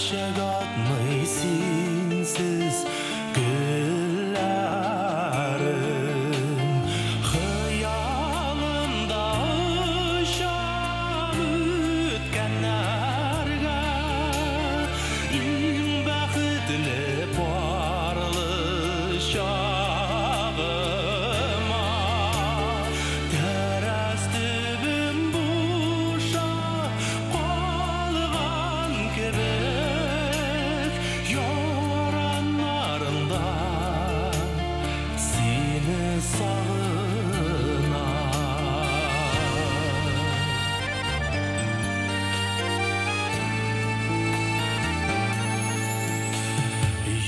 Чәчәк атмый синсез гөлләрем. Хыялымда очам үткәннәргә, иң бәхетле парлы чагыма. Тәрәз төбем бушап калган кебек, яраннарыңда сине сагынам.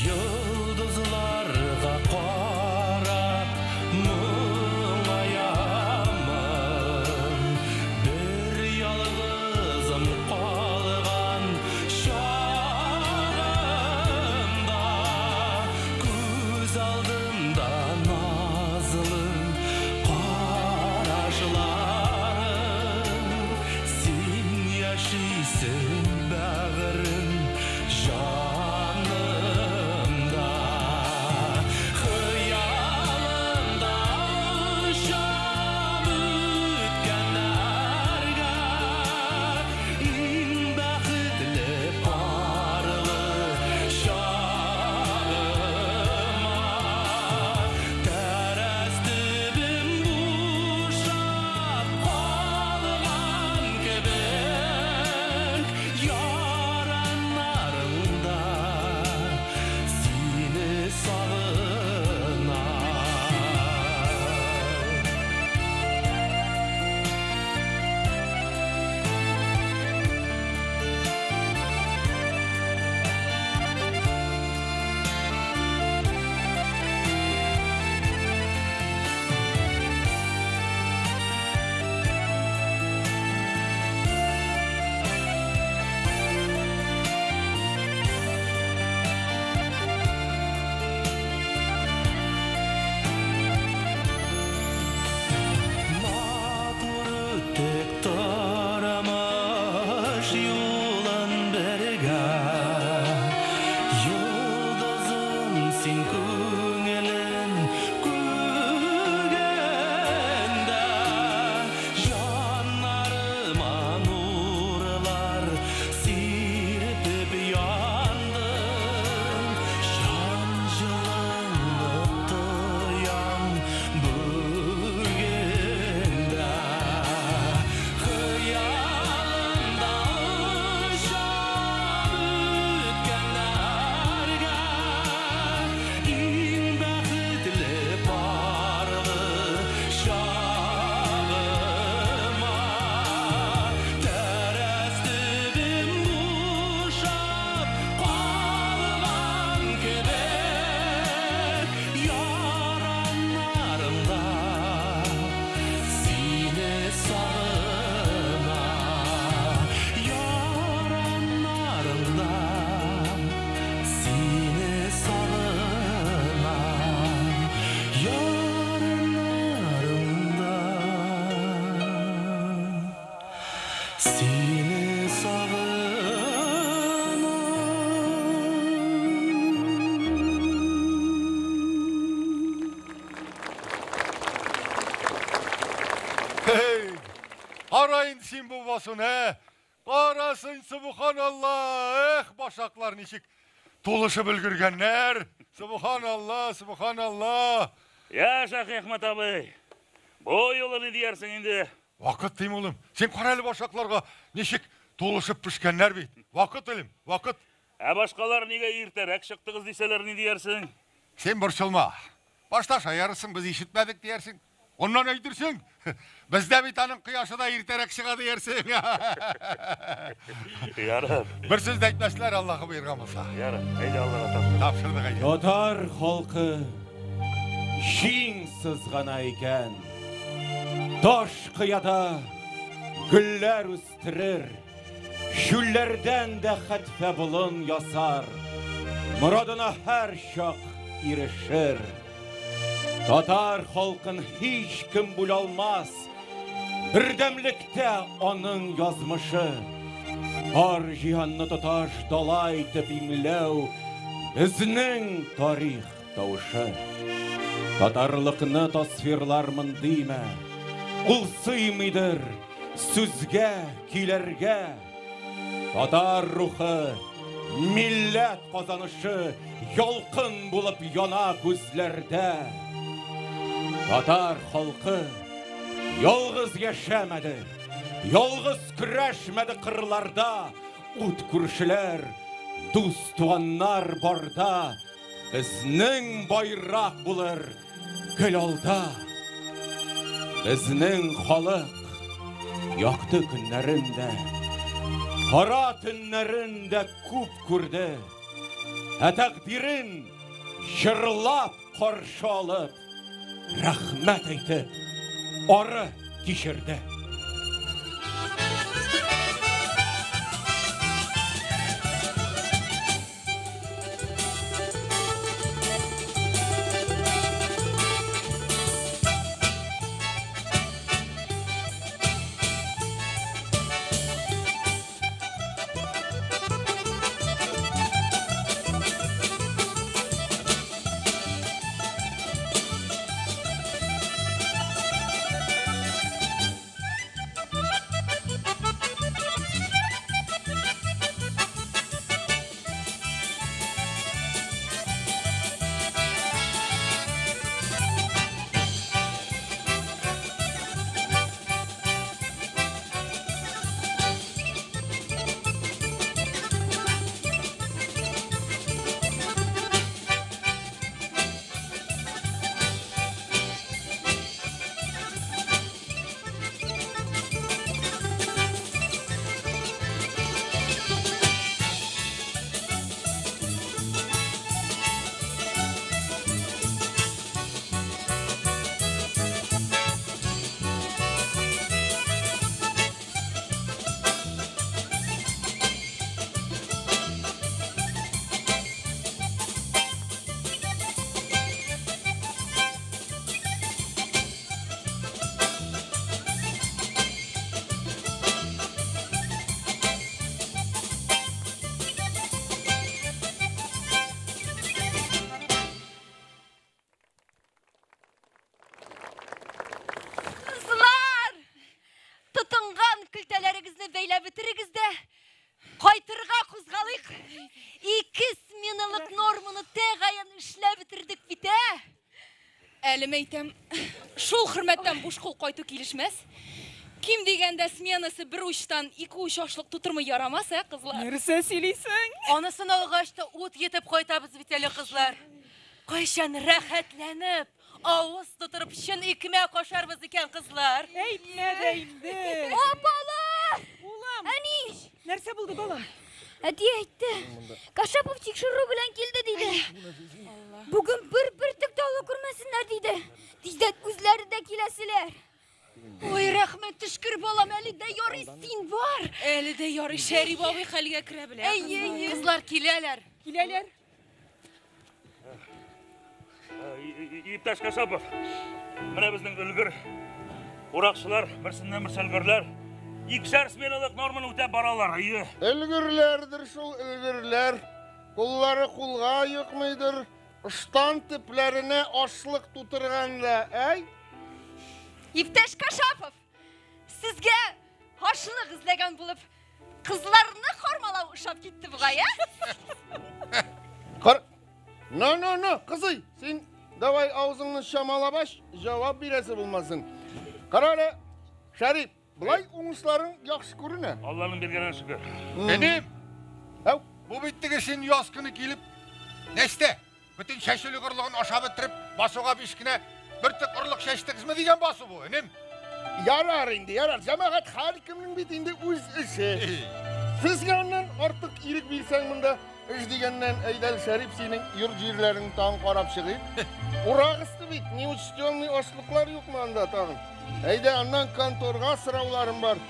Йолдызларга карап моңаямын, бер ялгызым калган чагымда, күз алдымда назлы карашларың, син яшисең бәгырем җанымда. Хыялымда очам үткәннәргә, иң бәхетле парлы чагыма. Тәрәз төбем бушап калган кебек, яраннарыңда сине сагынам. Матур үттек тормыш юлын бергә, йолдызым син күңелем күгендә, җаннарыма нурлар сирпеп яндың, җан җылыңны тоям бүген дә. Хыялымда очам үткәннәргә, иң бәхетле парлы чагыма. Тәрәз төбем бушап калган кебек, яраннарыңда сине сагынам. Яраннарыңда сине сагынам. Яраннарыңда сине сагынам. Hey! Кара инде син бу басуны, ә? Карасын, субханалла! Эх, башаклар ничек тулышып өлгергәннәр! Субханалла, субханалла! Я, Шәйхәхмәт абый, бу юлы ни диярсең инде? Вакыт дим, улым. Син кара әле башакларга ничек тулышып пешкәннәр бит. Вакыт, улым, вакыт. Ә башкалар нигә иртәрәк чыктыгыз дисәләр, ни диярсең? Син борчылма. Башта шаярырсың, без ишетмәдек диярсең. Аннан әйтерсең, бездә бит аның кояшы да иртәрәк чыга диярсең. Ярар. Бер сүз дә әйтмәсләр, Аллаһы боерган булса. Ярар, әйдә Аллага тапшырдык. Тапшырдык әйдә. Татар халкы җиң сызгана икән. Таш кыяда гөлләр үстерер, чүлләрдән дә хәтфә болын ясар, морадына һәр чак ирешер. Татар халкын һич кем бүлә алмас, бердәмлектә аның язмышы. Бар җиһанны тоташ дала итеп иңләү безнең тарих тавышы. Татарлыкны тасвирлармын димә, ул сыймыйдыр сүзгә, көйләргә. Татар рухы, милләт казанышы ялкын булып яна күзләрдә. Татар халкы ялгыз яшәмәде, ялгыз көрәшмәде кырларда, ут күршеләр, дус туганнар барда, безнең байрак булыр гел алда. Безнең халык якты көннәрен дә, кара төннәрен дә күп күрде. Ә тәкъдирен җырлап каршы алып, рәхмәт әйтеп, ары кичерде. Кызлар! Тотынган көлтәләрегезне бәйләп бетерегез дә, кайтырга кузгалыйк. Ике сменалык норманы тәгаен эшләп бетердек бит, ә? Әле мәйтәм, шул хөрмәттән буш кул кайту килешмәс. Ким дигәндә сменасы бер учтан ике уч ашлык тутырмый ярамас, ә, кызлар? Нәрсә сөйлисең? Анысын алгач та ут йотып кайтабыз бит әле, кызлар. Кайчан рәхәтләнеп, авыз тутырып чын икмәк ашарбыз икән, кызлар? Әйтмә дә инде. Апалар! Улым! Әни! Нәрсә булды, балам? Әти әйтте. Кашапов тикшерү белән килде диде. Бүген бер бөртек тә ала күрмәсеннәр диде. Тиздән үзләре дә киләселәр. Ой, рәхмәт төшкер, балам, әле дә ярый син бар. Әле дә ярый Шәриф абый хәлгә керә белә. Әйе, әйе. Кызлар киләләр. Киләләр. Иптәш Кашапов, менә безнең өлгер уракчылар, берсеннән берсе өлгерләр. Икешәр сменалык норманы үтәп баралар, әйе. Өлгерләрдер шул өлгерләр. Куллары кулга йокмыйдыр. Ыштан төпләренә ашлык тутырган да, әй? Иптәш Кашапов, сезгә ашлык эзләгән булып, кызларны хормалау ошап китте бугай, ә? Кар... Но, но, но, кызый, син давай авызыңны чамалап ач, җавап бирәсе булмасын. Кара әле, Шәрип, болай уңышларың яхшы күренә. Алланың биргәненә шөкер. Энем, Әү, бу бит теге син яз көне килеп, нәрсә? Бөтен чәчүлек орлыгын ашап бетереп, басуга биш кенә бөртек орлык чәчтегезме дигән басу бу, энем. ярар инде, ярар. Җәмәгать һәркемнең бит инде үз эше. Сезгә аннан артык ирек бирсәң монда, эш дигәннән әйдәл Шәрип синең йорт җирләрен тагын карап чыгыйк. Урак өсте бит, неучтенный ашлыклар юкмы анда тагын? Әйдә, аннан конторга сорауларым бар.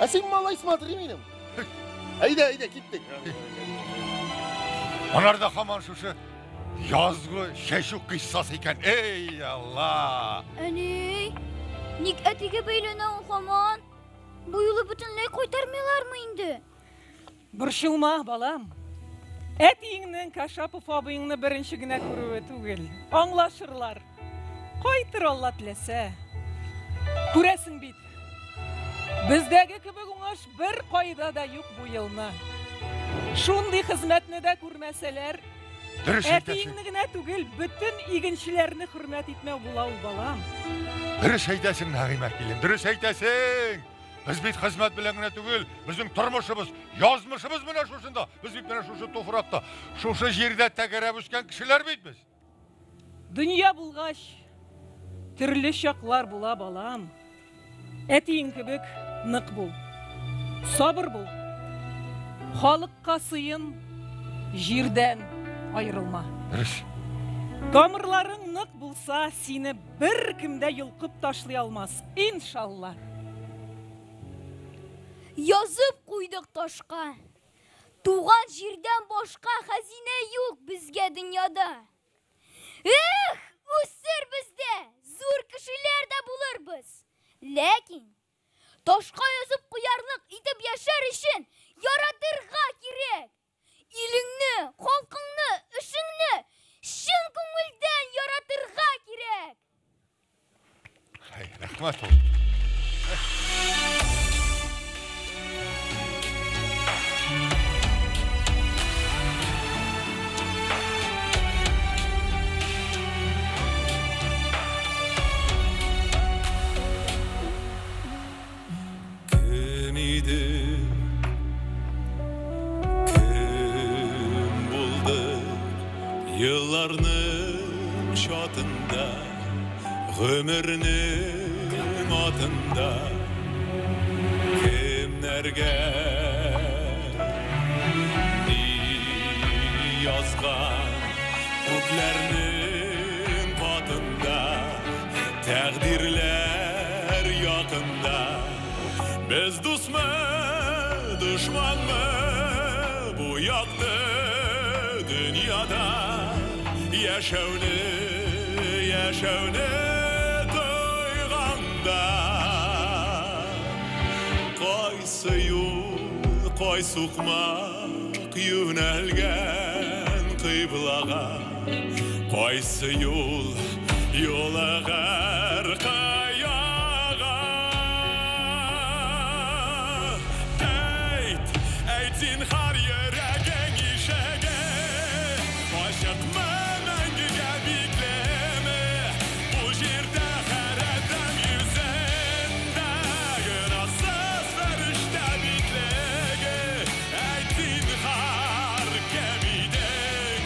Ә син малай смотри минем. Әйдә, әйдә, киттек. Алар да һаман шушы язгы чәчү кыйссасы икән. Эй, Алла! Әни, ник әтигә бәйләнә ул һаман? Бу юлы бөтенләй кайтармыйлармы инде? Борчылма, балам. Әтиеңнең Кашапов абыеңны беренче генә күрүе түгел. Аңлашырлар. Кайтыр Алла теләсә. Күрәсең бит. Бездәге кебек уңыш бер кайда да юк бу елны. Шундый хезмәтне дә күрмәсәләр, Дөрес әйтәсең. әтиеңне генә түгел, бөтен игенчеләрне хөрмәт итмәү була ул, балам. Дөрес әйтәсең, Нәгыймә килен, дөрес әйтәсең. Без бит хезмәт белән генә түгел, безнең тормышыбыз, язмышыбыз менә шушында. Без бит менә шушы туфракта, шушы җирдә тәгәрәп үскән кешеләр бит без. Дөнья булгач, төрле чаклар була, балам. Әтиең кебек нык бул. Сабыр бул. Халыкка сыен, җирдән аерылма. Дөрес. Тамырларың нык булса, сине бер кем дә йолкып ташлый алмас. Иншалла. Язып куйдык ташка. Туган җирдән башка хәзинә юк безгә дөньяда. Эх, үсербез дә, зур кешеләр дә булырбыз. Ләкин ташка язып куярлык итеп яшәр өчен яратырга кирәк. Илеңне, халкыңны, эшеңне чын күңелдән яратырга кирәк. Әй, рәхмәт ул. Кем иде? Кем булдык? Елларның чатында, гомернең атында кемнәргә ни язган күкләрнең катында тәкъдирләр якында. Без дусмы, дошманмы бу якты дөньяда яшәүне, яшәүне тойганда кайсы юл, кай сукмак юнәлгән кыйблага, кайсы юл юлыгыр кыяга. Әйт, әйт зинһар йөрәгең ишеге ачыкмы, мәңгегә биклеме? Бу җирдә һәр адәм йөзендә гөнаһсыз фәрештә битлеге. Әйт зинһар, кем идең,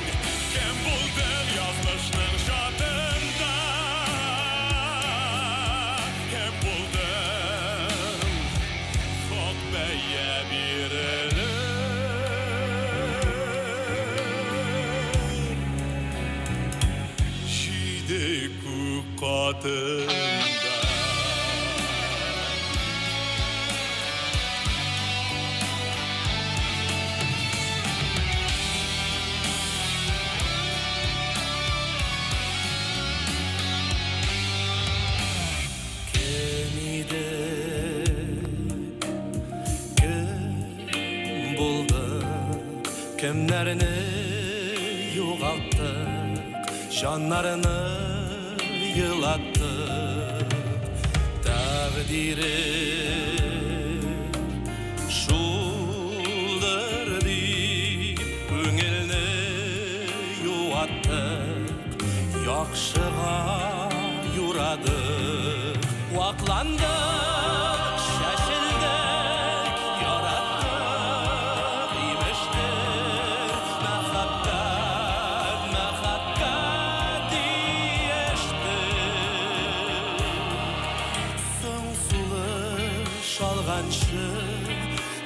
кем булдың язмышның чатында? Кем булдың, хак бәя бирелер. Җиде күк катында. Кем идек, кем булдык, кемнәрне югалттык, җаннарны елаттык. Тәкъдире шулдыр дип күңелне юаттык, яхшыга юрадык. Вакландык, шәшелдек, яраттык, имештер. Мәхәббәт, мәхәббәт диештек. Соң сулыш алганчы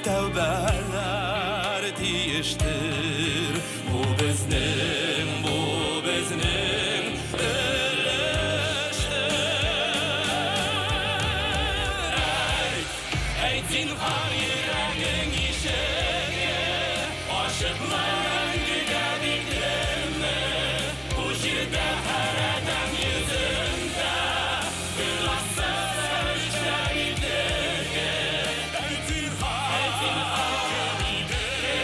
тәүбәләр тиештер. Бу безнең, бу безнең өлештер. Әйт, әйт зинһар йөрәгең ишеге ачыкмы, мәңгегә биклеме? Бу җирдә һәр адәм йөзендә гөнаһсыз фәрештә битлеге. Әйт зинһар, кем идең,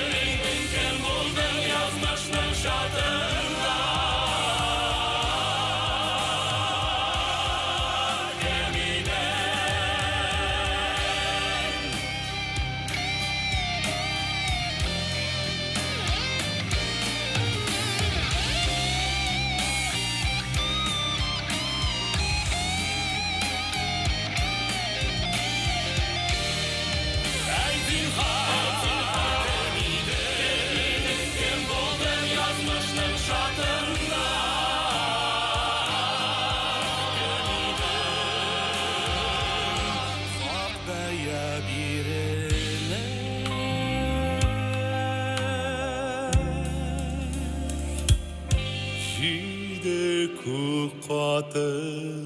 күк катында.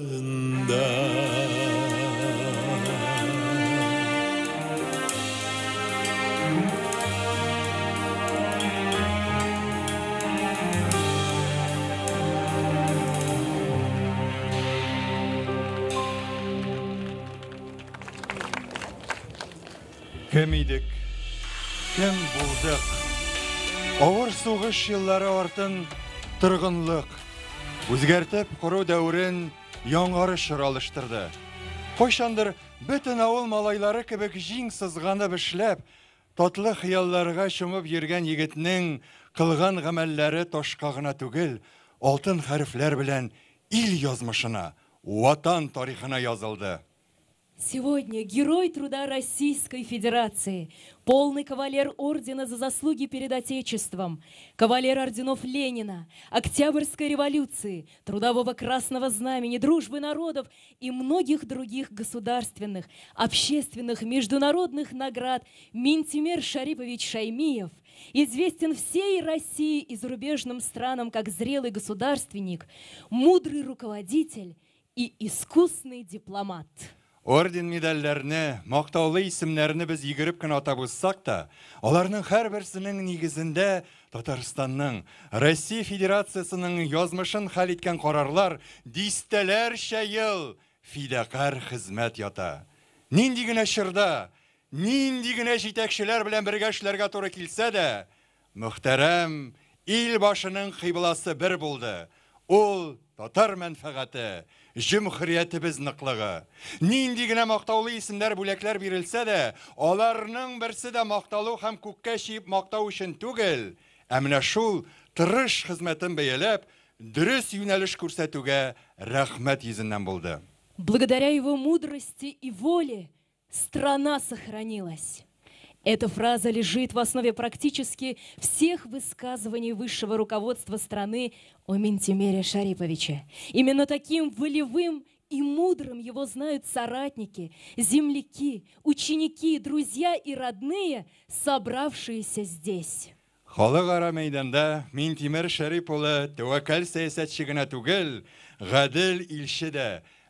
Кем идек, кем булдык? Авыр сугыш еллары артын торгынлык, үзгәртеп кору дәверен яңарыш чоры алыштырды. Кайчандыр бөтен авыл малайлары кебек җиң сызганып эшләп, татлы хыялларга чумып йөргән егетнең кылган гамәлләре ташка гына түгел, алтын хәрефләр белән ил язмышына, Ватан тарихына язылды. Сегодня Герой труда Российской Федерации, полный кавалер ордена за заслуги перед Отечеством, кавалер орденов Ленина, Октябрьской революции, Трудового Красного Знамени, Дружбы народов и многих других государственных, общественных, международных наград Минтимер Шарипович Шаймиев известен всей России и зарубежным странам как зрелый государственник, мудрый руководитель и искусный дипломат. Орден медальләрне, мактаулы исемнәрне без йөгереп кенә атап узсак та, аларның һәрберсенең нигезендә Татарстанның, Россия Федерациясенең язмышын хәл иткән карарлар дистәләрчә ел фидакарь хезмәт ята. Нинди генә чорда, нинди генә җитәкчеләр белән бергә эшләргә туры килсә дә, мөхтәрәм ил башының кыйбласы бер булды. Ул татар мәнфәгате, җөмһүриятебез ныклыгы. Нинди генә мактаулы исемнәр, бүләкләр бирелсә дә, аларның берсе дә макталу һәм күккә чөеп мактау өчен түгел, ә менә шул тырыш хезмәтен бәяләп, дөрес юнәлеш күрсәтүгә рәхмәт йөзеннән булды. Благодаря его мудрости и воле страна сохранилась. Эта фраза лежит в основе практически всех высказываний высшего руководства страны о Минтимере Шариповиче. Именно таким волевым и мудрым его знают соратники, земляки, ученики, друзья и родные, собравшиеся здесь. Халыкара мәйданда Минтимер Шәрип улы тәвәккәл сәясәтче генә түгел, гадел илче дә,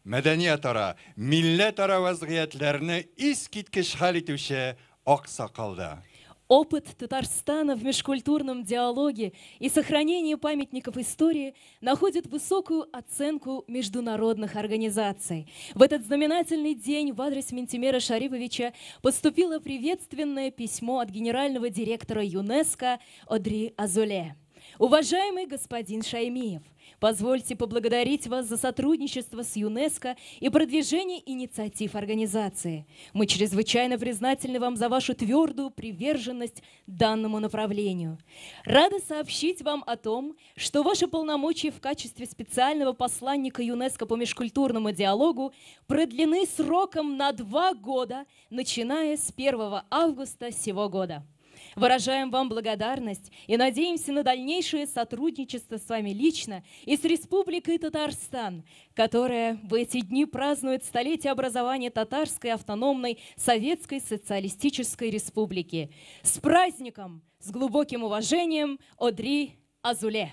мәдәниятара, милләтара вазгыятьләрне искиткеч хәл итүче аксакал да. Опыт Татарстана в межкультурном диалоге и сохранении памятников истории находит высокую оценку международных организаций. В этот знаменательный день в адрес Минтимера Шариповича поступило приветственное письмо от генерального директора ЮНЕСКО Одри Азуле. Уважаемый господин Шаймиев, позвольте поблагодарить вас за сотрудничество с ЮНЕСКО и продвижение инициатив организации. Мы чрезвычайно признательны вам за вашу твердую приверженность данному направлению. Рада сообщить вам о том, что ваши полномочия в качестве специального посланника ЮНЕСКО по межкультурному диалогу продлены сроком на 2 года, начиная с 1 августа сего года. Выражаем вам благодарность и надеемся на дальнейшее сотрудничество с вами лично и с Республикой Татарстан, которая в эти дни празднует столетие образования Татарской автономной Советской Социалистической Республики. С праздником! С глубоким уважением, Одри Азуле.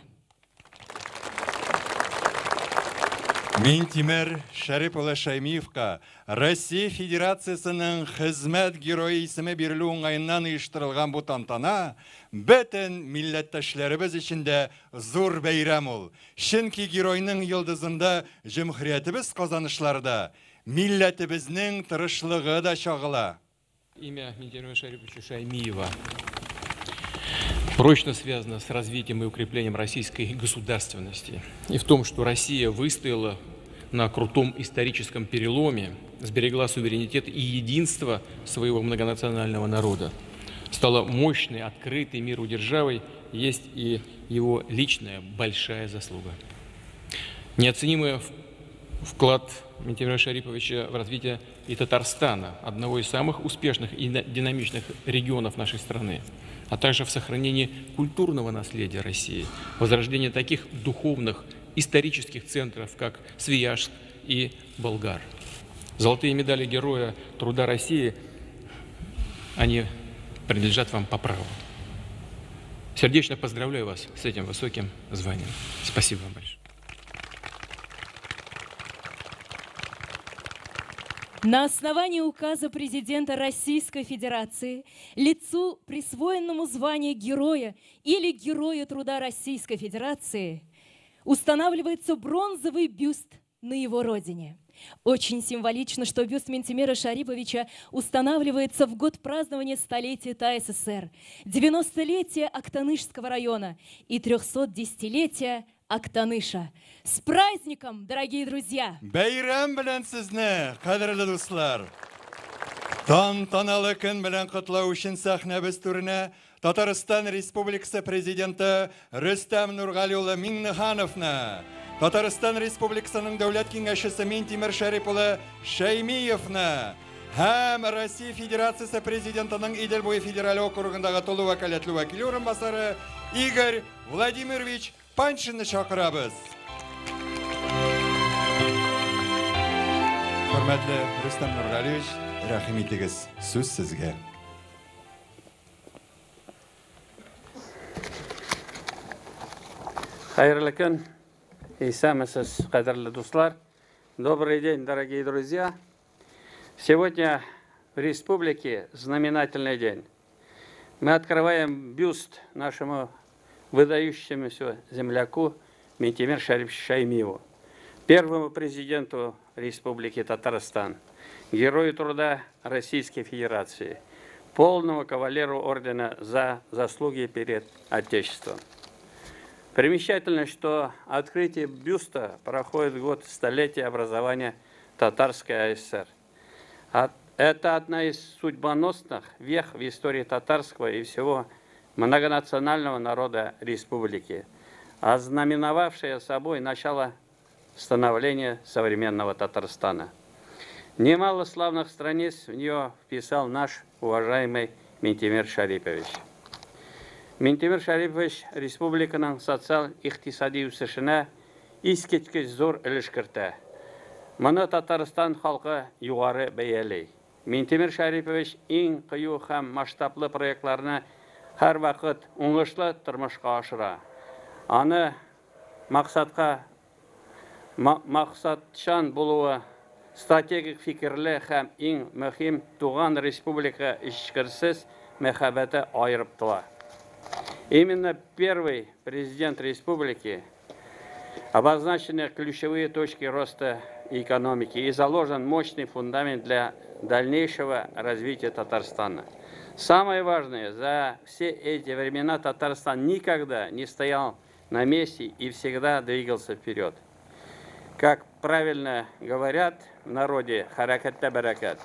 Минтимер Шәрип улы Шәймиевка Россия Федерациясенең хезмәт герое исеме бирелү уңаеннан оештырылган бу тантана бөтен милләттәшләребез өчен дә зур бәйрәм ул. Чөнки геройның йолдызында җөмһүриятебез казанышлары да, милләтебезнең тырышлыгы да чагыла. Имя Минтимера Шариповича Шаймиева прочно связано с развитием и укреплением российской государственности и в том, что Россия выстояла на крутом историческом переломе, сберегла суверенитет и единство своего многонационального народа, стала мощной, открытой миру державой, есть и его личная большая заслуга. Неоценимый вклад Минтимера Шариповича в развитие и Татарстана, одного из самых успешных и динамичных регионов нашей страны, а также в сохранении культурного наследия России, возрождении таких духовных, исторических центров, как Свияжск и Болгар. Золотые медали Героя Труда России, они принадлежат вам по праву. Сердечно поздравляю вас с этим высоким званием. Спасибо вам большое. На основании указа президента Российской Федерации лицу, присвоенному звание Героя или Героя Труда Российской Федерации, устанавливается бронзовый бюст на его родине. Очень символично, что бюст Минтимера Шариповича устанавливается в год празднования столетия ТАССР, 90-летия Актанышского района и 310-летия Актаныша. С праздником, дорогие друзья! Бәйрәм белән сезне, кадерле дуслар! Тантаналы көн белән котлау өчен сәхнәбез түренә Татарстан Республикасы Президенты Рөстәм Нургали улы Миңнехановны, Татарстан Республикасының Дәүләт Киңәшчесе Минтимер Шәрип улы Шәймиевны һәм Россия Федерациясе Президентының Идел буе федераль округындагы тулы вәкаләтле вәкиле урынбасары Игорь Владимирович Паншинны чакырабыз. Хөрмәтле Рөстәм Нургалиевич, рәхим итегез, сүз сезгә. Хәерле көн, исәнмесез, кадерле дуслар. Добрый день, дорогие друзья. Сегодня в республике знаменательный день. Мы открываем бюст нашему выдающемуся земляку Минтимер Шариповичу Шаймиеву, первому президенту Республики Татарстан, герою труда Российской Федерации, полному кавалеру ордена за заслуги перед Отечеством. Примечательно, что открытие бюста проходит год столетия образования Татарской АССР. Это одна из судьбоносных вех в истории татарского и всего многонационального народа республики, ознаменовавшая собой начало становления современного Татарстана. Немало славных страниц в нее вписал наш уважаемый Минтимер Шарипович. Минтимер Шарипович республиканың социаль-икътисади үсешенә искиткеч зур өлеш кертә. Моны Татарстан халкы югары бәяли. Минтимер Шарипович иң кыю һәм масштаблы проектларны һәрвакыт уңышлы тормышка ашыра. Аны максатка максатчан булуы, стратегик фикерле һәм иң мөһим туган республика эчкерсез мәхәббәте аерып тора. Именно первый президент республики обозначены ключевые точки роста экономики и заложен мощный фундамент для дальнейшего развития Татарстана. Самое важное, за все эти времена Татарстан никогда не стоял на месте и всегда двигался вперед. Как правильно говорят в народе, хәрәкәттә бәрәкәт.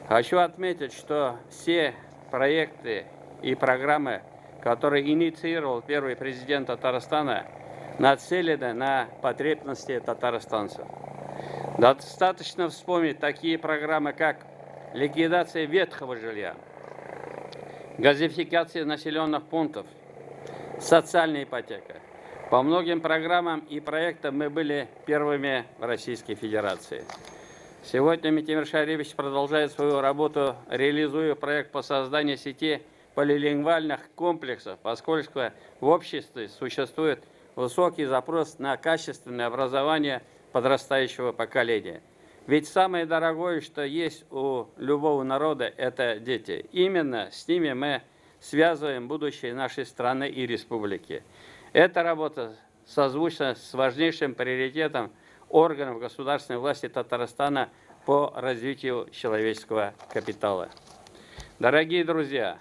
Хочу отметить, что все проекты и программы, которые инициировал первый президент Татарстана, нацелены на потребности татарстанцев. Достаточно вспомнить такие программы, как ликвидация ветхого жилья, газификация населенных пунктов, социальная ипотека. По многим программам и проектам мы были первыми в Российской Федерации. Сегодня Минтимер Шарипович продолжает свою работу, реализуя проект по созданию сети полилингвальных комплексов, поскольку в обществе существует высокий запрос на качественное образование подрастающего поколения. Ведь самое дорогое, что есть у любого народа, это дети. Именно с ними мы связываем будущее нашей страны и республики. Эта работа созвучна с важнейшим приоритетом органов государственной власти Татарстана по развитию человеческого капитала. Дорогие друзья,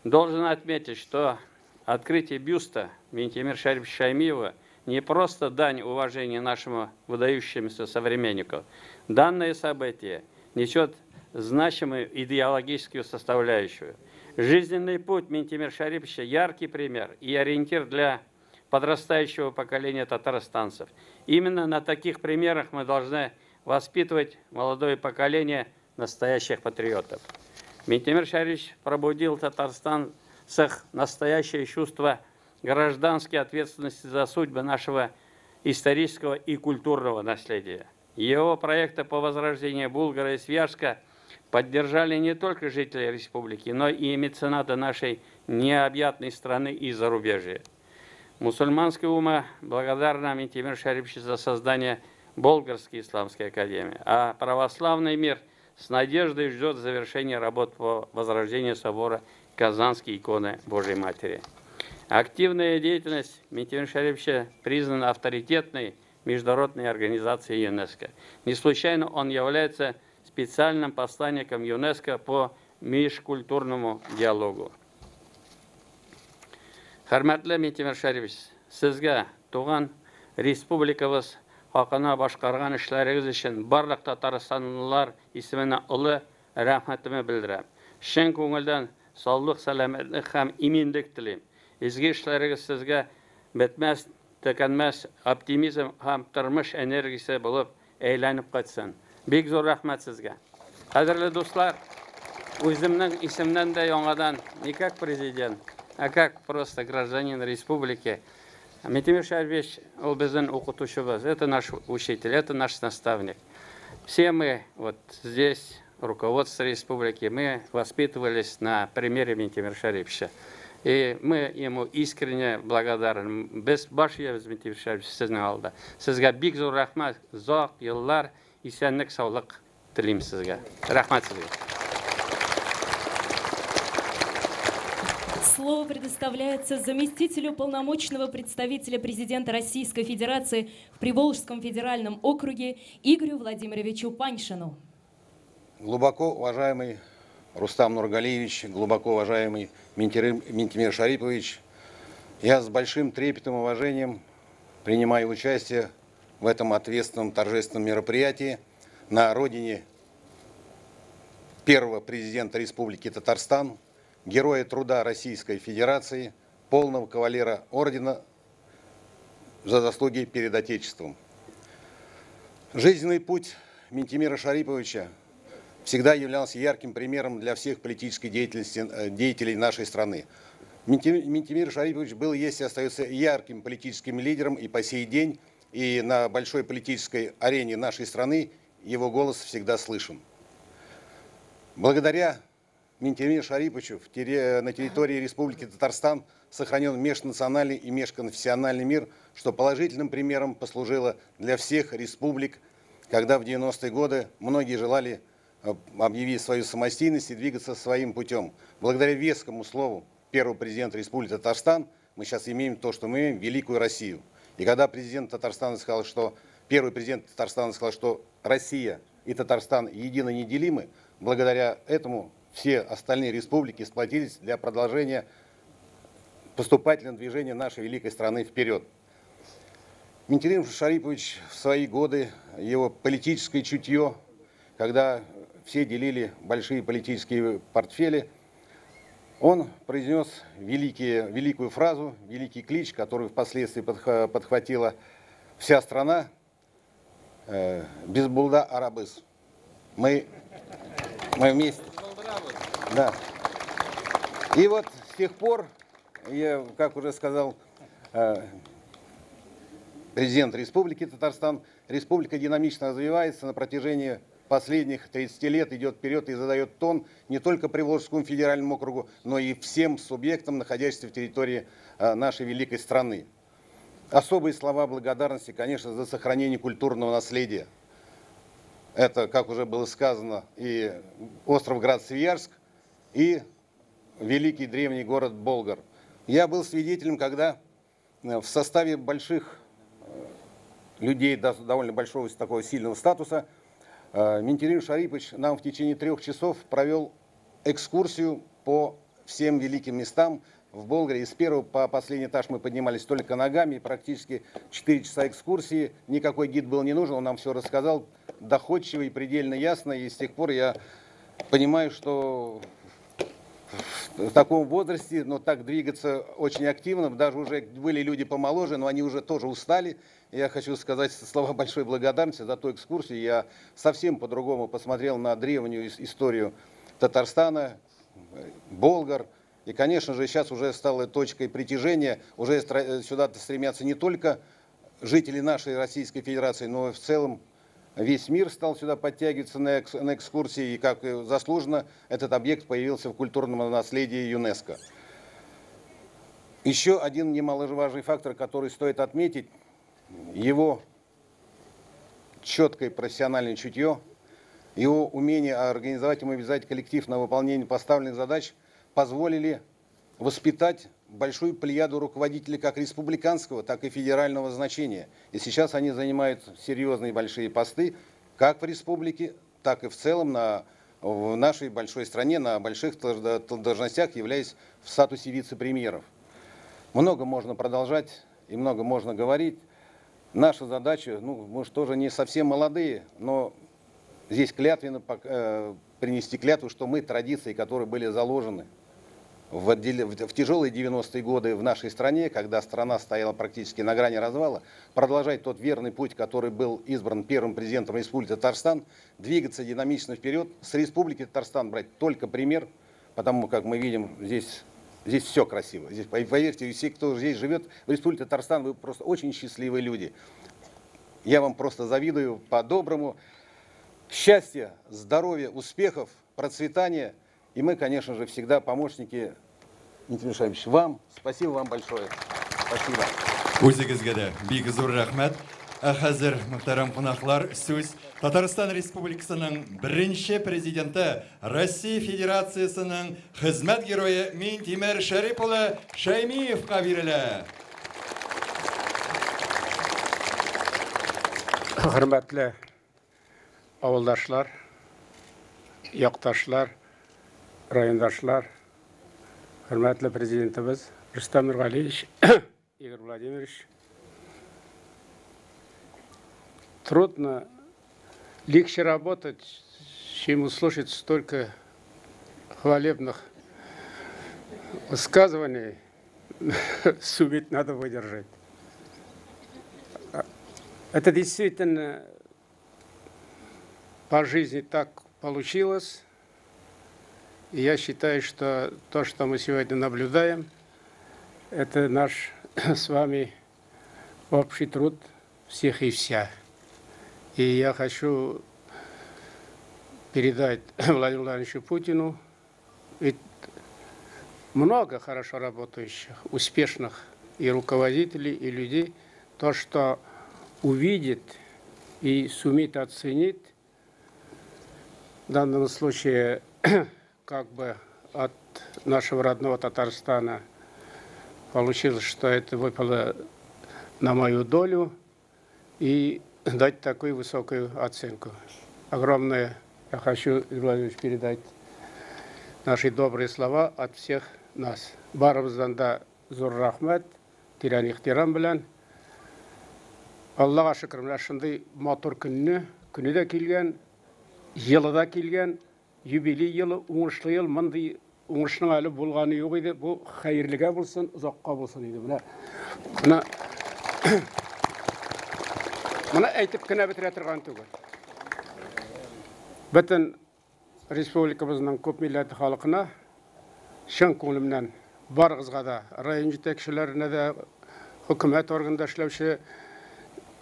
должен отметить, что открытие бюста Минтимера Шариповича Шаймиева не просто дань уважения нашему выдающемуся современнику. Данное событие несет значимую идеологическую составляющую. Жизненный путь Минтимера Шариповича – яркий пример и ориентир для подрастающего поколения татарстанцев. Именно на таких примерах мы должны воспитывать молодое поколение настоящих патриотов. Минтимер Шарипович пробудил татарстанцах настоящее чувство гражданской ответственности за судьбы нашего исторического и культурного наследия. Его проекты по возрождению Булгара и Свияжска поддержали не только жители республики, но и меценаты нашей необъятной страны и зарубежья. Мусульманская ума благодарна Минтимеру Шариповичу за создание Болгарской исламской академии. А православный мир с надеждой ждет завершения работ по возрождению собора Казанской иконы Божьей Матери. Активная деятельность Минтимера Шариповича признана авторитетной международной организацией ЮНЕСКО. Не случайно он является специальным посланником ЮНЕСКО по межкультурному диалогу. Хөрмәтле Минтимер Шарипович, сезгә туган республикабыз хакына башкарган эшләрегез өчен барлык татарстанлылар исеменә олы рәхмәтемне белдерәм. Чын күңелдән саулык, сәламәтлек һәм иминлек телим. Изге эшләрегез сезгә бетмәс, төкәнмәс оптимизм һәм тормыш энергиясе булып әйләнеп кайтсын. Бик зур рәхмәт сезгә. Кадерле дуслар, үземнең исемнән дә яңадан не как президент, а как просто гражданин республики. Минтимер Шарипович, ул безнең укытучыбыз, это наш учитель, это наш наставник. Все мы вот здесь, руководство республики, мы воспитывались на примере Минтимера Шариповича. И мы ему искренне благодарны. Без баш иябез, Минтимер Шарипович, сезнең алда. Сезгә бик зур рәхмәт, озак еллар исәнлек, саулык телим сезгә. Рәхмәт сезгә. Слово предоставляется заместителю полномочного представителя президента Российской Федерации в Приволжском федеральном округе Игорю Владимировичу Паньшину. Глубоко уважаемый Рустам Нургалиевич, глубоко уважаемый Минтимер Шарипович, я с большим трепетом и уважением принимаю участие в этом ответственном торжественном мероприятии на родине первого президента Республики Татарстан, героя труда Российской Федерации, полного кавалера ордена за заслуги перед Отечеством. Жизненный путь Минтимера Шариповича всегда являлся ярким примером для всех политических деятелей нашей страны. Минтимер Шарипович был, есть и остается ярким политическим лидером и по сей день, и на большой политической арене нашей страны его голос всегда слышен. Благодаря Минтимеру Шариповичу на территории Республики Татарстан сохранен межнациональный и межконфессиональный мир, что положительным примером послужило для всех республик, когда в 90-е годы многие желали объявить свою самостийность и двигаться своим путем. Благодаря вескому слову первого президента Республики Татарстан мы сейчас имеем то, что мы имеем, великую Россию. И когда президент Татарстана сказал, что первый президент Татарстана сказал, что Россия и Татарстан едино неделимы, благодаря этому все остальные республики сплотились для продолжения поступательного движения нашей великой страны вперед. Минтимер Шарипович в свои годы, его политическое чутье, когда все делили большие политические портфели, он произнес великую фразу, великий клич, который впоследствии подхватила вся страна: «Без булда арабыз». Мы вместе. Да. И вот с тех пор, я, как уже сказал президент Республики Татарстан, республика динамично развивается на протяжении последних 30 лет, идет вперед и задает тон не только Приволжскому федеральному округу, но и всем субъектам, находящимся в территории нашей великой страны. Особые слова благодарности, конечно, за сохранение культурного наследия. Это, как уже было сказано, и остров Град-Свиярск, и великий древний город Болгар. Я был свидетелем, когда в составе больших людей, довольно большого такого сильного статуса, Минтимер Шарипович нам в течение 3 часов провел экскурсию по всем великим местам в Болгаре. С первого по последний этаж мы поднимались только ногами, практически 4 часа экскурсии. Никакой гид был не нужен, он нам все рассказал доходчиво и предельно ясно. И с тех пор я понимаю, что в таком возрасте, но так двигаться очень активно, даже уже были люди помоложе, но они уже тоже устали. Я хочу сказать слова большой благодарности за ту экскурсию. Я совсем по-другому посмотрел на древнюю историю Татарстана, Болгар. И, конечно же, сейчас уже стало точкой притяжения. Уже сюда стремятся не только жители нашей Российской Федерации, но и в целом весь мир стал сюда подтягиваться на экскурсии. И, как заслуженно, этот объект появился в культурном наследии ЮНЕСКО. Еще один немаловажный фактор, который стоит отметить, его четкое профессиональное чутье, его умение организовать и мобилизовать коллектив на выполнение поставленных задач позволили воспитать большую плеяду руководителей как республиканского, так и федерального значения. И сейчас они занимают серьезные большие посты как в республике, так и в целом в нашей большой стране, на больших должностях, являясь в статусе вице-премьеров. Много можно продолжать и много можно говорить. Наша задача, ну, мы же тоже не совсем молодые, но здесь клятвенно принести клятву, что мы традиции, которые были заложены в тяжелые 90-е годы в нашей стране, когда страна стояла практически на грани развала, продолжать тот верный путь, который был избран первым президентом Республики Татарстан, двигаться динамично вперед, с Республики Татарстан брать только пример, потому как мы видим, здесь все красиво. Здесь, поверьте, все, кто здесь живет, в Республике Татарстан, вы просто очень счастливые люди. Я вам просто завидую по-доброму. Счастья, здоровья, успехов, процветания. И мы, конечно же, всегда помощники, Минтимер Шарипович, вам. Спасибо вам большое. Спасибо. Үзегезгә дә бик зур рәхмәт. Ә хәзер, мөхтәрәм кунаклар, сүз Татарстан Республикасының беренче президенты, Россия Федерациясының хезмәт герое Минтимер Шәрип улы Шәймиевка бирелә. Хөрмәтле авылдашлар, якташлар, райондашлар, хөрмәтле президентыбыз Рөстәм Нургалиевич, Игорь Владимирович. Трудно, легче работать, чем услышать столько хвалебных высказываний. Суметь надо выдержать. Это действительно по жизни так получилось. И я считаю, что то, что мы сегодня наблюдаем, это наш с вами общий труд всех и вся. И я хочу передать Владимиру Владимировичу Путину, ведь много хорошо работающих, успешных и руководителей, и людей, то, что увидит и сумеет оценить, в данном случае как бы от нашего родного Татарстана получилось, что это выпало на мою долю, и дать такую высокую оценку. Огромное я хочу, Игорь Владимирович, передать наши добрые слова от всех нас. Барыбыздан да зур рәхмәт, тирән ихтирам белән. Аллага шөкер, менә шундый матур көнне, көне дә килгән, елы да килгән, юбилей елы, уңышлы ел, мондый уңышның әле булганы юк иде. Бу хәерлегә булсын, озакка булсын иде. Менә әйтеп кенә бетерә торган түгел. Бөтен республикабызның күп милләтле халкына чын күңелемнән барыгызга да, район җитәкчеләренә дә, хөкүмәт органында эшләүче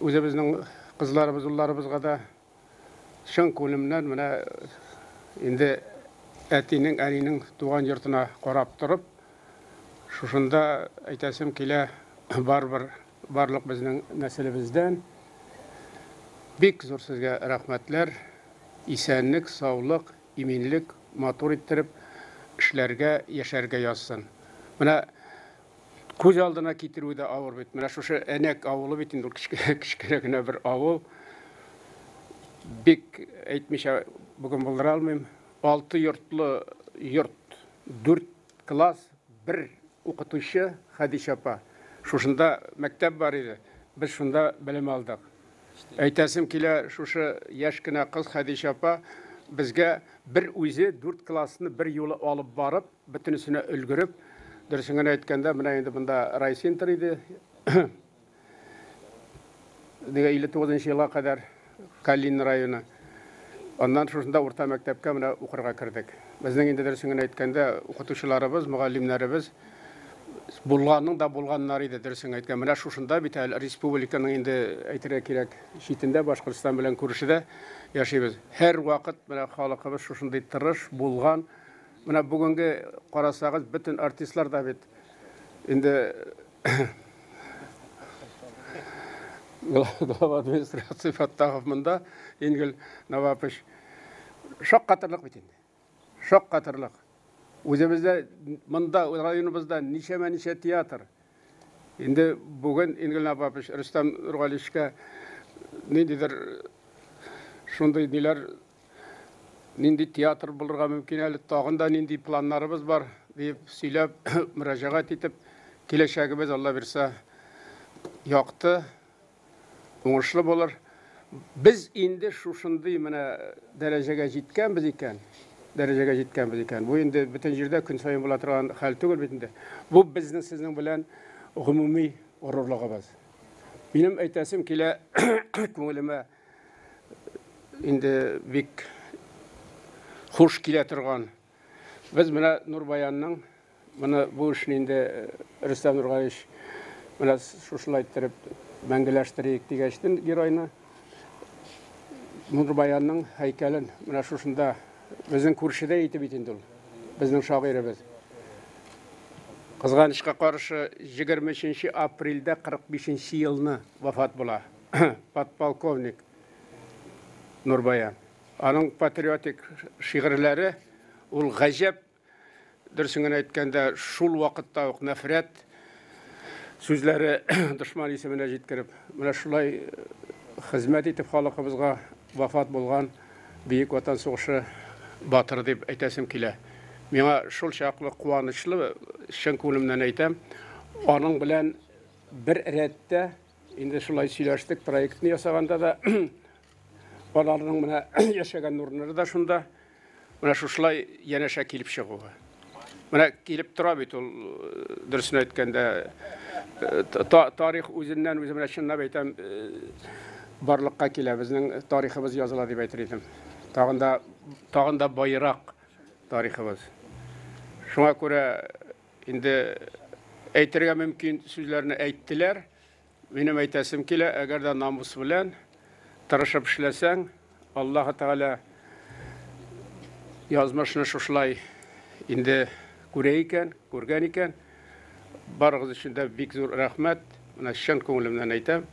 үзебезнең кызларыбыз, улларыбызга да чын күңелемнән менә инде әтинең, әнинең туган йортына карап торып, шушында әйтәсем килә, барыбер барлык безнең нәселебездән бик зур сезгә рәхмәтләр, исәнлек, саулык, иминлек, матур иттереп эшләргә, яшәргә язсын. Менә күз алдына китерү дә авыр бит. Менә шушы Әнәк авылы бит инде ул кечкенә генә бер авыл. Бик әйтмичә бүген булдыра алмыйм. 6 йортлы йорт, 4 класс, бер укытучы Хәдичә апа. Шушында мәктәп бар иде. Без шунда белем алдык. Әйтәсем килә, шушы яшь кенә кыз Хәдичә апа безгә бер үзе 4 классны бер юлы алып барып, бөтенесенә өлгереп, дөресен генә әйткәндә, менә инде монда райцентр иде. Дигә 59 елга кадәр Калинин районы. Аннан шушында урта мәктәпкә менә укырга кердек. Безнең инде дөресен генә әйткәндә, укытучыларыбыз, мөгаллимнәребез булганның да булганнар иде, дөресен әйткән. Менә шушында бит әле республиканың инде әйтергә кирәк читендә, Башкортстан белән күршедә яшибез. Һәр вакыт менә халкыбыз шушындый тырыш, булган. Менә бүгенге карасагыз, бөтен артистлар да бит инде Глава администрации Фаттахов монда, Ингел Навапович. Шаккатырлык бит инде. Шаккатырлык. Үзебездә монда районыбызда ничәмә-ничә театр. Инде бүген Ингел Навапович Рөстәм Нургалиевичка ниндидер шундый ниләр, нинди театр булырга мөмкин әле, тагын да нинди планнарыбыз бар дип сөйләп, мөрәҗәгать итеп, киләчәгебез Алла бирсә якты, уңышлы булыр. Без инде шушындый менә дәрәҗәгә җиткәнбез икән, дәрәҗәгә җиткәнбез икән. Бу инде бөтен җирдә көн саен була торган хәл түгел бит инде. Бу безнең сезнең белән гомуми горурлыгыбыз. Минем әйтәсем килә, күңелемә инде бик хуш килә торган. Без менә Нурбаянның моны бу эшне инде Рөстәм Нургалиевич менә шушылай иттереп мәңгеләштерик дигәчтен геройны Нурбаянның һәйкәлен менә шушында безнең күршедә итеп бит инде ул, безнең шагыйребез. Кызганычка каршы 23 апрельдә 45 елны вафат була подполковник Нурбаян. Аның патриотик шигырьләре ул гаҗәп, дөресен генә әйткәндә, шул вакытта ук нәфрәт сүзләре дошман исеменә җиткереп, менә шулай хезмәт итеп халкыбызга вафат булган Бөек Ватан сугышы батыры дип әйтәсем килә. Миңа шул чаклы куанычлы, чын күңелемнән әйтәм, аның белән бер рәттә инде шулай сөйләштек, проектны ясаганда да аларның менә яшәгән урыннары да шунда, менә шушылай янәшә килеп чыгуы. Менә килеп тора бит ул, дөресен әйткәндә, тарих үзеннән үзе менә чынлап әйтәм, барлыкка килә, безнең тарихыбыз языла дип әйтер идем. Тагын да байрак тарихыбыз. Шуңа күрә инде әйтергә мөмкин сүзләрне әйттеләр. Минем әйтәсем килә, әгәр дә намус белән тырышып эшләсәң, Аллаһы Тәгалә язмышны шушылай инде күрә икән, күргән икән. Барыгыз өчен дә бик зур рәхмәт. Менә чын күңелемнән әйтәм.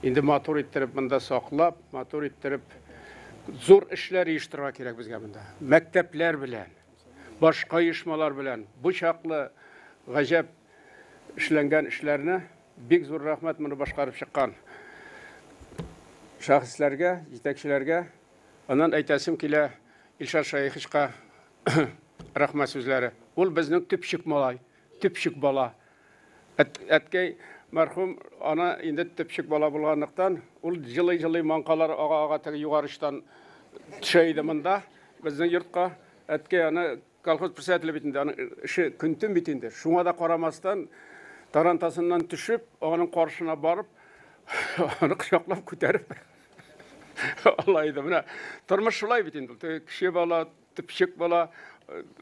Инде матур иттереп монда саклап, матур иттереп зур эшләр оештырырга кирәк безгә монда. Мәктәпләр белән, башка оешмалар белән бу чаклы гаҗәп эшләнгән эшләрне бик зур рәхмәт моны башкарып чыккан шәхесләргә, җитәкчеләргә. Аннан әйтәсем килә Илшат Шәеховичка рәхмәт сүзләре. Ул безнең төпчек малай, төпчек бала. Әткәй мәрхүм ана инде төпчек бала булганлыктан, ул җылый-җылый маңкалар ага-ага теге югары очтан төшә иде монда, безнең йортка. Әткәй аны колхоз председателе бит инде, аның эше көн-төн бит инде. Шуңа да карамастан, тарантасыннан төшеп, аның каршына барып, аны кочаклап күтәреп ала иде. Менә тормыш шулай бит инде. Теге кеше бала, төпчек бала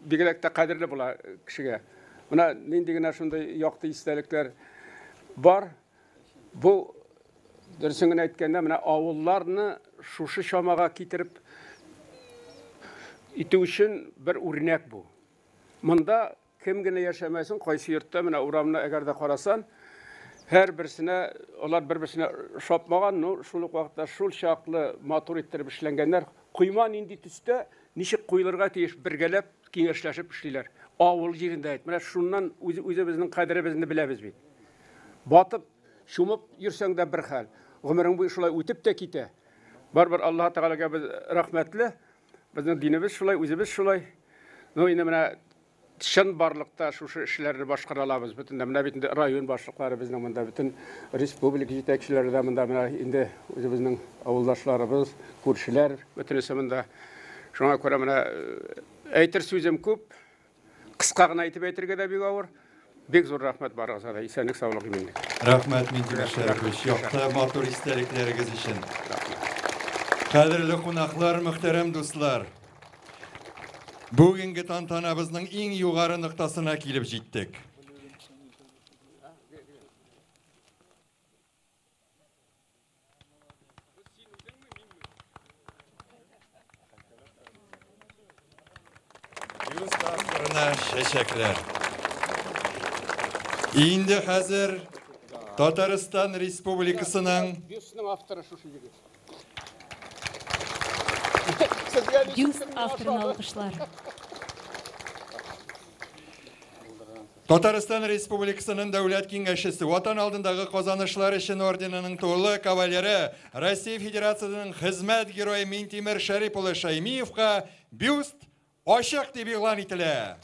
бигрәк тә кадерле була кешегә. Менә нинди генә шундый якты истәлекләр бар. Бу дөресен генә әйткәндә, менә авылларны шушы чамага китереп итү өчен бер үрнәк бу. Монда кем генә яшәмәсен, кайсы йортта, менә урамны әгәр дә карасан, һәр берсенә, алар бер-берсенә шапмаган, но шул ук вакытта шул чаклы матур иттереп эшләнгәннәр. Койма нинди төстә, ничек куелырга тиеш, бергәләп киңәшләшеп эшлиләр. Авыл җирендә әйт, менә шуннан үзебезнең кадеребезне беләбез бит. Батып, чумып йөрсәң дә бер хәл. Гомерең буе шулай үтеп тә китә. Барыбер Аллаһ Тәгаләгә без рәхмәтле. Безнең динебез шулай, үзебез шулай. Ну, инде менә чын барлыкта шушы эшләрне башкара алабыз. Бөтен дә менә бит инде район башлыклары безнең монда, бөтен республика җитәкчеләре дә монда, менә инде үзебезнең авылдашларыбыз, күршеләр бөтенесе монда. Шуңа күрә менә әйтер сүзем күп. Кыска гына әйтеп әйтергә дә бик авыр. Бик зур рәхмәт барыгызга да. Исәнлек, саулык, иминлек. Рәхмәт, Минтимер Шәрипович, якты, матур истәлекләрегез өчен. Кадерле кунаклар, мөхтәрәм дуслар. Бүгенге тантанабызның иң югары ноктасына килеп җиттек. Чәчәкләр. Инде хәзер Татарстан Республикасының Бюстның авторы шушы егет. Бюст авторын алкышлар. Татарстан Республикасының Дәүләт Киңәшчесе, Ватан алдындагы казанышлар өчен орденының тулы кавалеры, Россия Федерациясенең хезмәт герое Минтимер Шәрип улы Шәймиевка бюст ачык дип игълан ителә.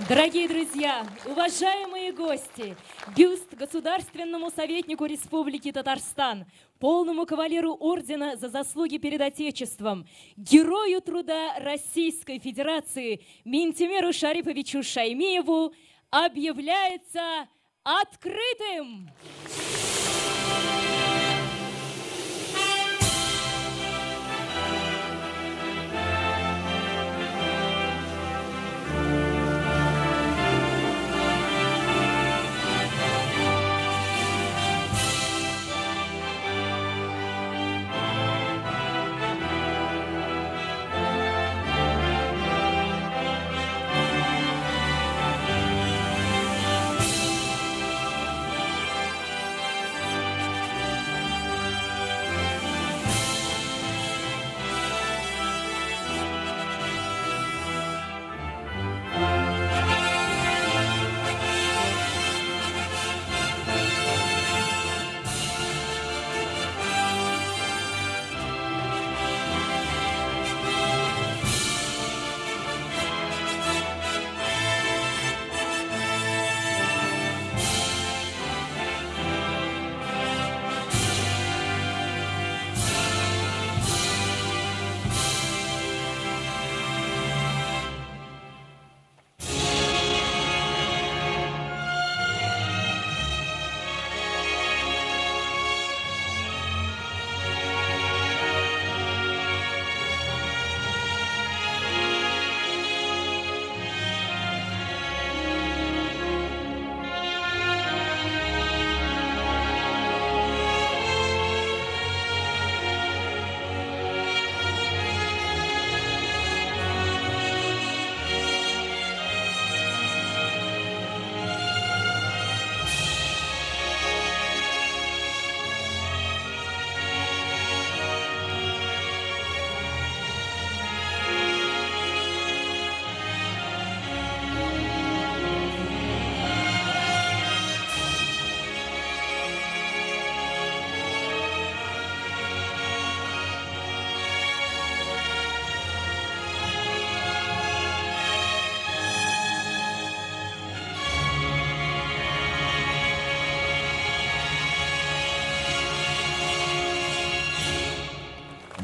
Дорогие друзья, уважаемые гости, бюст государственному советнику Республики Татарстан, полному кавалеру ордена за заслуги перед Отечеством, герою труда Российской Федерации Минтимеру Шариповичу Шаймиеву объявляется открытым!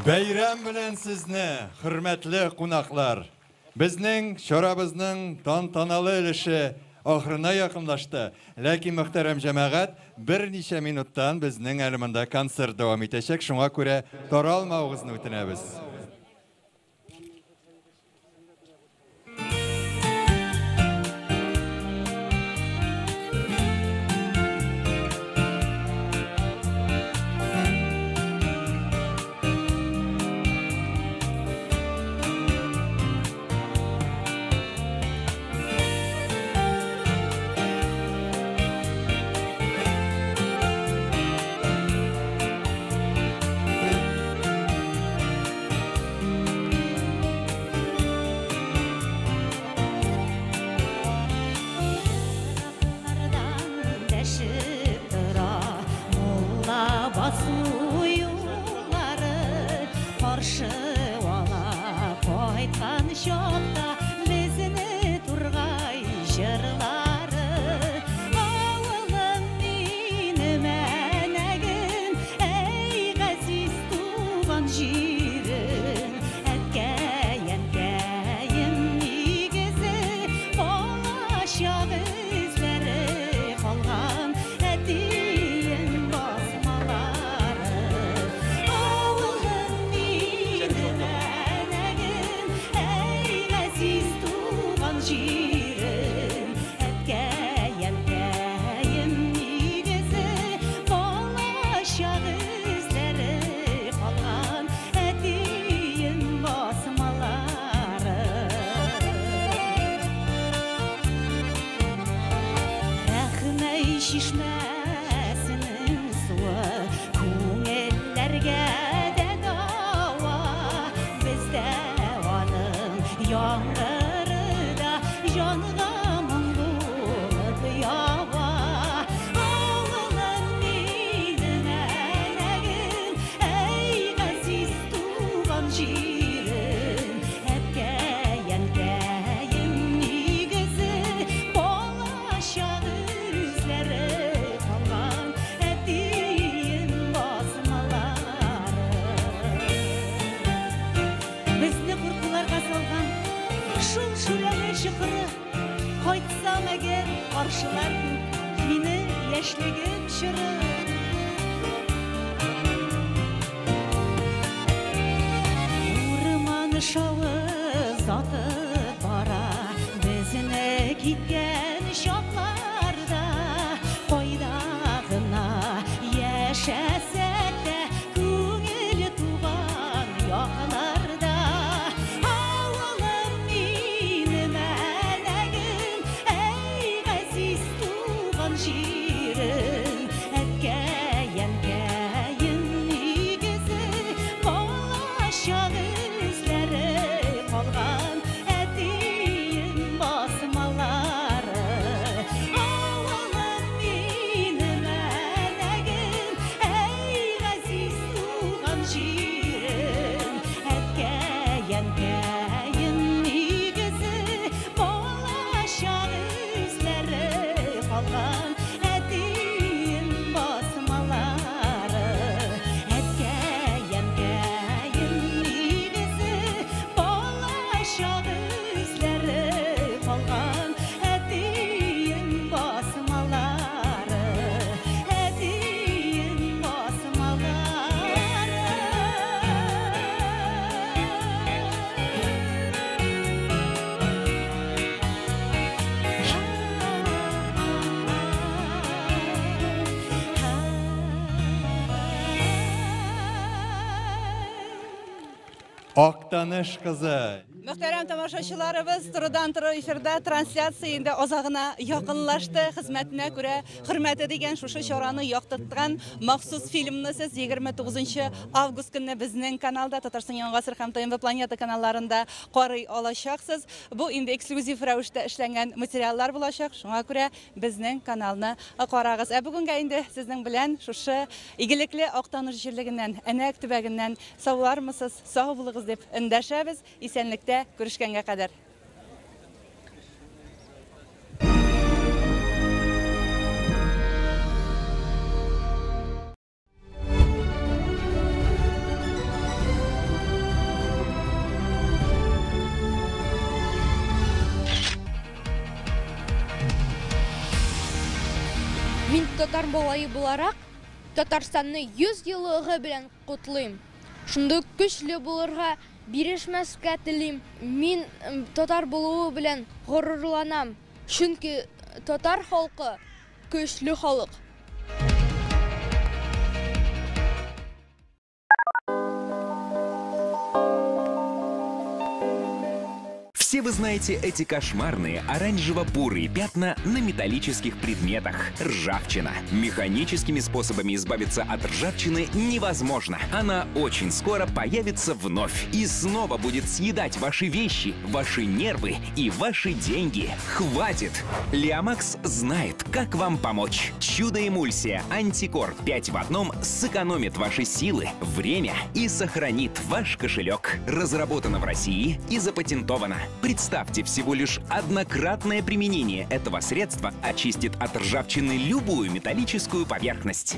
Бәйрәм белән сезне, хөрмәтле кунаклар. Безнең чарабызның тантаналы өлеше ахырына якынлашты. Ләкин мөхтәрәм җәмәгать, берничә минуттан безнең әле монда концерт дәвам итәчәк. Шуңа күрә таралмавыгызны үтенәбез. Көтмәгән каршылар күк мине яшьлегем чоры. Урман шавы озатып бара безне киткән чакларда, кайда гына яшәсәк тә күңел туган якларда. Авылым минем әнәгем, әй газиз туган җирем, әткәй-әнкәем нигезе, балачак эзләре калган әтием басмалары. Авылым минем әнәгем, әй газиз туган җирем, әткәй-әнкәем нигезе, балачак эзләре калган әтием басмалары. Әткәй-әнкәем нигезе, балачак эзләре калган әтием басмалары. Әтием басмалары. Актаныш кызы. Мөхтәрәм тамашачыларыбыз, турыдан-туры эфирда трансляция инде азагына якынлашты. Хезмәтенә күрә хөрмәте дигән шушы чараны яктырткан махсус фильмны сез 29 август көнне безнең каналда, Татарстан Яңа Гасыр һәм ТНВ Планета каналларында карый алачаксыз. Бу инде эксклюзив рәвештә эшләнгән материаллар булачак. Шуңа күрә безнең каналны карагыз. Ә бүгенгә инде сезнең белән шушы игелекле Актаныш җирлегеннән, Әнәк төбәгеннән саулармысыз, сау булыгыз дип эндәшәбез. Исәнлектә күрешкәнгә кадәр. Мин татар малае буларак Татарстанны 100 еллыгы белән котлыйм. Шундый көчле булырга, бирешмәскә телим. Мин татар булуы белән горурланам. Чөнки татар халкы көчле халык. Все вы знаете эти кошмарные оранжево-бурые пятна на металлических предметах. Ржавчина. Механическими способами избавиться от ржавчины невозможно. Она очень скоро появится вновь и снова будет съедать ваши вещи, ваши нервы и ваши деньги. Хватит! Лиамакс знает, как вам помочь. Чудо-эмульсия Антикор 5 в 1 сэкономит ваши силы, время и сохранит ваш кошелек. Разработано в России и запатентовано. Представьте, всего лишь однократное применение этого средства очистит от ржавчины любую металлическую поверхность.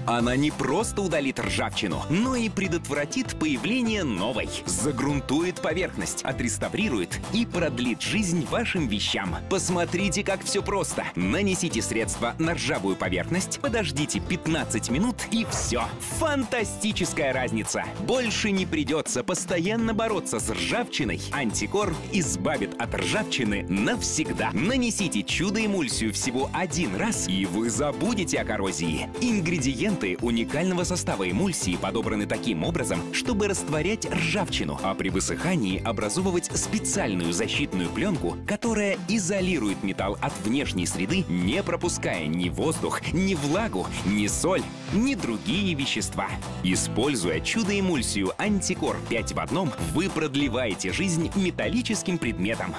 Она не просто удалит ржавчину, но и предотвратит появление новой. Загрунтует поверхность, отреставрирует и продлит жизнь вашим вещам. Посмотрите, как все просто. Нанесите средство на ржавую поверхность, подождите 15 минут и все. Фантастическая разница! Больше не придется постоянно бороться с ржавчиной. Антикор избавит от ржавчины навсегда. Нанесите чудо-эмульсию всего один раз, и вы забудете о коррозии. Ингредиенты уникального состава эмульсии подобраны таким образом, чтобы растворять ржавчину, а при высыхании образовывать специальную защитную пленку, которая изолирует металл от внешней среды, не пропуская ни воздух, ни влагу, ни соль, ни другие вещества. Используя чудо-эмульсию Антикор 5 в 1, вы продлеваете жизнь металлическим предметам.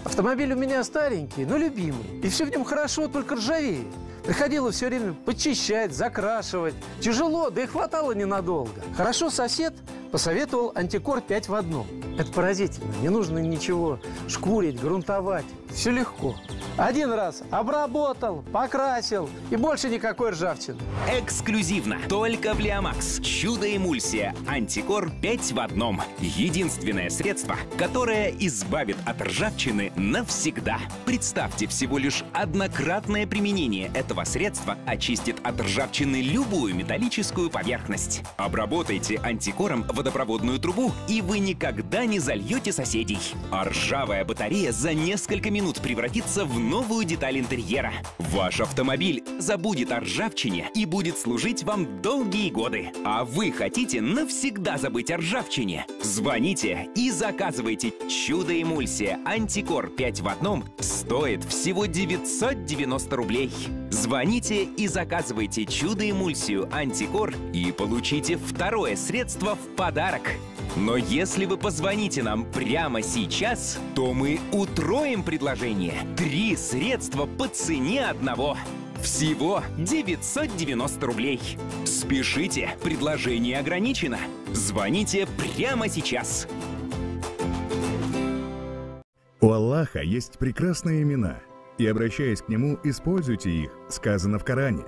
Автомобиль у меня старенький, но любимый. И все в нем хорошо, только ржавеет. Приходилось все время подчищать, закрашивать. Тяжело, да и хватало ненадолго. Хорошо сосед посоветовал Антикор 5 в 1. Это поразительно. Не нужно ничего шкурить, грунтовать. все легко. Один раз обработал, покрасил, и больше никакой ржавчины. Эксклюзивно. Только в Лиамакс. Чудо-эмульсия Антикор 5 в одном. Единственное средство, которое избавит от ржавчины навсегда. Представьте, всего лишь однократное применение этого средства очистит от ржавчины любую металлическую поверхность. Обработайте антикором водопроводную трубу, и вы никогда не зальете соседей. А ржавая батарея за несколько минут превратится в новую деталь интерьера. Ваш автомобиль забудет о ржавчине и будет служить вам долгие годы. А вы хотите навсегда забыть о ржавчине? Звоните и заказывайте. Чудо-эмульсия Антикор 5 в одном стоит всего 990 рублей. Звоните и заказывайте чудо-эмульсию Антикор и получите второе средство в подарок. Но если вы позвоните нам прямо сейчас, то мы утроим предложение. 3 средства по цене одного. Всего 990 рублей. Спешите, предложение ограничено. Звоните прямо сейчас. У Аллаха есть прекрасные имена, и, обращаясь к нему, используйте их, сказано в Коране.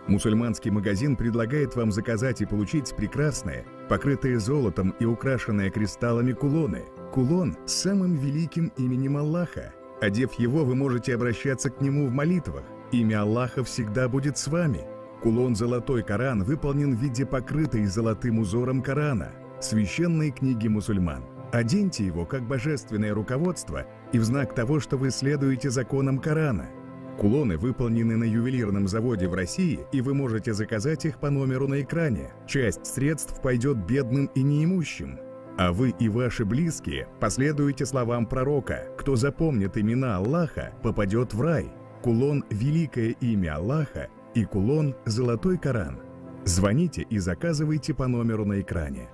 Мусульманский магазин предлагает вам заказать и получить прекрасные, покрытые золотом и украшенные кристаллами кулоны. Кулон с самым великим именем Аллаха. Одев его, вы можете обращаться к нему в молитвах. Имя Аллаха всегда будет с вами. Кулон «Золотой Коран» выполнен в виде покрытой золотым узором Корана, священной книги мусульман. Оденьте его как божественное руководство и в знак того, что вы следуете законам Корана. Кулоны выполнены на ювелирном заводе в России, и вы можете заказать их по номеру на экране. Часть средств пойдет бедным и неимущим. А вы и ваши близкие последуете словам пророка. Кто запомнит имена Аллаха, попадет в рай. Кулон «Великое имя Аллаха» и кулон «Золотой Коран». Звоните и заказывайте по номеру на экране.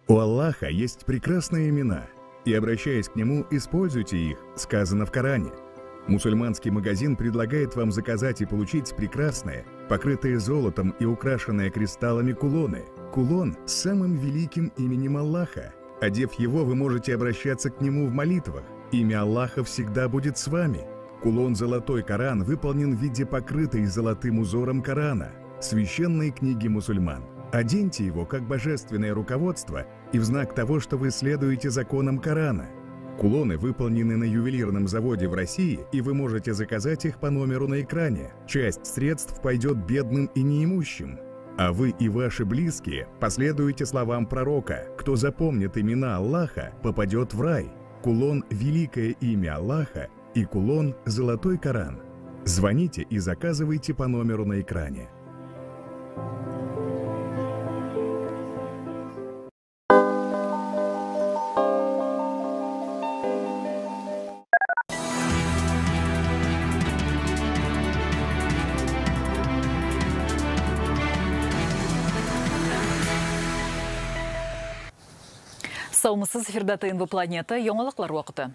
У Аллаха есть прекрасные имена, и, обращаясь к нему, используйте их, сказано в Коране. Мусульманский магазин предлагает вам заказать и получить прекрасные, покрытые золотом и украшенные кристаллами кулоны. Кулон с самым великим именем Аллаха. Одев его, вы можете обращаться к нему в молитвах. Имя Аллаха всегда будет с вами. Кулон «Золотой Коран» выполнен в виде покрытой золотым узором Корана, священной книги мусульман. Оденьте его как божественное руководство и в знак того, что вы следуете законам Корана. Кулоны выполнены на ювелирном заводе в России, и вы можете заказать их по номеру на экране. Часть средств пойдет бедным и неимущим. А вы и ваши близкие последуете словам пророка. Кто запомнит имена Аллаха, попадет в рай. Кулон «Великое имя Аллаха» и кулон «Золотой Коран». Звоните и заказывайте по номеру на экране. Саумысыз эфирда ТНВ Планета, яңалыклар вакыты.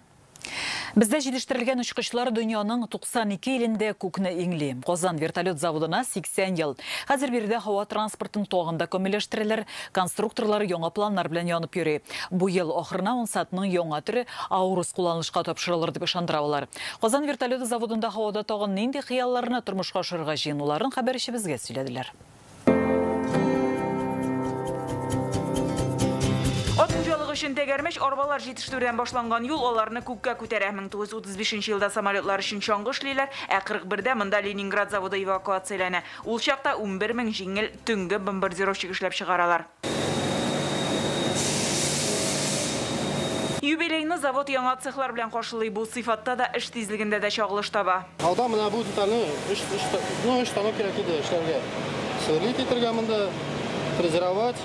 Бездә җитештерелгән очкычлар дөньяның 92 илендә күкне иңли. Казан вертолет заводына 80 ел. Хәзер биредә һава транспортын тагын да камилләштерәләр, конструкторлар яңа планнар белән янып йөри. Бу ел ахырына Ансатның яңа төре Аурус кулланылышка тапшырылыр дип ышандыра алар. Казан вертолеты заводында һавада тагын нинди хыялларны тормышка ашырырга җыенуларын хәбәрчебезгә сөйләделәр. Ат хуҗалыгы өчен тәгәрмәч арбалар җитештерүдән башланган юл аларны күккә күтәрә. 1935 елда самолетлар өчен чаңгы эшлиләр, ә 41-дә монда Ленинград заводы эвакуацияләнә. Ул чакта 11 мең җиңел төнге бомбардировщик эшләп чыгаралар. Юбилейны завод яңа цехлар белән каршылый. Бу сыйфатта да, эш тизлегендә дә чагылыш таба. Алда менә бу детальне 3 станок кирәк иде эшләргә. Сверлить итәргә монда, фрезеровать.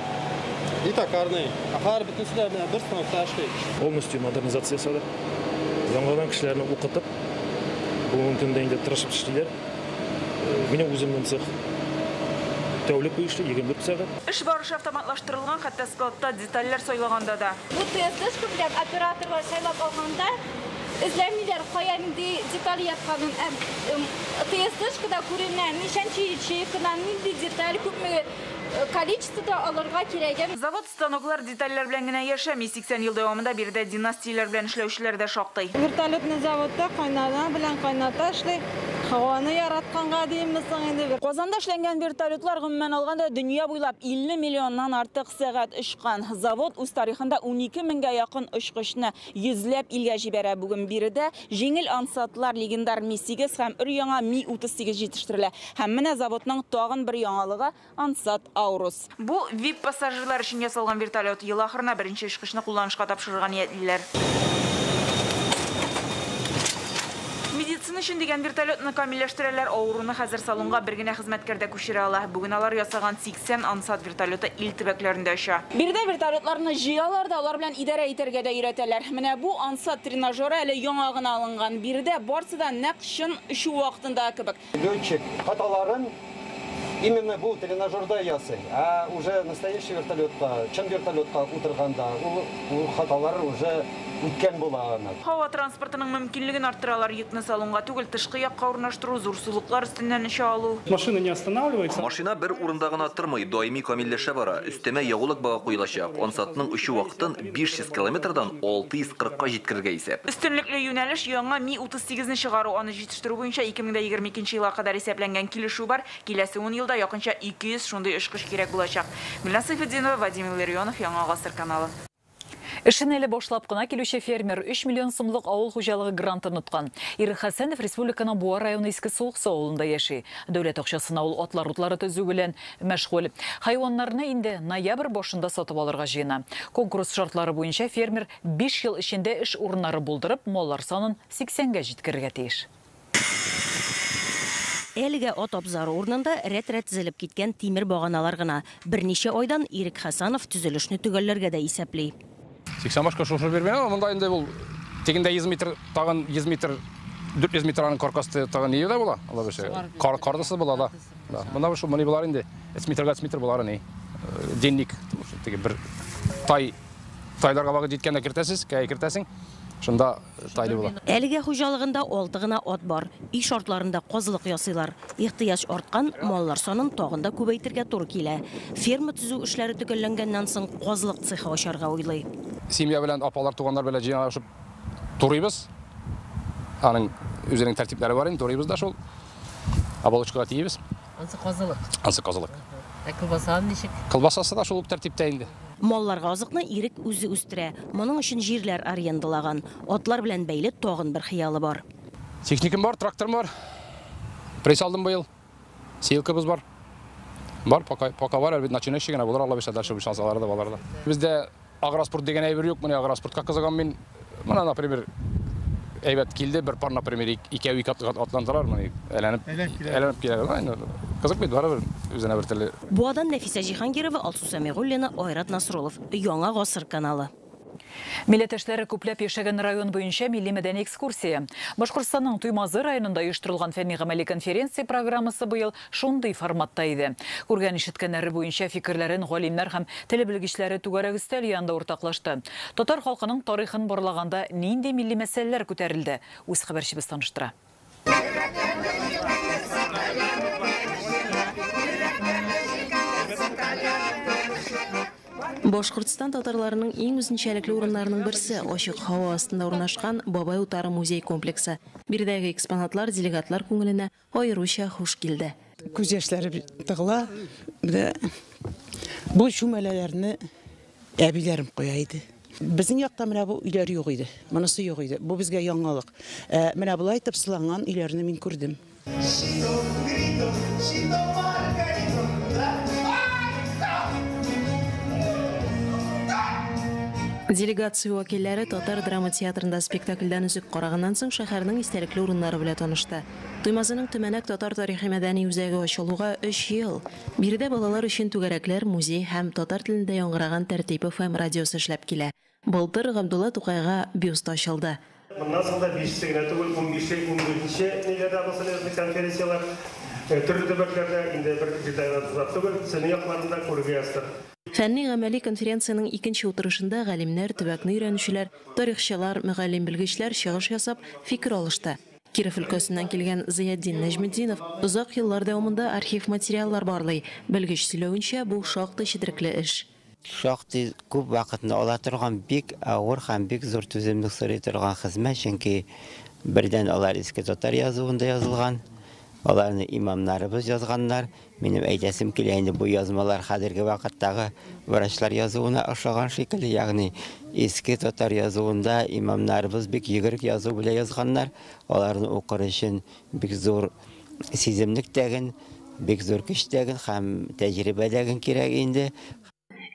И токарный. Ахар бөтенесе дә бер станокта эшли. Полностью модернизация ясады. Яңадан кешеләрне укытып, бүгенге көндә инде тырышып эшлиләр. Минем үземнең цех тәүлек буе эшли, 24 сәгать. Эш барышы автоматлаштырылган, хәтта складта детальләр сайлаганда да. Бу ТСДшка белән операторлар сайлап алганда Эзләмиләр, кая нинди деталь ятканын. Ә ТСДшкада күренә, ничәнче ячейкадан нинди деталь, күпме количествода алырга кирәген. Завод станоклар, детальләр белән генә яшәми. 80 ел дәвамында биредә династияләр белән эшләүчеләр дә шактый. Вертолетный заводта кайнана белән кайната эшли. Һаваны яратканга димме соң инде. Казанда эшләнгән вертолетлар гомумән алганда дөнья буйлап 50 миллионнан артык сәгать очкан. Завод үз тарихында 12 меңгә якын очкычны йөзләп илгә җибәрә. Бүген биредә җиңел ансатлар легендар Ми-8 һәм өр-яңа Ми-38 җитештерелә. Һәм менә заводның тагын бер яңалыгы ансат Аурус. Бу VIP пассажирлар өчен ясалган вертолет. Ел ахырына беренче очкычны кулланышка тапшырырга ниятлиләр. Медицина өчен дигән вертолетны камилләштерәләр. Авыруны хәзер салонга бер генә хезмәткәр дә күчерә ала. Бүген алар ясаган 80 ансат вертолеты ил төбәкләрендә оча. Биредә вертолетларны җыялар да, алар белән идарә итәргә дә өйрәтәләр. Менә бу ансат тренажеры әле яңа гына алынган. Биредә барсы да нәкъ чын очу вакытындагы кебек. Летчик хаталарын именно бу тренажерда ясый. А уже настоящий вертолетка, чын вертолетка утырганда ул хаталар уже үткән була аны. Һава транспортының мөмкинлеген арттыралар. Йөкне салонга түгел, тышкы якка урнаштыру, зур сулыклар өстеннән оча алу. Машина не останавливается. Машина бер урында гына тормый, даими камилләшә бара. Өстәмә ягулык багы куелачак. Ансатның очу вакытын 500 километрдан 640-ка җиткерергә исәп. Өстенлекле юнәлеш яңа Ми-38-не чыгару. Аны җитештерү буенча 2022 елга кадәр исәпләнгән килешү бар. Киләсе 10 елда якынча 200 шундый очкыч кирәк булачак. Гөлназ Сайфетдинова, Вадим Илларионов, Яңа Гасыр каналы. Эшен әле башлап кына килүче фермер 3 миллион сумлык авыл хуҗалыгы грантын откан. Ирек Хәсәнов республиканың Буа районы Иске Суыксу авылында яши. Дәүләт акчасына ул атлар утлары төзү белән мәшгуль. Хайваннарны инде ноябрь башында сатып алырга җыена. Конкурс шартлары буенча фермер 5 ел эчендә эш урыннары булдырып, маллар санын 80-гә җиткерергә тиеш. Әлегә ат абзары урынында рәт-рәт тезелеп киткән тимер баганалар гына. Берничә айдан Ирек Хәсәнов төзелешне төгәлләргә дә исәпли. 80 башка шушы бирмәгән, монда инде ул тегендә 100 метр, тагын 100 метр, 400 метр аның каркасы тагын нигә була? Алла бирсә. Кардысы була да. Монда шул моны булар инде. 3 метрга 3 метр булар ни. Денник, теге бер тай тайларга вакыт җиткәндә кертәсез, кәй кертәсең. Шунда тайлы була. Әлегә хуҗалыгында 6 гына ат бар. Өй шартларында казылык ясыйлар. Ихтыяҗ арткан, маллар санын тагын да күбәйтергә туры килә. Ферма төзү эшләре төгәлләнгәннән соң казылык цехы ачарга уйлый. Семья белән апалар, туганнар белән җыйналышып турыйбыз. Аның үзенең тәртипләре бар инде, турыйбыз да шул. Оболочкага тиебез. Ансы казылык. Ансы казылык. Ә колбаса ничек? Колбасасы да шул ук тәртиптә инде. Малларга азыкны Ирек үзе үстерә. Моның өчен җирләр арендалаган. Атлар белән бәйле тагын бер хыялы бар. Техникам бар, тракторым бар. Пресс алдым быел. Сеялкабыз бар. Бар, пока бар, әлбәттә, начинающий генә булыр, Алла бирсә, дальше шансалары да балар да. Бездә агроспорт дигән әйбер юк, менә агроспортка кызыгам мин. Менә, например, әйбәт килде, бер пар, например, икәү ике атландырар, менә әйләнеп килә. Кызык бит, барыбер үзенә бер төрле. Буадан Нәфисә Җиһангирова, Алсу Сәмигуллина, Айрат Насрулов. Яңа Гасыр каналы. Милләттәшләре күпләп яшәгән район буенча милли мәдәни экскурсия. Башкортстанның Туймазы районында оештырылган фәнни-гамәли конференция программасы быел шундый форматта иде. Күргән ишеткәннәре буенча фикерләрен галимнәр һәм тел белгечләре түгәрәк өстәл янында уртаклашты. Татар халкының тарихын барлаганда нинди милли мәсьәләләр күтәрелде? Үз хәбәрчебез таныштыра. Башкортстан татарларының иң үзенчәлекле урыннарының берсе ачык һава астында урнашкан Бабай утары музей комплексы. Биредәге экспонатлар делегатлар күңеленә аеруча хуш килде. Күз яшьләре тыгыла. Бу чүмәләләрне әбиләрем куя иде. Безнең якта менә бу өйләр юк иде. Монысы юк иде. Бу безгә яңалык. Менә болай итеп сыланган өйләрне мин күрдем. Делегация вәкилләре Татар драма театрында спектакльдән өзек караганнан соң шәһәрнең истәлекле урыннары белән танышты. Туймазының Төмәнәк татар тарихи мәдәни үзәге ачылуга 3 ел. Биредә балалар өчен түгәрәкләр, музей һәм татар телендә яңгыраган Тәртип FM радиосы эшләп килә. Былтыр Габдулла Тукайга бюст ачылды. Моннан соң да 5-се генә түгел, 15-е, 14-нче ниләрдә булсын конференцияләр төрле төбәкләрдә инде бер җирдә генә түгел, сәне якларында күрергә язды. Фәнни-гамәли конференциянең икенче утырышында галимнәр, төбәкне өйрәнүчеләр, тарихчылар, мөгаллим-белгечләр чыгыш ясап, фикер алышты. Киров өлкәсеннән килгән Зыятдин Нәҗметдинов озак еллар дәвамында архив материаллар барлый. Белгеч сөйләвенчә, бу шактый четерекле эш. Шактый күп вакытны ала торган бик авыр һәм бик зур түземлек сорый торган хезмәт, чөнки бердән алар иске татар язуында язылган, аларны имамнарыбыз язганнар. Минем әйтәсем килә инде, бу язмалар хәзерге вакыттагы врачлар язуына охшаган шикелле, ягъни иске татар язуында имамнарыбыз бик йөгерек язу белән язганнар, аларны укыр өчен бик зур сиземлек тәген, бик зур көч тәген һәм тәҗрибә дәген кирәк инде.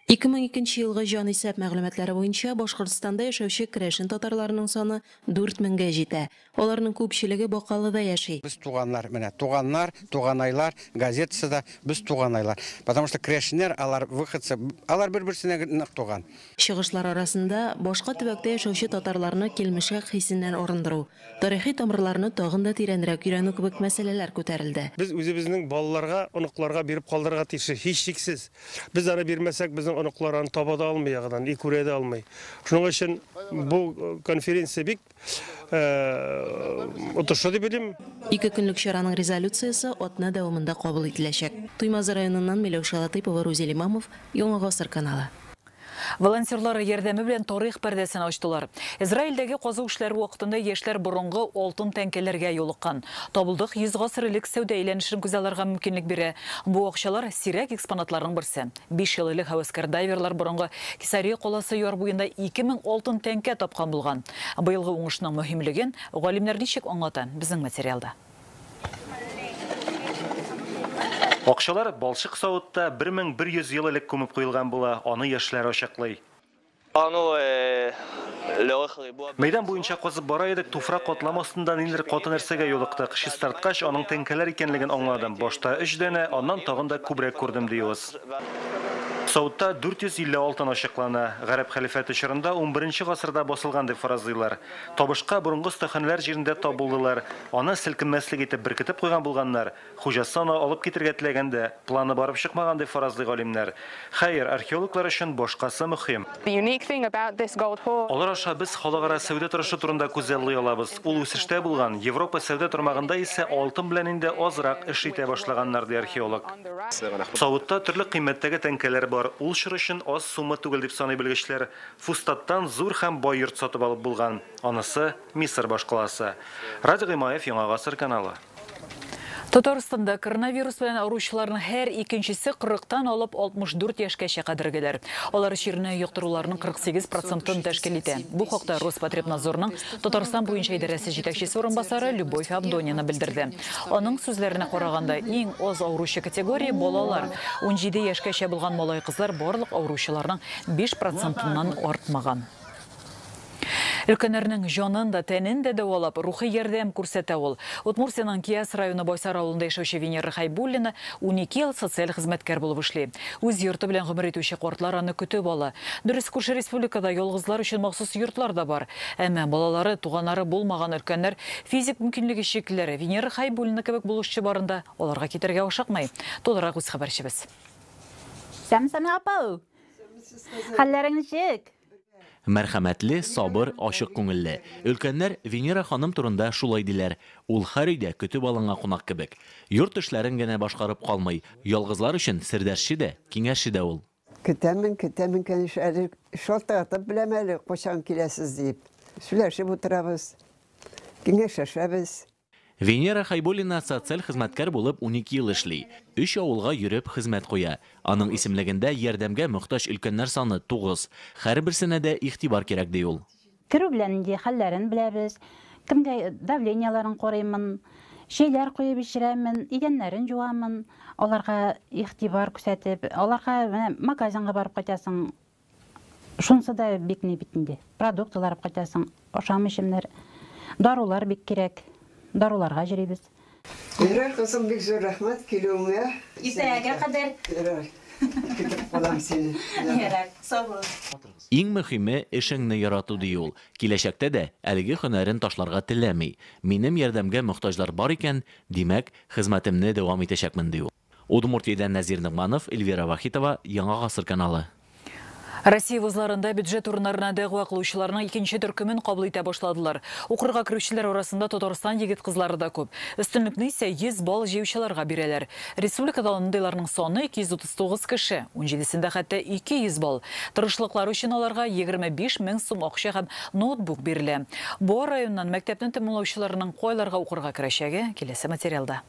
2002 елгы җанисәп мәгълүматлары буенча Башкортстанда яшәүче керәшен татарларының саны 4 меңгә җитә. Аларның күпчелеге Бакалыда яши. Без туганнар, менә туганнар, туганайлар газетасы да без туганайлар. Потому что керәшеннәр алар выходцы, алар бер-берсенә нык туган. Чыгышлар арасында башка төбәктә яшәүче татарларны килмешәк хисеннән арындыру, тарихи тамырларны тагын да тирәнрәк өйрәнү кебек мәсьәләләр күтәрелде. Без үзебезнең балаларга, оныкларга биреп калдырырга тиеш, һичшиксез. Без аны бирмәсәк, безнең оныклар аны таба да алмый ягынан, и күрә дә алмый. Шуның өчен бу конференция бик отышлы дип уйлыйм. Ике көнлек чараның резолюциясе атна дәвамында кабул ителәчәк. Туймазы районыннан Миләүшә Латыйпова, Рузил Имамов, Яңа Гасыр каналы. Волонтерлар ярдәме белән тарих пәрдәсен ачтылар. Израильдәге казу эшләре вакытында яшьләр борынгы алтын тәңкәләргә юлыккан. Табылдык 100 гасыр элек сәүдә әйләнешен күзалларга мөмкинлек бирә. Бу акчалар сирәк экспонатларның берсе. 5 ел элек һәвәскәр дайверлар борынгы Кесария каласы яр буенда 2000 алтын тәңкә тапкан булган. Быелгы уңышның мөһимлеген галимнәр ничек аңлата? Безнең материалда. Акчалар балчык савытта 1100 ел элек күмеп куелган була, аны яшьләр ачыклый. Мәйдан буенча казып бара идек, туфрак катлам астында нилер каты нәрсәгә юлыктык. Чистарткач, аның тәңкәләр икәнлеген аңладым. Башта 3 данә, аннан тагын да күбрәк күрдем, ди ул. Савытта 450 алтын ачыклана. Гарәп хәлифәте чорында 11 гасырда басылган дип фаразлыйлар. Табышка борынгы остаханәләр җирендә тап булдылар. Аны селкенмәслек итеп беркетеп куйган булганнар. Хуҗасы аны алып китергә теләгәндә, планы барып чыкмаган дип фаразлый галимнәр. Хәер, археологлар өчен башкасы мөһим. Алар аша без халыкара сәүдә торышы турында күзаллый алабыз. Ул үсештә булган. Европа сәүдә тармагында исә алтын белән инде азрак эш итә башлаганнар, ди археолог. Савытта төрле кыйммәттәге тәңкәләр бар. Ул чор өчен аз сумма түгел дип саный белгечләр. Фустаттан зур һәм бай йорт сатып алып булган. Анысы Мисыр башкаласы. Радик Гыймаев, Яңа Гасыр каналы. Татарстанда коронавирус белән авыручыларның һәр икенчесе 40-тан алып 64 яшькәчә кадәргеләр. Алар чирне йоктыруларның 48%-ын тәшкил итә. Бу хакта Роспотребнадзорның Татарстан буенча идарәсе җитәкчесе урынбасары Любовь Авдонина белдерде. Аның сүзләренә караганда, иң аз авыручы категория балалар. 17 яшькәчә булган малай-кызлар барлык авыручыларның 5%-ннан артмаган. Өлкәннәрнең җанын да, тәнен дә дәвалап, рухи ярдәм күрсәтә ул. Удмуртиянең Кияс районы Байсар авылында яшәүче Венера Хайбуллина 12 ел социаль хезмәткәр булып эшли. Үз йорты белән гомер итүче картлар аны көтеп ала. Дөрес, күрше республикада ялгызлар өчен махсус йортлар да бар. Әмма балалары, туганнары булмаган өлкәннәр физик мөмкинлеге чиклеләре Венера Хайбуллина кебек булышчы барында аларга китәргә ашыкмый. Тулырак үз хәбәрчебез. Сәмсәмә апау. Хәлләрең ничек? Мәрхәмәтле, сабыр, ачык күңелле. Өлкәннәр Венера ханым турында шулай диләр. Ул һәр өйдә көтеп алынган кунак кебек. Йорт эшләрен генә башкарып калмый. Ялгызлар өчен сердәшче дә, киңәшче дә ул. Көтәмен, көтәмен, конечно, әле шалтыратып беләм әле, кайчан киләсез дип. Сөйләшеп утырабыз, киңәшләшәбез. Венера Хайбуллина социаль хезмәткәр булып 12 ел эшли. 3 авылга йөреп хезмәт куя. Аның исемлегендә ярдәмгә мохтаҗ өлкәннәр саны 9. Һәрберсенә дә игътибар кирәк, ди ул. Керү белән инде хәлләрен беләбез. Кемгә давлениеларын карыймын, чәйләр куеп эчерәмен, идәннәрен жуамын. Аларга игътибар күрсәтеп, аларга менә магазинга барып кайтасың. Шунсы да бик ни бит инде. Продуктлар алып кайтасың, ашам-эчемнәр, дарулар бик кирәк. Даруларга йөрибез. Ярар, кызым, бик зур рәхмәт килүеңә. Иртәгә кадәр. Ярар. Көтеп калам сине. Ярар, сау бул. Иң мөһиме эшеңне ярату, ди ул. Киләчәктә дә әлеге һөнәрен ташларга теләми. Минем ярдәмгә мохтаҗлар бар икән, димәк, хезмәтемне дәвам итәчәкмен, ди ул. Удмуртиядән Нәзир Ногманов, Эльвира Вахитова, Яңа Гасыр каналы. Россия вузларында бюджет урыннарына дәгъва кылучыларның икенче төркемен кабул итә башладылар. Укырга керүчеләр арасында Татарстан егет-кызлары да күп. Өстенлекне исә 100 балл җыючыларга бирәләр. Республикада андыйларның саны 239 кеше, 17сендә хәтта 200 балл. Тырышлыклары өчен аларга 25 мең сум акча һәм ноутбук бирелә. Буа районыннан мәктәпне тәмамлаучыларның кайларга укырга керәчәге киләсе материалда.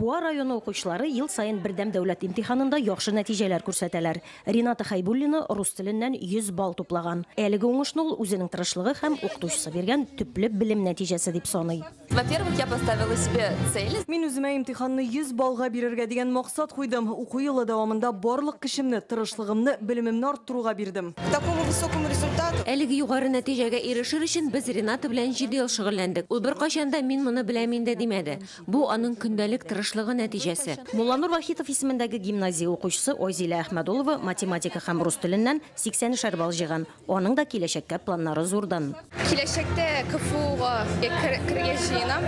Буа районы укучылары ел саен бердәм дәүләт имтиханында яхшы нәтиҗәләр күрсәтәләр. Рената Хәйбуллина рус теленнән 100 балл туплаган. Әлеге уңышны ул үзенең тырышлыгы һәм укытучысы биргән төпле белем нәтиҗәсе дип саный. Во-первых, я поставила себе цель. Мин үземә имтиханны 100 баллга бирергә дигән максат куйдым. Уку елы дәвамында барлык көчемне, тырышлыгымны, белемемне арттыруга бирдем. К такому высокому результату. Әлеге югары нәтиҗәгә ирешер өчен без Рената белән 7 ел шөгыльләндек. Ул беркайчан да мин моны беләм инде димәде. Бу аның көндәлек тырышлыгы нәтиҗәсе. Мулланур Вахитов исемендәге гимназия укучысы Айзилә Әхмәдулова математика һәм рус теленнән 80 балл җыйган. Аның да киләчәккә планнары зурдан. Киләчәктә КФУга керергә җыенам.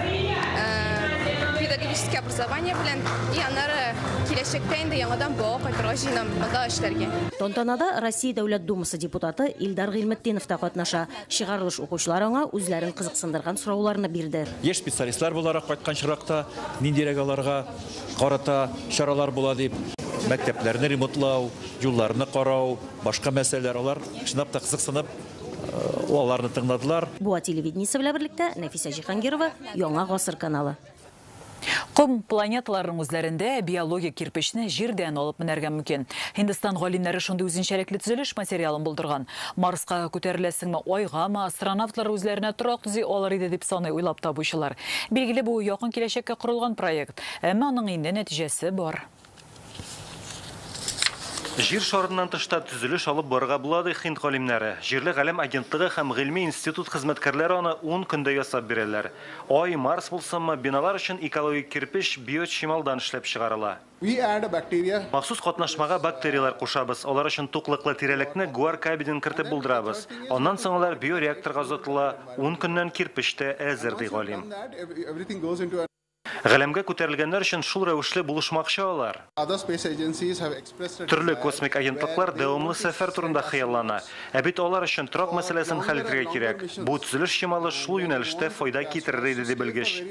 Педагогический образование белән и аннары киләчәктә инде яңадан Буага кайтырга җыенам, монда эшләргә. Тантанада Россия Дәүләт Думасы депутаты Илдар Гыйльметдинов та катнаша. Чыгарылыш укучылар аңа үзләрен кызыксындырган сорауларны бирде. Яшь специалистлар буларак кайткан чиракта ниндирәк аларга карата чаралар була дип, мәктәпләрне ремонтлау, юлларны карау, башка мәсьәләләр, алар чынлап та кызыксынып аларны тыңладылар. Буа телевидениесе белән берлектә Нәфисә Җиһангирова, Яңа Гасыр каналы. Ком планеталарының үзләрендә биологик кирпечне җирдән алып менәргә мөмкин. Һиндстан галимнәре шундый үзенчәлекле төзелеш материалын булдырган. Марска күтәреләсеңме, Айгамы, астронавтлар үзләренә торак төзи алыр иде дип саный уйлап табучылар. Билгеле, бу якын киләчәккә корылган проект, әмма аның инде нәтиҗәсе бар. Җир шарыннан тышта төзелеш алып барырга була, ди һинд галимнәре. Җирле галәм агентлыгы һәм гыйльми институт хезмәткәрләре аны 10 көндә ясап бирәләр. Ай, Марс булсынмы, биналар өчен экологик кирпеч биочималдан эшләп чыгарыла. Махсус катнашмага бактерияләр кушабыз. Алар өчен туклыклы тирәлекне гуар кабиден кертеп булдырабыз. Аннан соң алар биореакторга озатыла. 10 көннән кирпеч тә әзер, ди галим. Галәмгә күтәрелгәннәр өчен шул рәвешле булышмакчы алар. Төрле космик агентлыклар дәвамлы сәфәр турында хыяллана. Ә бит алар өчен торак мәсьәләсен хәл итәргә кирәк. Бу төзелеш чималы шул юнәлештә файда китерер иде, ди белгеч.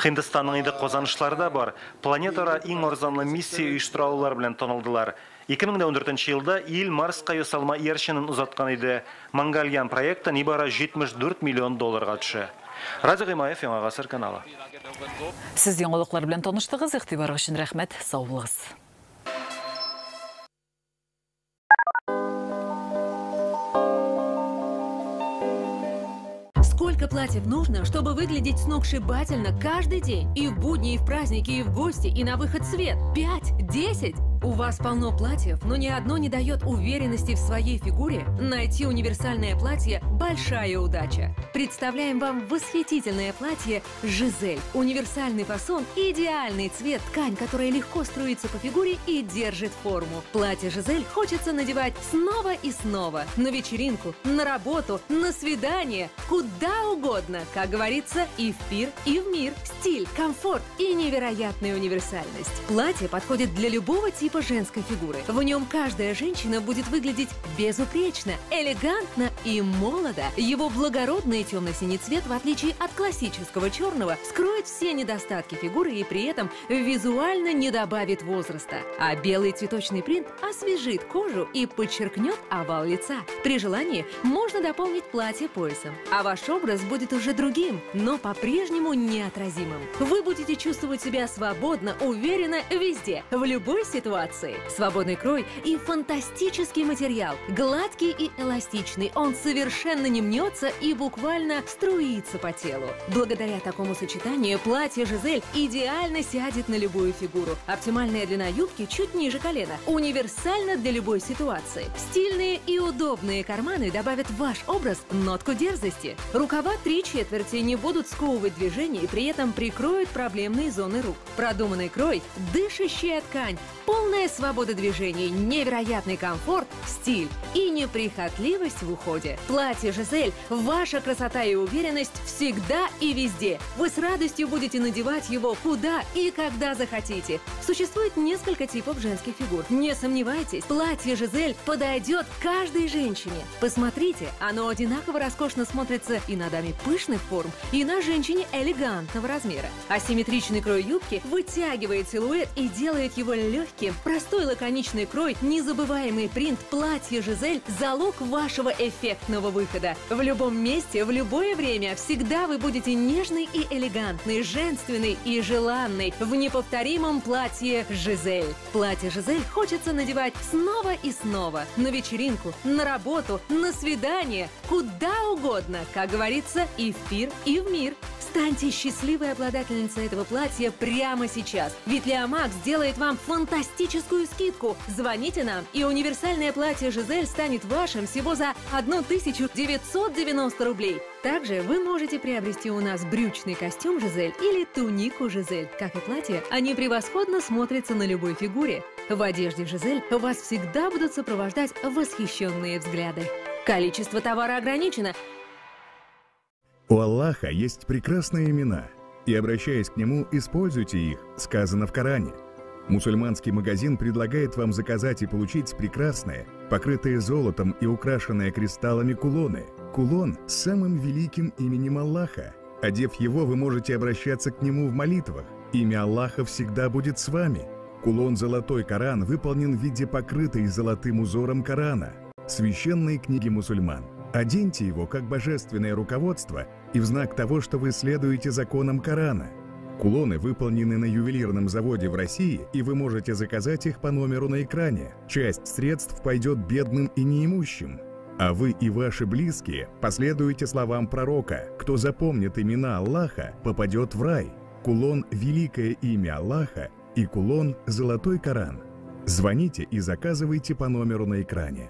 Һиндстанның инде казанышлары да бар. Планетара иң арзанлы миссия оештыра алулар белән танылдылар. 2014 елда ил Марска ясалма иярченен озаткан иде. Мангальян проекты нибары 74 миллион долларга төшә. Радик Гыймаев, Яңа Гасыр каналы. Сез яңалыклар белән таныштыгыз, игътибарыгыз өчен рәхмәт, сау булыгыз. Сколько платьев нужно, чтобы выглядеть сногсшибательно каждый день? И в будни, и в праздники, и в гости, и на выход в свет. 5, 10. У вас полно платьев, но ни одно не дает уверенности в своей фигуре. Найти универсальное платье – большая удача. Представляем вам восхитительное платье «Жизель». Универсальный фасон, идеальный цвет, ткань, которая легко струится по фигуре и держит форму. Платье «Жизель» хочется надевать снова и снова. На вечеринку, на работу, на свидание, куда угодно. Как говорится, и в пир, и в мир. Стиль, комфорт и невероятная универсальность. Платье подходит для любого типа женской фигуры. В нем каждая женщина будет выглядеть безупречно, элегантно и молодо. Его благородный темно-синий цвет, в отличие от классического черного, скроет все недостатки фигуры и при этом визуально не добавит возраста. А белый цветочный принт освежит кожу и подчеркнет овал лица. При желании можно дополнить платье поясом. А ваш образ будет уже другим, но по-прежнему неотразимым. Вы будете чувствовать себя свободно, уверенно везде, в любой ситуации. Свободный крой и фантастический материал. Гладкий и эластичный, он совершенно не мнется и буквально струится по телу. Благодаря такому сочетанию платье «Жизель» идеально сядет на любую фигуру. Оптимальная длина юбки чуть ниже колена. Универсально для любой ситуации. Стильные и удобные карманы добавят в ваш образ нотку дерзости. Рукава 3/4 не будут сковывать движение и при этом прикроют проблемные зоны рук. Продуманный крой, дышащая ткань, полностью Полная свобода движений, невероятный комфорт, стиль и неприхотливость в уходе. Платье «Жизель» – ваша красота и уверенность всегда и везде. Вы с радостью будете надевать его куда и когда захотите. Существует несколько типов женских фигур. Не сомневайтесь, платье «Жизель» подойдет каждой женщине. Посмотрите, оно одинаково роскошно смотрится и на даме пышных форм, и на женщине элегантного размера. Асимметричный крой юбки вытягивает силуэт и делает его легким. Простой лаконичный крой, незабываемый принт платья «Жизель» – залог вашего эффектного выхода. В любом месте, в любое время всегда вы будете нежный и элегантный, женственный и желанный в неповторимом платье «Жизель». Платье «Жизель» хочется надевать снова и снова. На вечеринку, на работу, на свидание, куда угодно, как говорится, и в пир, и в мир. Станьте счастливой обладательницей этого платья прямо сейчас. Ведь Леомакс делает вам фантастическую скидку. Звоните нам, и универсальное платье «Жизель» станет вашим всего за 1990 рублей. Также вы можете приобрести у нас брючный костюм «Жизель» или тунику «Жизель». Как и платье, они превосходно смотрятся на любой фигуре. В одежде «Жизель» вас всегда будут сопровождать восхищенные взгляды. Количество товара ограничено. У Аллаха есть прекрасные имена, и, обращаясь к Нему, используйте их, сказано в Коране. Мусульманский магазин предлагает вам заказать и получить прекрасные, покрытые золотом и украшенные кристаллами кулоны. Кулон с самым великим именем Аллаха. Одев его, вы можете обращаться к Нему в молитвах. Имя Аллаха всегда будет с вами. Кулон «Золотой Коран» выполнен в виде покрытой золотым узором Корана, священной книги мусульман. Оденьте его как божественное руководство и в знак того, что вы следуете законам Корана. Кулоны выполнены на ювелирном заводе в России, и вы можете заказать их по номеру на экране. Часть средств пойдет бедным и неимущим. А вы и ваши близкие последуете словам пророка. Кто запомнит имена Аллаха, попадет в рай. Кулон «Великое имя Аллаха» и кулон «Золотой Коран». Звоните и заказывайте по номеру на экране.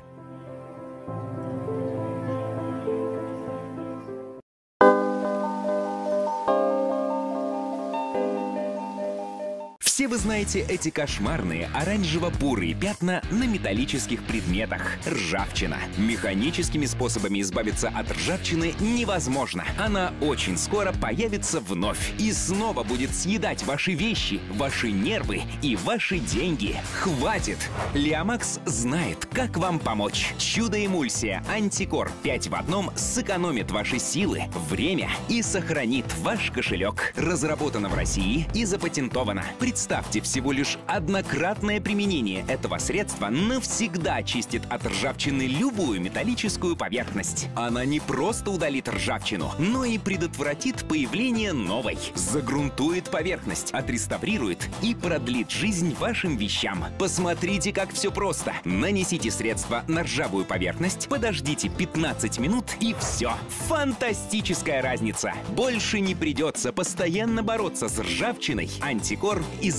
Все вы знаете эти кошмарные оранжево-бурые пятна на металлических предметах. Ржавчина. Механическими способами избавиться от ржавчины невозможно. Она очень скоро появится вновь и снова будет съедать ваши вещи, ваши нервы и ваши деньги. Хватит! Леомакс знает, как вам помочь. Чудо-эмульсия Антикор 5 в 1 сэкономит ваши силы, время и сохранит ваш кошелек. Разработано в России и запатентовано. Представьте, всего лишь однократное применение этого средства навсегда очистит от ржавчины любую металлическую поверхность. Она не просто удалит ржавчину, но и предотвратит появление новой. Загрунтует поверхность, отреставрирует и продлит жизнь вашим вещам. Посмотрите, как все просто. Нанесите средство на ржавую поверхность, подождите 15 минут и все. Фантастическая разница! Больше не придется постоянно бороться с ржавчиной. Антикор избавит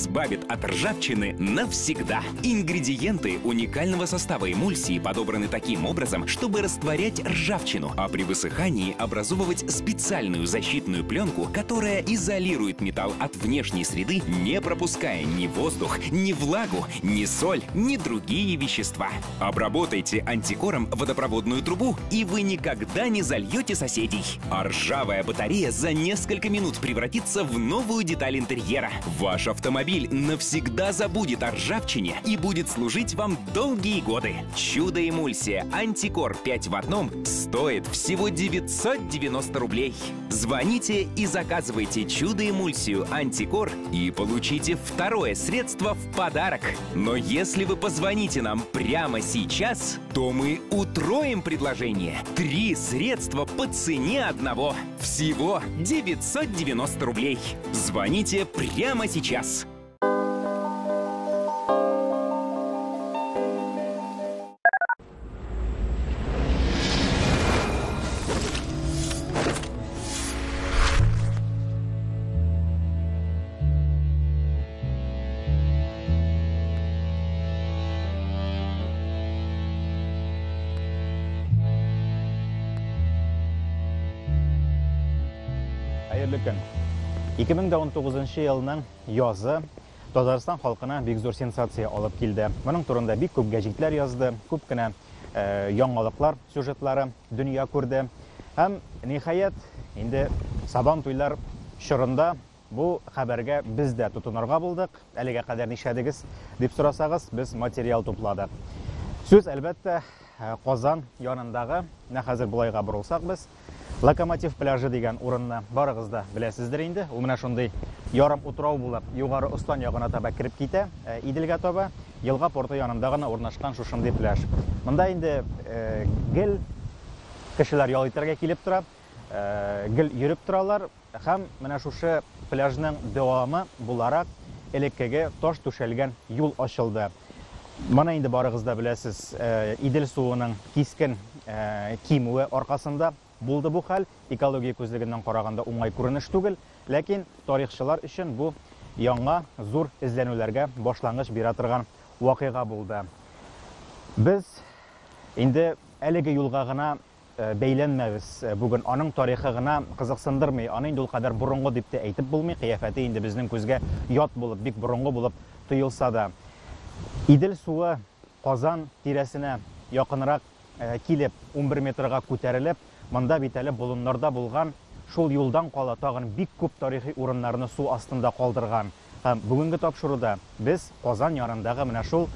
от ржавчины навсегда. Ингредиенты уникального состава эмульсии подобраны таким образом, чтобы растворять ржавчину, а при высыхании образовывать специальную защитную пленку, которая изолирует металл от внешней среды, не пропуская ни воздух, ни влагу, ни соль, ни другие вещества. Обработайте антикором водопроводную трубу, и вы никогда не зальете соседей. А ржавая батарея за несколько минут превратится в новую деталь интерьера. Ваш автомобиль навсегда забудет о ржавчине и будет служить вам долгие годы. Чудо-эмульсия Антикор 5 в 1 стоит всего 990 рублей. Звоните и заказывайте чудо-эмульсию Антикор и получите второе средство в подарок. Но если вы позвоните нам прямо сейчас, то мы утроим предложение. 3 средства по цене одного. Всего 990 рублей. Звоните прямо сейчас. Хәерле көн. 2019 елның язы Татарстан халкына бик зур сенсация алып килде. Моның турында бик күп гәҗитләр язды, күп кенә яңалыклар сюжетлары дөнья күрде. Һәм, ниһаять, инде Сабан туйлар чорында бу хәбәргә без дә тотынырга булдык. Әлегә кадәр нишләдегез дип сорасагыз, без материал тупладык. Сүз, әлбәттә, Казан янындагы, менә хәзер болайга борылсак без, Локомотив пляжы дигән урынны барыгыз да беләсездер инде. Ул менә шундый ярым утрау булып, Югары Ослан ягына таба кереп китә, Иделгә таба, елга порты янында гына урнашкан шушындый пляж. Монда инде гел кешеләр ял итәргә килеп тора, гел йөреп торалар. Һәм менә шушы пляжның дәвамы буларак элеккеге таш түшәлгән юл ачылды. Моны инде барыгыз да беләсез, Идел суының кискен кимүе аркасында булды бу хәл. Экология күзлегеннән караганда уңай күренеш түгел, ләкин тарихчылар өчен бу яңа зур эзләнүләргә башлангыч бирә торган вакыйга булды. Без инде әлеге юлга гына бәйләнмәбез бүген. Аның тарихы гына кызыксындырмый. Аны инде ул кадәр борынгы дип тә әйтеп булмый. Кыяфәте инде безнең күзгә ят булып, бик борынгы булып тоелса да. Идел суы Казан тирәсенә якынрак килеп, 11 метрга күтәрелеп, монда бит әле болыннарда булган шул юлдан кала тагын бик күп тарихи урыннарны су астында калдырган. Һәм бүгенге тапшыруда без Казан янындагы менә шул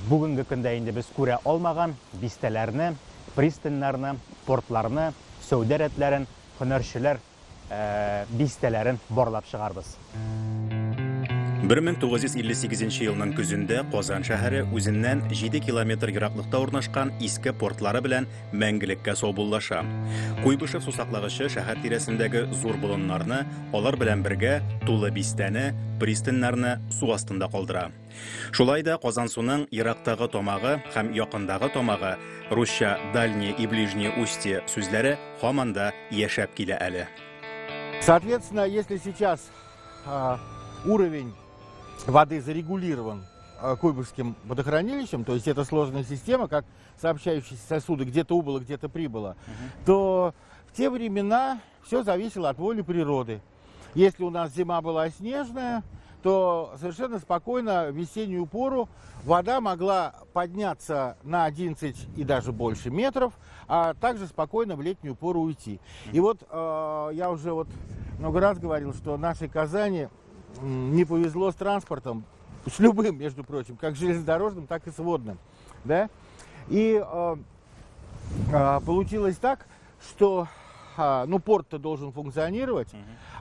бүгенге көндә инде без күрә алмаган бистәләрне, пристаньнарны, портларны, сәүдә рәтләрен, һөнәрчеләр бистәләрен барлап чыгарбыз. 1958 елның көзендә Казан шәһәре үзеннән 7 километр ераклыкта урнашкан иске портлары белән мәңгелеккә саубуллаша. Куйбышев сусаклагычы шәһәр тирәсендәге зур болыннарны, алар белән бергә тулы бистәне, пристаньнарны су астында калдыра. Шулай да Казансуның ерактагы тамагы һәм якындагы тамагы, русча дальнее и ближнее устье сүзләре һаман да яшәп килә әле. Соответственно, если сейчас уровень воды зарегулирован Куйбышевским водохранилищем, то есть это сложная система, как сообщающиеся сосуды, где-то убыло, где-то прибыло, то в те времена все зависело от воли природы. Если у нас зима была снежная, то совершенно спокойно в весеннюю пору вода могла подняться на 11 и даже больше метров, а также спокойно в летнюю пору уйти. И вот я уже много раз говорил, что нашей Казани не повезло с транспортом, с любым, между прочим, как железнодорожным, так и с водным. Да? И получилось так, что порт-то должен функционировать,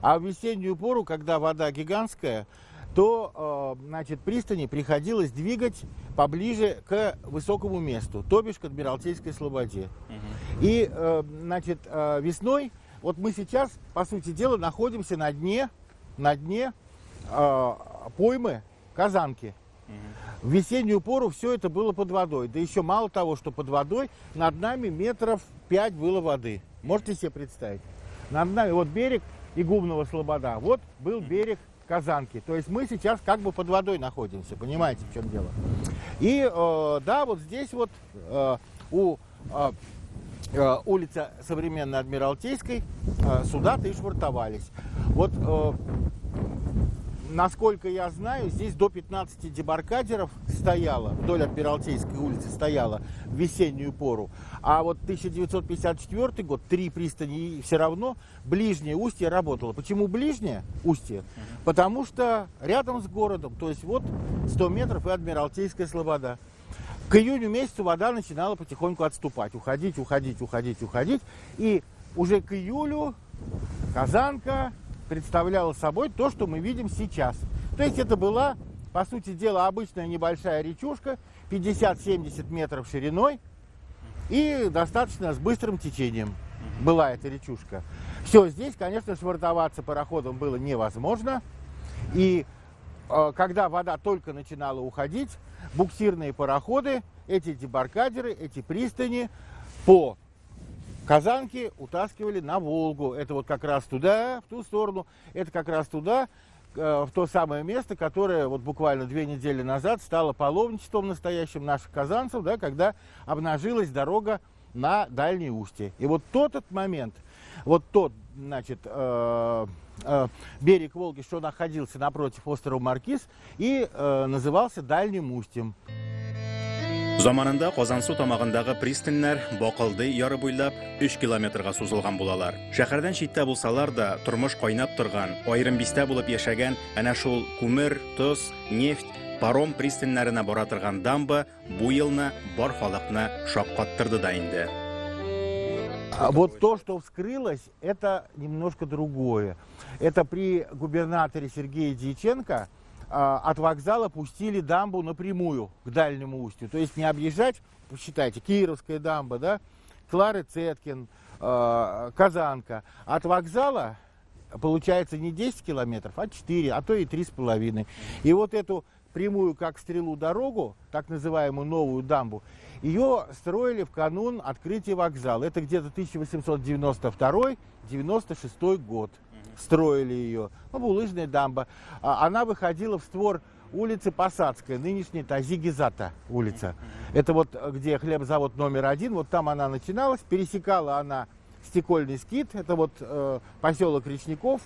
а в весеннюю пору, когда вода гигантская, то пристани приходилось двигать поближе к высокому месту, то бишь к Адмиралтейской слободе. И весной, вот мы сейчас, по сути дела, находимся на дне поймы Казанки. В весеннюю пору все это было под водой. Да еще мало того, что под водой, над нами метров 5 было воды. Можете себе представить? Над нами вот берег Игумнова слобода, вот был берег Казанки. То есть мы сейчас как бы под водой находимся, понимаете, в чем дело. И да, вот здесь вот у улицы современной Адмиралтейской суда-то и швартовались. Вот, насколько я знаю, здесь до 15 дебаркадеров стояло, вдоль Адмиралтейской улицы стояло в весеннюю пору. А вот 1954 год, 3 пристани, и все равно ближнее устье работало. Почему ближнее устье? Потому что рядом с городом, то есть вот 100 метров и Адмиралтейская слобода. К июню месяцу вода начинала потихоньку отступать, уходить, уходить, уходить, уходить. И уже к июлю Казанка представляла собой то, что мы видим сейчас. То есть это была, по сути дела, обычная небольшая речушка, 50-70 метров шириной и достаточно с быстрым течением была эта речушка. Все, здесь, конечно, швартоваться пароходом было невозможно. И когда вода только начинала уходить, буксирные пароходы, эти дебаркадеры, эти пристани по Казанке утаскивали на Волгу. Это вот как раз туда, в ту сторону, это как раз туда, в то самое место, которое вот буквально 2 недели назад стало паломничеством настоящим наших казанцев, да, когда обнажилась дорога на Дальнее Устье. И вот тот момент, вот тот значит, берег Волги, что находился напротив острова Маркиз, и назывался Дальним Устьем. Заманында Казансу тамагындагы пристаньнар Бакалды яры буйлап 3 километрга сузылган булалар. Шәһәрдән читтә булсалар да, тормыш кайнап торган, аерым бистә булып яшәгән әнә шул күмер, тоз, нефть, паром пристаньнарына бара торган дамба бу елны бар халыкны шаккаттырды да инде. Вот то, что вскрылось, это немножко другое. Это при губернаторе Сергее Дьяченко от вокзала пустили дамбу напрямую к Дальнему Устью. То есть не объезжать, посчитайте, Кировская дамба, да, Клары Цеткин, Казанка. От вокзала получается не 10 километров, а 4, а то и 3,5. И вот эту прямую, как стрелу, дорогу, так называемую новую дамбу, ее строили в канун открытия вокзала. Это где-то 1892-96 год. Строили ее. Ну, булыжная дамба. Она выходила в створ улицы Посадская, нынешняя Тазигизата улица. Это вот где хлебзавод номер 1, вот там она начиналась. Пересекала она Стекольный скит, это вот поселок Речников,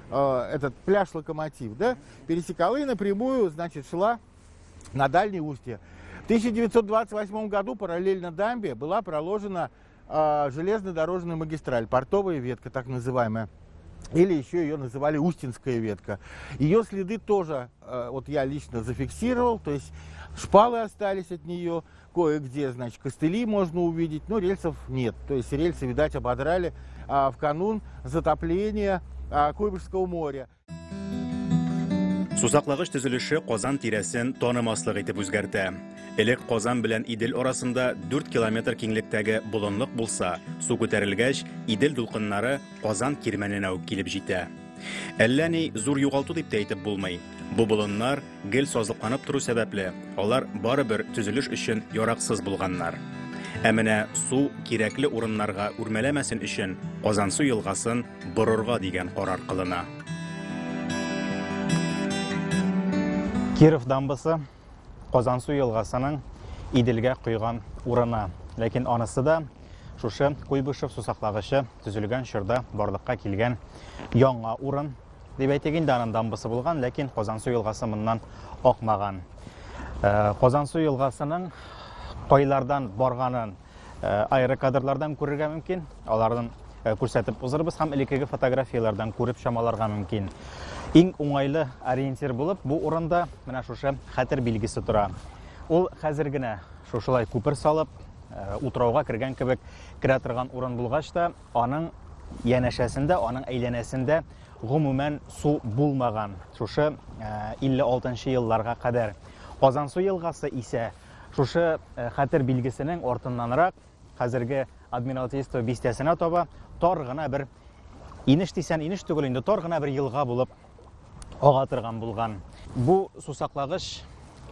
этот пляж Локомотив, да, пересекала и напрямую, значит, шла на Дальнее Устье. В 1928 году параллельно дамбе была проложена железнодорожная магистраль, портовая ветка, так называемая. Или еще ее называли Устинская ветка. Ее следы тоже, вот я лично зафиксировал, то есть шпалы остались от нее, кое-где, значит, костыли можно увидеть, но рельсов нет. То есть рельсы, видать, ободрали в канун затопления Куйбышевского моря. Сусаклагыч төзелеше Казан тирәсен танымаслык итеп үзгәртә. Элек Казан белән Идел арасында 4 километр киңлектәге болынлык булса, су күтәрелгәч, Идел дулкыннары Казан кирмәненә үк килеп җитә. Әллә ни зур югалту дип тә әйтеп булмый. Бу болыннар гел сазлыкланып тору сәбәпле, алар барыбер төзелеш өчен яраксыз булганнар. Ә менә су кирәкле урыннарга үрмәләмәсен өчен Казансу елгасын борырга дигән карар кылына. Киров дамбасы Казансу елгасының Иделгә койган урыны. Ләкин анысы да шушы Куйбышев сусаклагычы төзелгән чорда барлыкка килгән яңа урын дип әйтик инде, аның дамбасы булган, ләкин Казансу елгасы моннан акмаган. Казансу елгасының кайлардан барганын аэрокадрлардан күрергә мөмкин, алардан күрсәтеп узырбыз һәм элеккеге фотографияләрдән күреп чамаларга мөмкин. Иң уңайлы ориентир булып бу урында менә шушы хәтер билгесе тора. Ул хәзер генә шушылай күпер салып, утрауга кергән кебек керә торган урын булгач та, аның янәшәсендә, аның әйләнәсендә гомумән су булмаган. Шушы 56 елларга кадәр. Казансу елгасы исә шушы хәтер билгесенең артыннанрак хәзерге Адмиралтейство бистәсенә таба тар гына бер инеш дисән инеш түгел инде, тар гына бер елга булып ага торган булган. Бу сусаклагыч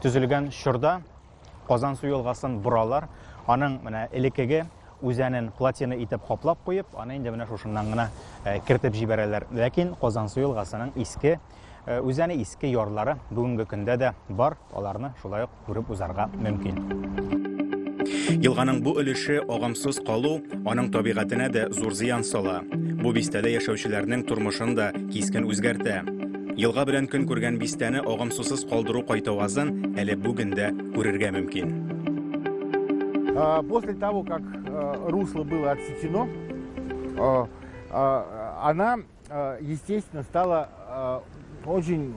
төзелгән чорда Казансу елгасын боралар, аның менә элеккеге үзәнен плотина итеп каплап куеп, аны инде менә шушыннан гына кертеп җибәрәләр. Ләкин Казансу елгасының иске үзәне, иске ярлары бүгенге көндә дә бар, аларны шулай ук күреп узарга мөмкин. Елганың бу өлеше агымсыз калу аның табигатенә дә зур зыян сала. Бу бистәдә яшәүчеләрнең тормышын да кискен үзгәртә. Елга белән көн күргән бистәне агымсусыз калдыру кайтавазын әле бүген дә күрергә мөмкин. После того, как русло было отсечено, она, естественно, стала очень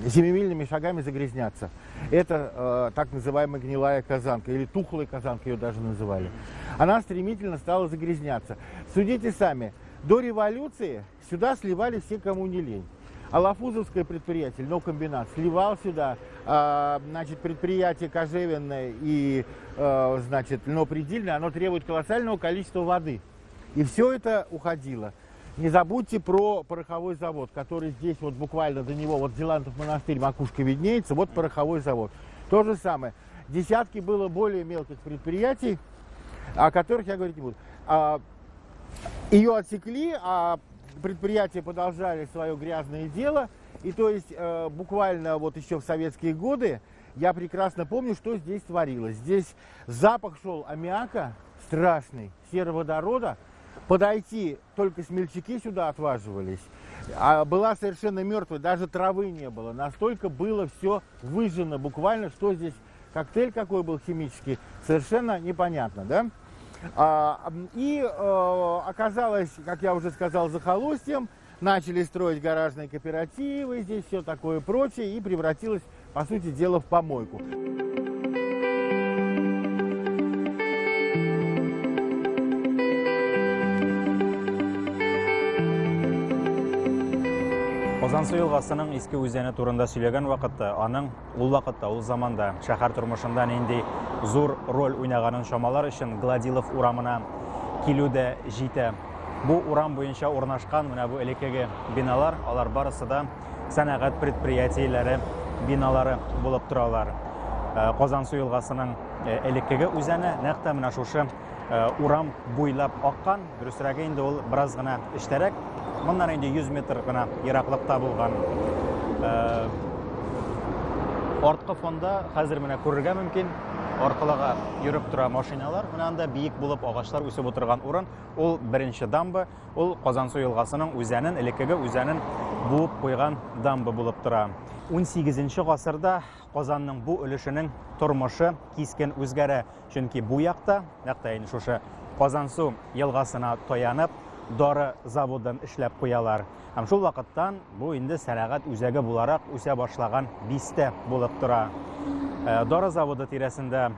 семимильными шагами загрязняться. Это так называемая гнилая казанка, или тухлая казанка ее даже называли. Она стремительно стала загрязняться. Судите сами, до революции сюда сливали все, кому не лень. Алафузовское предприятие, льнокомбинат, сливал сюда, значит, предприятие кожевенное и, значит, льнопрядильное, оно требует колоссального количества воды. И все это уходило. Не забудьте про пороховой завод, который здесь вот буквально до него, вот Зилантов монастырь, макушка виднеется, вот пороховой завод. То же самое. Десятки было более мелких предприятий, о которых я говорить не буду. Ее отсекли, а предприятия продолжали свое грязное дело. И то есть буквально вот еще в советские годы я прекрасно помню, что здесь творилось. Здесь запах шел аммиака страшный, сероводорода. Подойти только смельчаки сюда отваживались. А была совершенно мертвая, даже травы не было. Настолько было все выжжено. Буквально, что здесь, коктейль какой был химический, совершенно непонятно, да? И оказалось, как я уже сказал, захолустьем. Начали строить гаражные кооперативы, здесь все такое прочее, и превратилось, по сути дела, в помойку. Казансу елгасының иске үзәне турында сөйләгән вакытта, аның ул вакытта, ул заманда шәһәр тормышында нинди зур роль уйнаганын чамалар өчен Гладилов урамына килү дә җитә. Бу урам буенча урнашкан менә бу элеккеге биналар, алар барысы да сәнәгать предприятиеләре биналары булып торалар. Казансу елгасының элеккеге үзәне нәкъ тә менә шушы урам буйлап аккан, дөресрәге инде ул бераз гына эчтәрәк, моннан инде 100 метр гына ераклыкта булган. Арткы фонда хәзер менә күрергә мөмкин, аркылыга йөреп тора машиналар, менә анда биек булып агачлар үсеп утырган урын, ул беренче дамба, ул Казансу елгасының үзәнен, элеккеге үзәнен буып куйган дамба булып тора. 18 гасырда Казанның бу өлешенең тормышы кискен үзгәрә, чөнки бу якта, нәкъ тә инде шушы Казансу елгасына таянып, дары заводын эшләп куялар. Һәм шул вакыттан бу инде сәнәгать үзәге буларак үсә башлаган бистә булып тора. Дары заводы тирәсендә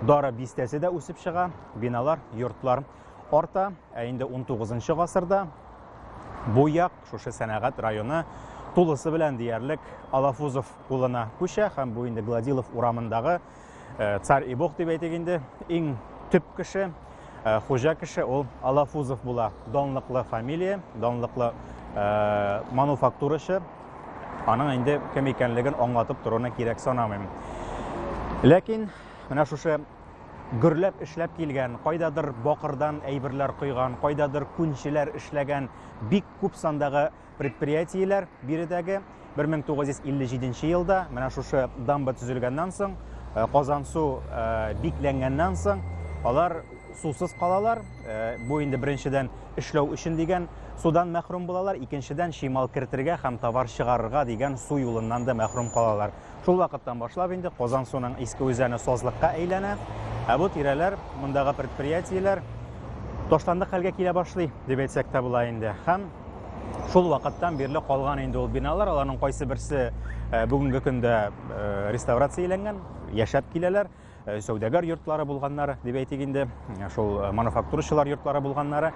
дары бистәсе дә үсеп чыга, биналар, йортлар арта. Ә инде 19 гасырда бу як, шушы сәнәгать районы тулысы белән диярлек Алафузов кулына күчә, һәм бу инде Гладилов урамындагы царь и бог дип әйтик инде, иң төп кеше, хуҗа кеше ул Алафузов була. Данлыклы фамилия, данлыклы мануфактурачы. Аның инде кем икәнлеген аңлатып торуны кирәк санамыйм. Ләкин менә шушы гөрләп эшләп килгән, кайдадыр бакырдан әйберләр койган, кайдадыр күнчеләр эшләгән бик күп сандагы предприятиеләр биредәге 1957 елда менә шушы дамба төзелгәннән соң, Казансу бикләнгәннән соң, алар сусыз калалар. Бу инде беренчедән эшләү өчен дигән судан мәхрүм булалар, икенчедән чимал кертергә һәм товар чыгарырга дигән су юлыннан да мәхрүм калалар. Шул вакыттан башлап инде Казансуның иске үзәне сазлыкка әйләнә. Ә бу тирәләр, мондагы предприятиеләр ташландык хәлгә килә башлый, дип әйтсәк тә була инде. Һәм шул вакыттан бирле калган инде ул биналар, аларның кайсы берсе бүгенге көндә реставрацияләнгән, яшәп киләләр. Сәүдәгәр йортлары булганнары, дип әйтик инде, шул мануфактурачылар йортлары булганнары.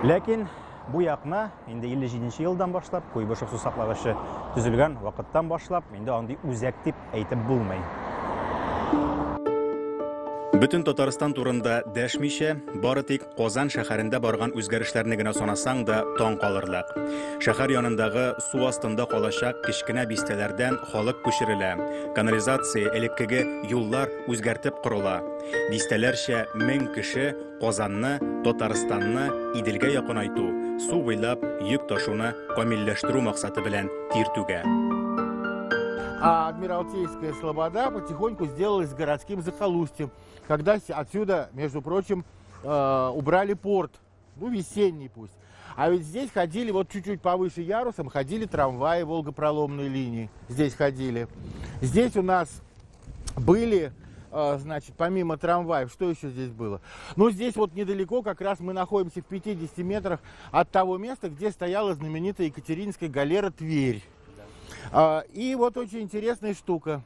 Ләкин бу якны инде 57 елдан башлап, Куйбышев су саклагычы төзелгән вакыттан башлап, инде андый үзәк дип әйтеп булмый. Бөтен Татарстан турында дәшмичә, бары тик Казан шәһәрендә барган үзгәрешләрне генә санасаң да таң калырлык. Шәһәр янындагы су астында калачак кечкенә бистәләрдән халык күчерелә. Канализация, элеккеге юллар үзгәртеп корыла. Дистәләрчә мең кеше Казанны, Татарстанны Иделгә якынайту, су буйлап йөк ташуны камилләштерү максаты белән тир түгә. А Адмиралтейская слобода потихоньку сделалась городским захолустьем, когда отсюда, между прочим, убрали порт, ну, весенний пусть. А ведь здесь ходили, вот чуть-чуть повыше ярусом, ходили трамваи Волгопроломной линии, здесь ходили. Здесь у нас были, значит, помимо трамваев, что еще здесь было? Ну, здесь вот недалеко, как раз мы находимся в 50 метрах от того места, где стояла знаменитая Екатеринская галера «Тверь». И вот очень интересная штука.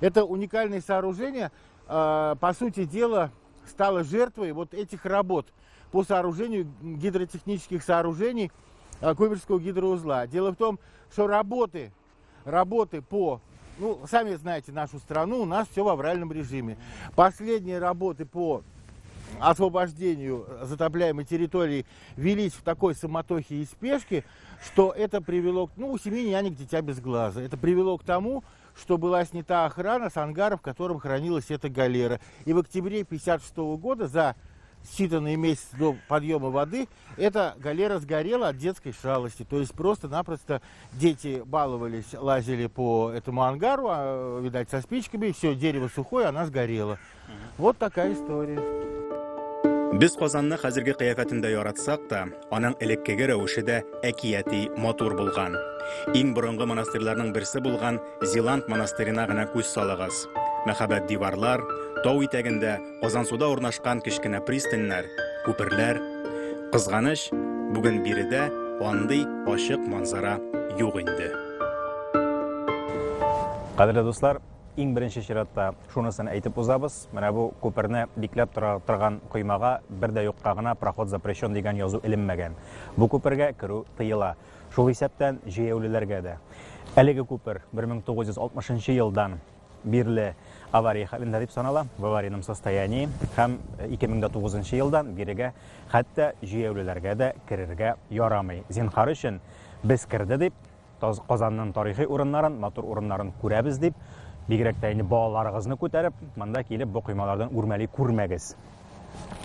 Это уникальное сооружение, по сути дела, стало жертвой вот этих работ по сооружению гидротехнических сооружений Куйбышевского гидроузла. Дело в том, что работы по... Ну, сами знаете нашу страну, у нас все в авральном режиме. Последние работы по освобождению затопляемой территории велись в такой суматохе и спешке, что это привело к... Ну, у семьи нянек дитя без глаза. Это привело к тому, что была снята охрана с ангара, в котором хранилась эта галера. И в октябре 1956 года, за считанные месяцы до подъема воды, эта галера сгорела от детской шалости. То есть просто-напросто дети баловались, лазили по этому ангару, видать, со спичками, все, дерево сухое, она сгорела. Вот такая история. Без Казанны хәзерге кыяфәтендә яратсак та, аның элеккеге рәвеше дә әкияти матур булган. Иң борынгы монастырьларның берсе булган Зилант монастырена гына күз салыгыз. Мәһабәт диварлар, тау итәгендә Казансуда урнашкан кечкенә пристаньнар, күперләр. Кызганыч, бүген биредә андый ачык манзара юк инде. Кадерле дуслар, иң беренче чиратта шунысын әйтеп узабыз. Менә бу күперне бикләп тора торган коймага бер дә юкка гына проход запрещен дигән язу эленмәгән. Бу күпергә керү тыела. Шул исәптән җәяүлеләргә дә. Әлеге күпер 1960 елдан бирле авария хәлендә дип санала, в аварийном состоянии, һәм 2009 елдан бирегә хәтта җәяүлеләргә дә керергә ярамый. Зинһар өчен без керде дип, Казанның тарихи урыннарын, матур урыннарын күрәбез дип, бигрәк тә инде балаларыгызны күтәреп, монда килеп бу коймалардан үрмәли күрмәгез.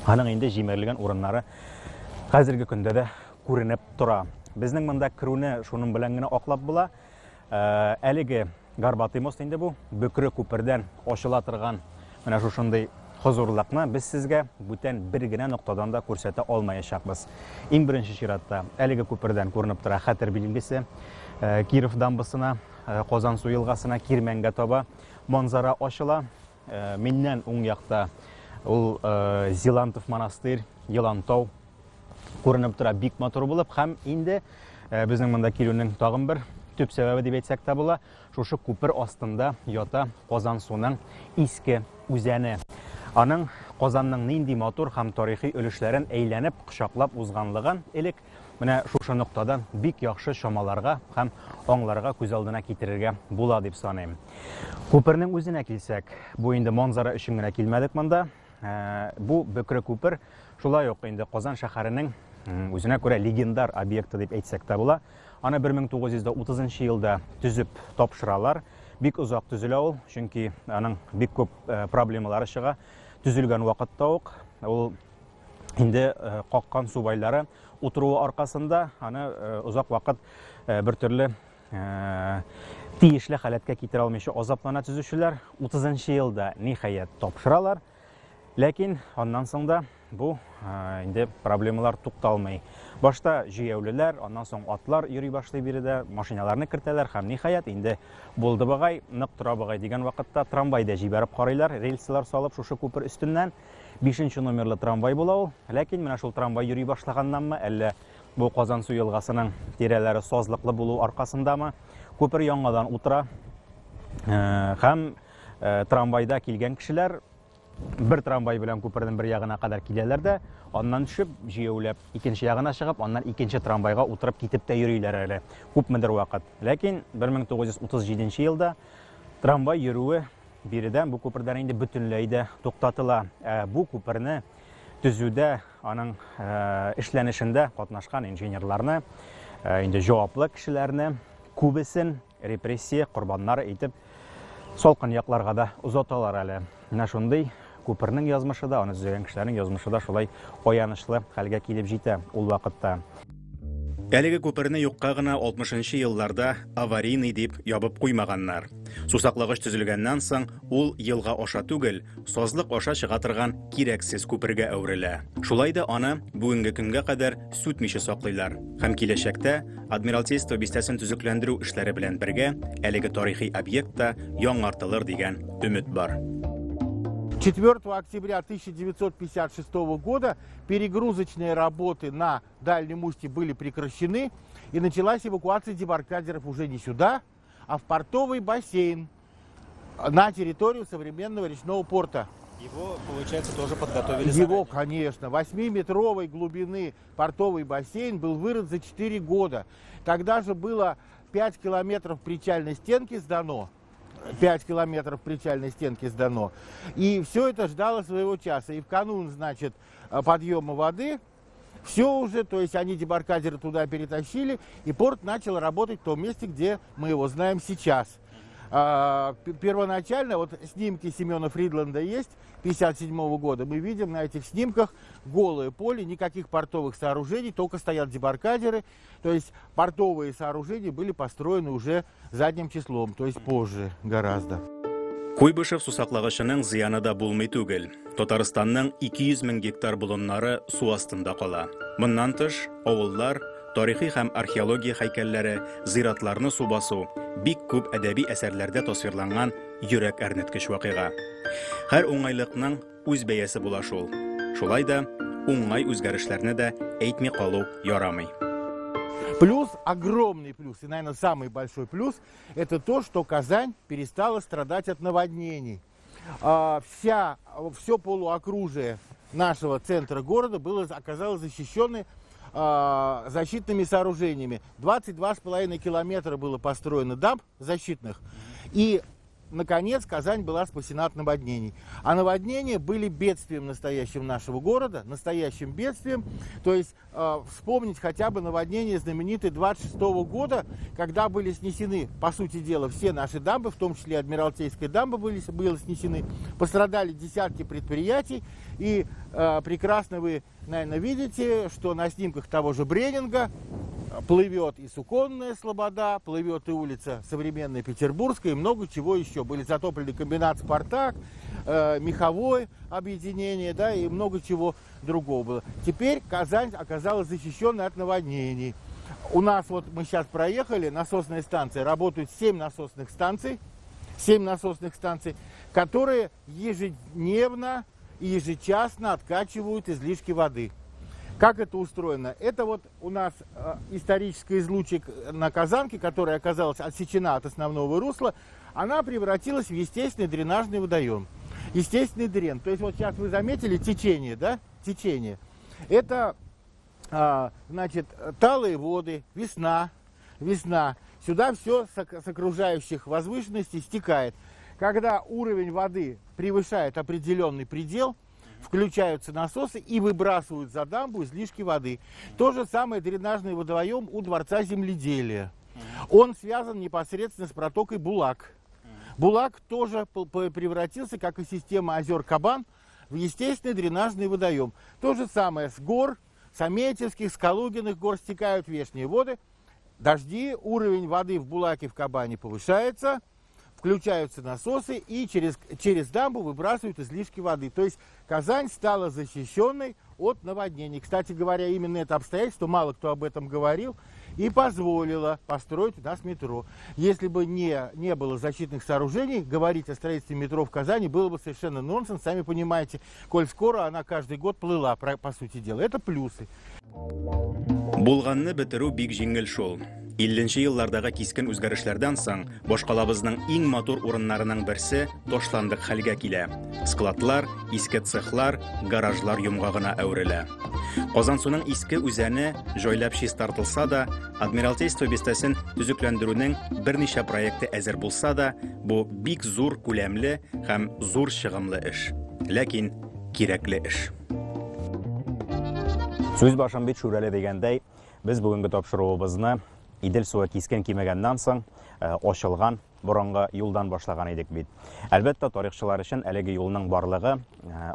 Аның инде җимерелгән урыннары хәзерге көндә дә күренеп тора. Безнең монда керүне шуның белән генә аклап була. Әлеге Горбатый мост инде бу, бөкре күпердән ачыла торган менә шушындый хозурлыкны без сезгә бүтән бер генә ноктадан да күрсәтә алмаячакбыз. Иң беренче чиратта әлеге күпердән күренеп тора хәтер билгесе, Киров дамбасына, Казансу елгасына, Кирмәнгә таба манзара ачыла. Миннән уң якта ул Зилантов монастырь, Елантау күренеп тора, бик матур булып, һәм инде безнең монда килүнең тагын бер төп сәбәбе дип әйтсәк тә була, шушы күпер астында ята Казансуның иске үзәне. Аның Казанның нинди матур һәм тарихи өлешләрен әйләнеп, кочаклап узганлыгын элек менә шушы ноктадан бик яхшы чамаларга һәм аңларга, күз алдына китерергә була дип саныйм. Күпернең үзенә килсәк, бу инде манзара өчен генә килмәдек монда. Бу бөкре күпер шулай ук инде Казан шәһәренең үзенә күрә легендар объекты дип әйтсәк тә була. Аны 1930 елда төзеп тапшыралар. Бик озак төзелә ул, чөнки аның бик күп проблемалары чыга. Төзелгән вакытта ук ул инде каккан субайлары утыруы аркасында аны озак вакыт бер төрле тиешле халәткә китерә алмыйча азаплана төзүчеләр. 30 елда ниһаять тапшыралар. Ләкин аннан соң да бу инде проблемалар тукталмый. Башта җәяүлеләр, аннан соң атлар йөри башлый биредә, машиналарны кертәләр һәм ниһаять инде булды бугай, нык тора бугай дигән вакытта трамвай да җибәреп карыйлар, рельсалар салып шушы күпер өстеннән. 5 номерлы трамвай була ул. Ләкин менә шул трамвай йөри башлаганнанмы, әллә бу Казансу елгасының тирәләре сазлыклы булу аркасындамы, күпер яңадан утыра. Һәм трамвайда килгән кешеләр бер трамвай белән күпернең бер ягына кадәр киләләр дә, аннан төшеп, җәяүләп икенче ягына чыгып, аннан икенче трамвайга утырып китеп тә йөриләр әле күпмедер вакыт. Ләкин 1937 елда трамвай йөрүе биредән, бу күпердән инде бөтенләй дә туктатыла. Ә бу күперне төзүдә, аның эшләнешендә катнашкан инженерларны, инде җаваплы кешеләрне күбесен репрессия корбаннары итеп салкын якларга да озаталар әле. Менә шундый күпернең язмышы да, аны төзегән кешеләрнең язмышы да шулай аянычлы хәлгә килеп җитә ул вакытта. Әлеге күперне юкка гына 60 елларда аварийный дип ябып куймаганнар. Сусаклагыч төзелгәннән соң ул елга аша түгел, сазлык аша чыга торган кирәксез күпергә әверелә. Шулай да аны бүгенге көнгә кадәр сүтмичә саклыйлар. Һәм киләчәктә Адмиралтейство бистәсен төзекләндерү эшләре белән бергә әлеге тарихи объект та яңартылыр дигән өмет бар. 4 октября 1956 года перегрузочные работы на Дальнем Устье были прекращены, и началась эвакуация дебаркадеров уже не сюда, а в портовый бассейн на территорию современного речного порта. Его, получается, тоже подготовили Его, заранее? конечно. 8-метровой глубины портовый бассейн был вырыт за 4 года. Тогда же было 5 километров причальной стенки сдано. 5 километров причальной стенки сдано. И все это ждало своего часа. И в канун, значит, подъема воды все уже, то есть они дебаркадеры туда перетащили, и порт начал работать в том месте, где мы его знаем сейчас. Первоначально, вот снимки Семена Фридланда есть, 57 года, мы видим на этих снимках голое поле, никаких портовых сооружений, только стоят дебаркадеры, то есть портовые сооружения были построены уже задним числом, то есть позже гораздо. Куйбышев сусаклагычының зыяны да булмый түгел. Татарстанның 200 мең гектар болыннары су астында кала. Моннан тыш, авыллар, тарихи һәм археология һәйкәлләре, зиратларны су басу бик күп әдәби әсәрләрдә тасвирланган йөрәк әрнеткеч вакыйга. Һәр уңайлыкның үз бәясе була шул. Шулай да уңай үзгәрешләрне дә әйтми калу ярамый. Плюс, огромный плюс, и, наверное, самый большой плюс, это то, что Казань перестала страдать от наводнений. Все полуокружие нашего центра города оказалось защищенным защитными сооружениями. 22,5 километра было построено дамб защитных. И, наконец, Казань была спасена от наводнений. А наводнения были бедствием настоящим нашего города, настоящим бедствием. То есть вспомнить хотя бы наводнение знаменитое 26 года, когда были снесены, по сути дела, все наши дамбы, в том числе Адмиралтейская дамба были снесены. Пострадали десятки предприятий. И прекрасно вы, наверное, видите, что на снимках того же Бренинга плывет и Суконная Слобода, плывет и улица Современная Петербургская, и много чего еще. Были затоплены комбинат «Спартак», меховое объединение, да, и много чего другого было. Теперь Казань оказалась защищенной от наводнений. У нас вот мы сейчас проехали, насосные станции, работают 7 насосных станций, 7 насосных станций, которые ежедневно и ежечасно откачивают излишки воды. Как это устроено? Это вот у нас историческая излучик на Казанке, которая оказалась отсечена от основного русла, она превратилась в естественный дренажный водоем. Естественный дрен. То есть вот сейчас вы заметили течение, да? Течение. Это, значит, талые воды, весна, весна. Сюда все с окружающих возвышенностей стекает. Когда уровень воды превышает определенный предел, включаются насосы и выбрасывают за дамбу излишки воды. То же самое дренажный водоем у Дворца земледелия. Он связан непосредственно с протокой Булак. Булак тоже превратился, как и система озер Кабан, в естественный дренажный водоем. То же самое с гор, с Аметьевских, с Калугиных гор стекают вешние воды. Дожди, уровень воды в Булаке, в Кабане повышается. Включаются насосы и через дамбу выбрасывают излишки воды. То есть Казань стала защищенной от наводнений. Кстати говоря, именно это обстоятельство, мало кто об этом говорил, и позволило построить у нас метро. Если бы не было защитных сооружений, говорить о строительстве метро в Казани было бы совершенно нонсенс. Сами понимаете, коль скоро она каждый год плыла, по сути дела. Это плюсы. Булганны бетерү бик җиңел шул. 50 еллардагы кискен үзгәрешләрдән соң башкалабызның иң матур урыннарының берсе ташландык хәлгә килә. Складлар, иске цехлар, гаражлар йомгагына әверелә. Казансуның иске үзәне җайлап чистартылса да, Адмиралтейство бистәсен төзекләндерүнең берничә проекты әзер булса да, бу бик зур күләмле һәм зур чыгымлы эш. Ләкин кирәкле эш. Сүз башым бит Шүрәле дигәндәй, без бүгенге тапшыруыбызны Идел суы кискен кимегәннән соң ачылган борынгы юлдан башлаган идек бит. Әлбәттә, тарихчылар өчен әлеге юлның барлыгы,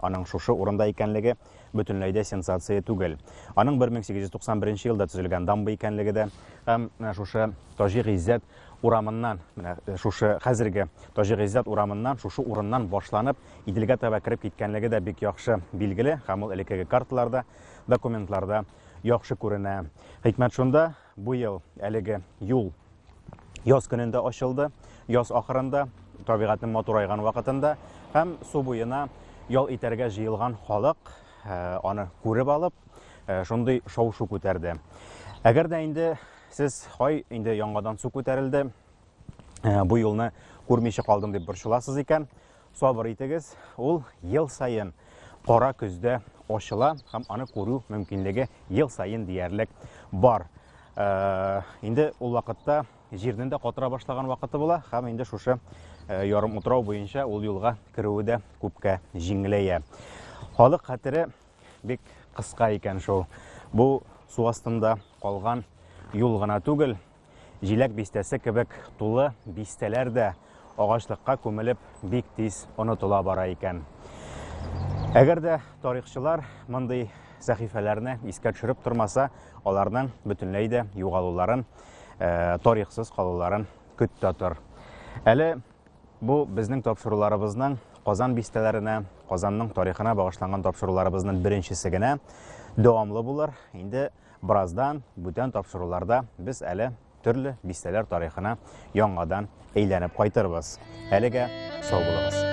аның шушы урында икәнлеге бөтенләй дә сенсация түгел. Аның 1891 елда төзелгән дамба икәнлеге дә һәм менә шушы Таҗи Гыйззәт урамыннан, менә шушы хәзерге Таҗи Гыйззәт урамыннан, шушы урыннан башланып Иделгә таба кереп киткәнлеге дә бик яхшы билгеле һәм ул элеккеге карталарда, документларда яхшы күренә. Хикмәт шунда, бу ел әлеге юл яз көнендә ачылды, яз ахырында, табигатьнең матурайган вакытында һәм су буена ял итәргә җыелган халык аны күреп алып, шундый шау-шу күтәрде. Әгәр дә инде сез, һай, инде яңадан су күтәрелде, бу юлны күрмичә калдым дип борчыласыз икән, сабыр итегез, ул ел саен кара көздә ачыла һәм аны күрү мөмкинлеге ел саен диярлек бар. Инде ул вакытта җирнең дә катыра башлаган вакыты була һәм инде шушы ярым утрау буенча ул юлга керүе дә күпкә җиңеләя. Халык хәтере бик кыска икән шул. Бу су астында калган юл гына түгел, Җиләк бистәсе кебек тулы бистәләр дә агачлыкка күмелеп бик тиз онытыла бара икән. Әгәр дә тарихчылар мондый сәхифәләрне искә төшереп тормаса, аларның бөтенләй дә югалуларын, тарихсыз калуларын көт тә тор. Әле Бу безнең тапшыруларыбызның Казан бистәләренә, Казанның тарихына багышланган тапшыруларыбызның беренчесе генә. Дәвамлы булыр. Инде бераздан бүтән тапшыруларда без әле төрле бистәләр тарихына яңадан әйләнеп кайтырбыз. Әлегә сау булыгыз.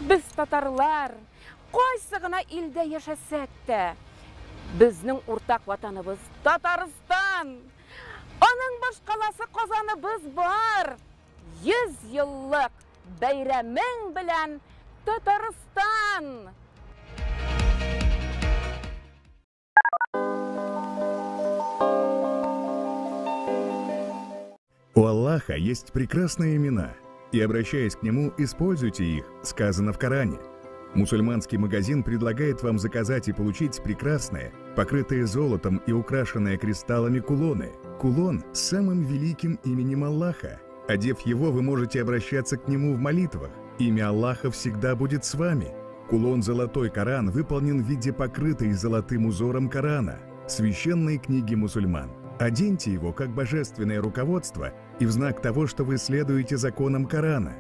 Без татарлар, кайсы гына илдә яшәсәк тә, безнең уртак ватаныбыз Татарстан. Аның башкаласы Казаныбыз бар. 100 еллык бәйрәмең белән Татарстан! У Аллаха Аллаха есть прекрасные имена, и, обращаясь к Нему, используйте их, сказано в Коране. Мусульманский магазин предлагает вам заказать и получить прекрасные, покрытые золотом и украшенные кристаллами кулоны. Кулон с самым великим именем Аллаха. Одев его, вы можете обращаться к Нему в молитвах. Имя Аллаха всегда будет с вами. Кулон «Золотой Коран» выполнен в виде покрытой золотым узором Корана, священной книги мусульман. Оденьте его как божественное руководство и в знак того, что вы следуете законам Корана.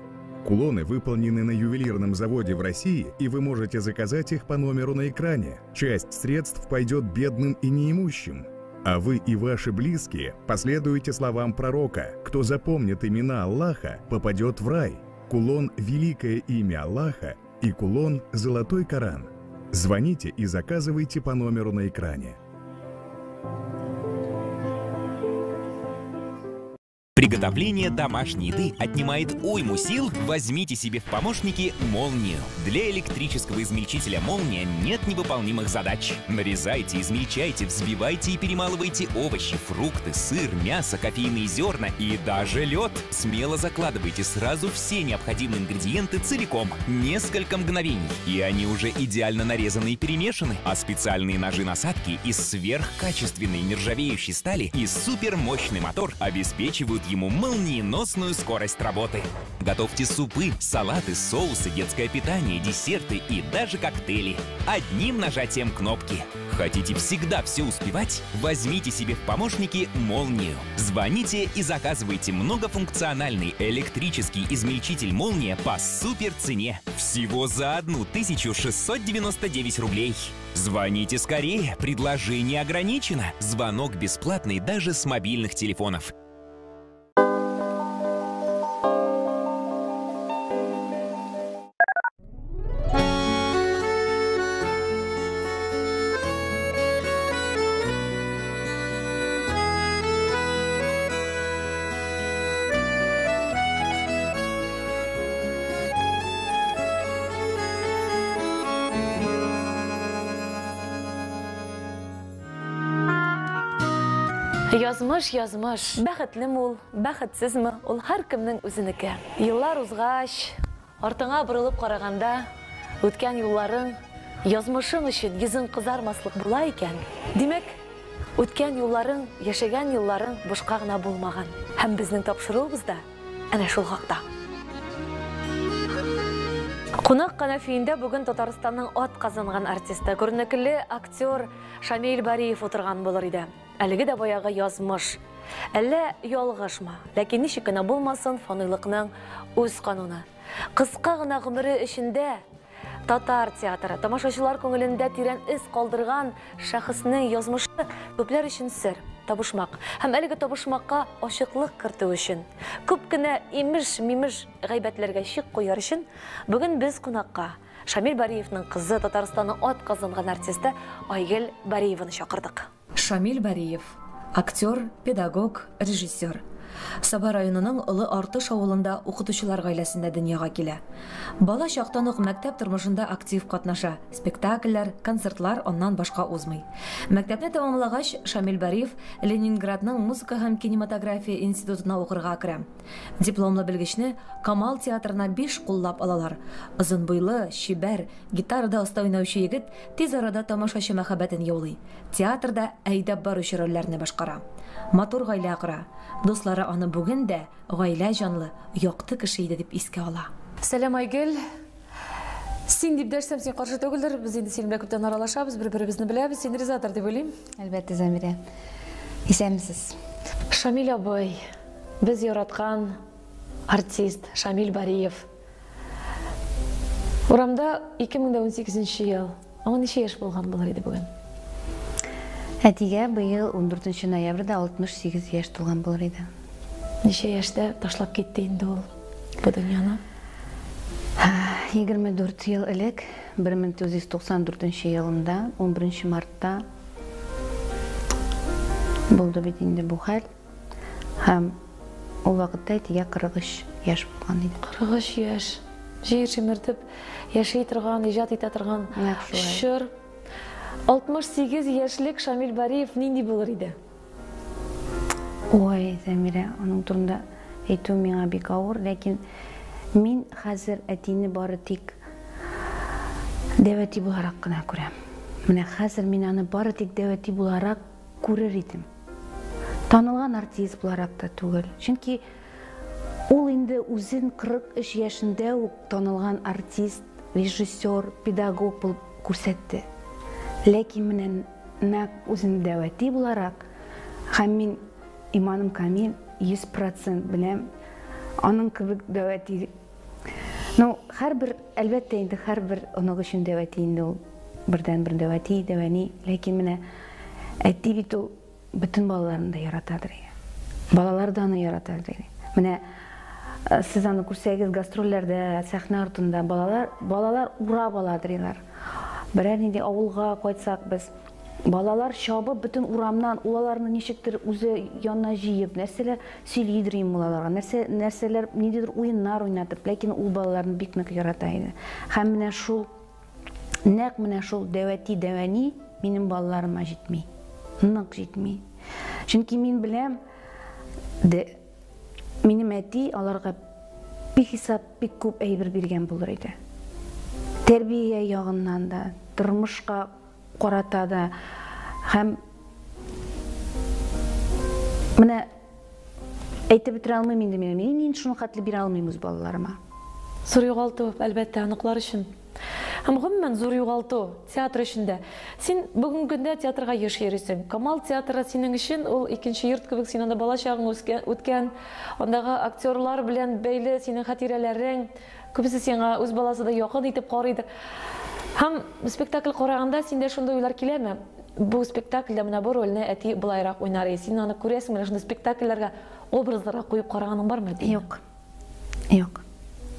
Кулоны выполнены на ювелирном заводе в России, и вы можете заказать их по номеру на экране. Часть средств пойдет бедным и неимущим. А вы и ваши близкие последуете словам пророка. Кто запомнит имена Аллаха, попадет в рай. Кулон «Великое имя Аллаха» и кулон «Золотой Коран». Звоните и заказывайте по номеру на экране. Приготовление домашней еды отнимает уйму сил? Возьмите себе в помощники молнию. Для электрического измельчителя «Молния» нет невыполнимых задач. Нарезайте, измельчайте, взбивайте и перемалывайте овощи, фрукты, сыр, мясо, кофейные зерна и даже лед. Смело закладывайте сразу все необходимые ингредиенты целиком. Несколько мгновений, и они уже идеально нарезаны и перемешаны. А специальные ножи-насадки из сверхкачественной нержавеющей стали и супермощный мотор обеспечивают ему молниеносную скорость работы. Готовьте супы, салаты, соусы, детское питание, десерты и даже коктейли. Одним нажатием кнопки. Хотите всегда все успевать? Возьмите себе в помощники молнию. Звоните и заказывайте многофункциональный электрический измельчитель «Молния» по супер цене. Всего за 1699 рублей. Звоните скорее, предложение ограничено. Звонок бесплатный даже с мобильных телефонов. Язмыш, язмыш. Бәхетлеме ул, бәхетсезме, ул һәркемнең үзенеке. Еллар узгач, артыңа борылып караганда, үткән юлларың язмышың өчен йөзең кызармаслык була икән. Димәк, үткән юлларың, яшәгән елларың бушка гына булмаган. Һәм безнең тапшыруыбыз да әнә шул хакта. Кунак кәнәфиендә бүген Татарстанның ат казанган артисты, күренекле актер Шамил Бариев утырган булыр иде. Әлеге дә баягы язмыш. Әллә ялгышма, ләкин ничек кенә булмасын, фаныйлыкның үз кануны. Кыска гына гомере эчендә татар театры тамашачылар күңелендә тирән эз калдырган шәхеснең язмышы күпләр өчен сер, табышмак. Һәм әлеге табышмакка ачыклык кертү өчен, күп кенә имеш-мимеш гайбәтләргә чик куяр өчен бүген без кунакка Шамил Бариевның кызы, Татарстанның ат казанган артисты Айгөл Бариеваны чакырдык. Шамил Бариев – актер, педагог, режиссер. Саба районының Олы Артыш авылында укытучылар гаиләсендә дөньяга килә. Бала чактан ук мәктәп тормышында актив катнаша. Спектакльләр, концертлар аннан башка узмый. Мәктәпне тәмамлагач, Шамил Бариев Ленинградның музыка һәм кинематография институтына укырга керә. Дипломлы белгечне Камал театрына 5 куллап алалар. Озын буйлы, чибәр, гитарада оста уйнаучы егет тиз арада тамашачы мәхәббәтен яулый. Театрда әйдәп баручы рольләрне башкара. Матур гаилә кора. Дуслары аны бүген дә гаилә җанлы, якты кеше иде дип искә ала. Сәлам, Айгөл. Син дип дәшсәм, син каршы түгелдер. Без инде синең белән күптән аралашабыз, бер-беребезне беләбез. Син ризадыр дип уйлыйм. Әлбәттә, Замирә. Исәнмесез. Шамил абый, без яраткан артист Шамил Бариев. Урамда 2018 ел. Аңа ничә яшь булган булыр иде бүген? Әтигә быел 14 ноябрьдә 68 яшь тулган булыр иде. Ничә яшьтә ташлап китте инде ул бу дөньяны? 24 ел элек, 1994 елында, 11 мартта булды бит инде бу хәл. Һәм ул вакытта әтигә 43 яшь булган иде. 43 яшь. Җир җимертеп яши торган, иҗат итә торган чор. 68 яшьлек Шамил Бариев нинди булыр иде? Ой, Замирә, аның турында әйтү миңа бик авыр, ләкин мин хәзер әтине бары тик дәү әти буларак кына күрәм. Менә хәзер мин аны бары тик дәү әти буларак күрер идем. Танылган артист буларак та түгел. Чөнки ул инде үзен 43 яшендә үк танылган артист, режиссер, педагог булып күрсәтте. Ләкин менә нәкъ үзен дәү әти буларак, һәм мин иманым камил, 100 процент беләм, аның кебек дәү әти. Ну, һәрбер, әлбәттә инде, һәрбер онык өчен дәү әти инде ул бердәнбер дәү әти, дәү әни. Ләкин менә әти бит ул бөтен балаларын да яратадыр. Балалар да аны яратадыр. Менә сез аны күрсәгез, гастрольләрдә, сәхнә артында балалар, балалар урап аладыр. Берәр нинди авылга кайтсак без, балалар чабып бөтен урамнан, ул аларны ничектер үзе янына җыеп, нәрсәләр сөйлидер инде ул аларга, нәрсә, нәрсәләр, ниндидер уеннар уйнатып, ләкин ул балаларны бик нык ярата иде. Һәм менә шул, нәкъ менә шул дәү әти, дәү әни минем балаларыма җитми. Нык җитми. Чөнки мин беләм, минем әти аларга бихисап бик күп әйбер биргән булыр иде. Тәрбия ягыннан да, тормышка карата да һәм менә әйтеп бетерә алмыйм инде мин. Мин шуны хәтле бирә алмыйм үз балаларыма. Зур югалту, әлбәттә, оныклар өчен. Һәм гомумән зур югалту театр өчен дә. Син бүгенге көндә театрга еш йөрисең. Камал театры синең өчен ул икенче йорт кебек, син анда бала чагың үткән, андагы актерлар белән бәйле синең хатирәләрең, күбесе сиңа үз баласы да якын итеп карыйдыр. Һәм спектакль караганда синдә шундый уйлар киләме? Бу спектакльдә менә бу рольне әти былайрак уйнар иде. Син аны күрәсең, менә шундый спектакльләргә образларга куеп караганың бармы әтине? Юк. Юк.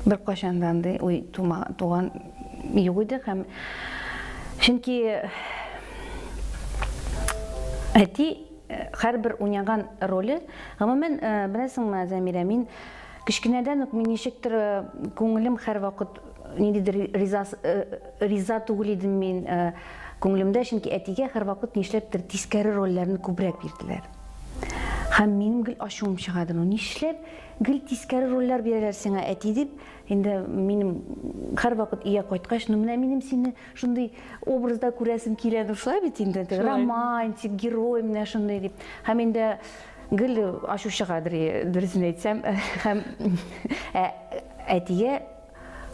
Беркайчан да андый уй туган юк иде һәм чөнки әти һәрбер уйнаган роле, гомумән, беләсеңме, Зәмирә, мин кечкенәдән үк мин ничектер күңелем һәрвакыт ниндидер риза, риза түгел идем мин күңелемдә, чөнки әтигә һәрвакыт нишләптер тискәре рольләрне күбрәк бирделәр. Һәм минем гел ачуым чыгады, ну нишләп гел тискәре рольләр бирәләр сиңа, әти, дип, инде минем һәрвакыт өйгә кайткач, ну менә минем сине шундый образда күрәсем килә, ну шулай бит инде, романтик герой менә шундый дип. Һәм инде гел ачу чыгадыр, дөресен әйтсәм, һәм әтигә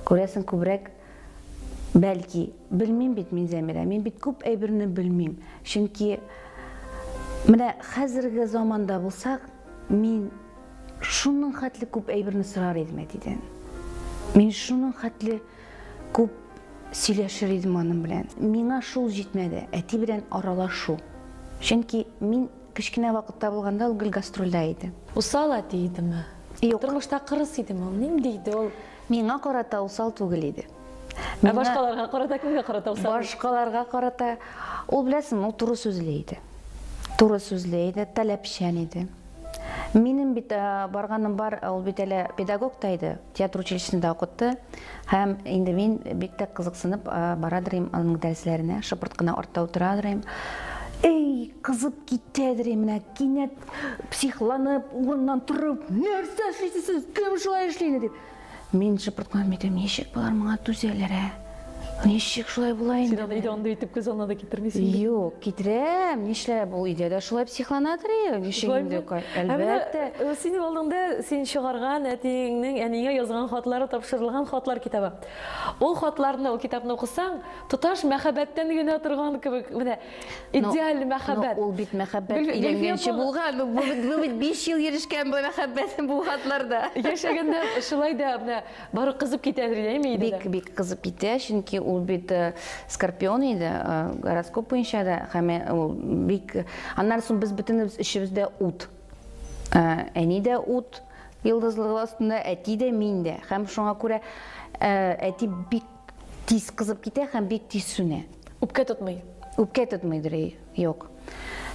күрәсең күбрәк, бәлки, белмим бит мин, Зәмирә, мин бит күп әйберне белмим. Чөнки менә хәзерге заманда булсак, мин шуның хәтле күп әйберне сорар идем әтидән. Мин шуның хәтле күп сөйләшер идем аның белән. Миңа шул җитмәде, әти белән аралашу. Чөнки мин кечкенә вакытта булганда ул гел гастрольдә иде. Усал әти идеме? Юк. Тормышта кырыс идеме ул? Нинди иде ул? Миңа карата усал түгел иде. Ә башкаларга карата, кемгә карата усал? Башкаларга карата ул, беләсеңме, ул туры сүзле иде. Туры сүзле иде, таләпчән иде. Минем бит барганым бар, ул бит әле педагог та иде, театр училищесында укытты. Һәм инде мин бик тә кызыксынып барадыр идем аның дәресләренә, шыпырт кына артта утырадыр идем. Эй, кызып китәдер идем, менә кинәт психланып, урыннан торып, нәрсә эшлисез сез, кем шулай эшли инде дип. Мин шыпырт кына әйтәм, ничек болар моңа түзәләр, ә? Ничек шулай була инде? Син аны өйдә андый итеп күз алдына да китермисең. Юк, китерәм. Нишләп ул өйдә дә шулай психланадыр, ничек инде, әлбәттә. Синең алдыңда син чыгарган әтиеңнең әниеңә язган хатлары тапшырылган хатлар китабы. Ул хатларны, ул китапны укысаң, тоташ мәхәббәттән генә торган кебек, менә идеаль мәхәббәт. Ул бит мәхәббәт өйләнгәнче булган. Бу бит 5 ел йөрешкән бу мәхәббәт бу хатларда. Яшәгәндә шулай да менә бары кызып китәдер, әйме иде? Бик бик кызып китә, чөнки ул бит скорпион иде, гороскоп буенча да, һәм ул бик аннан соң без бөтенебез өчебез дә ут. Әни дә ут йолдызлыгы астында, әти дә, мин дә. Һәм шуңа күрә әти бик тиз кызып китә һәм бик тиз сүнә. Үпкә тотмый. Үпкә тотмыйдыр, юк.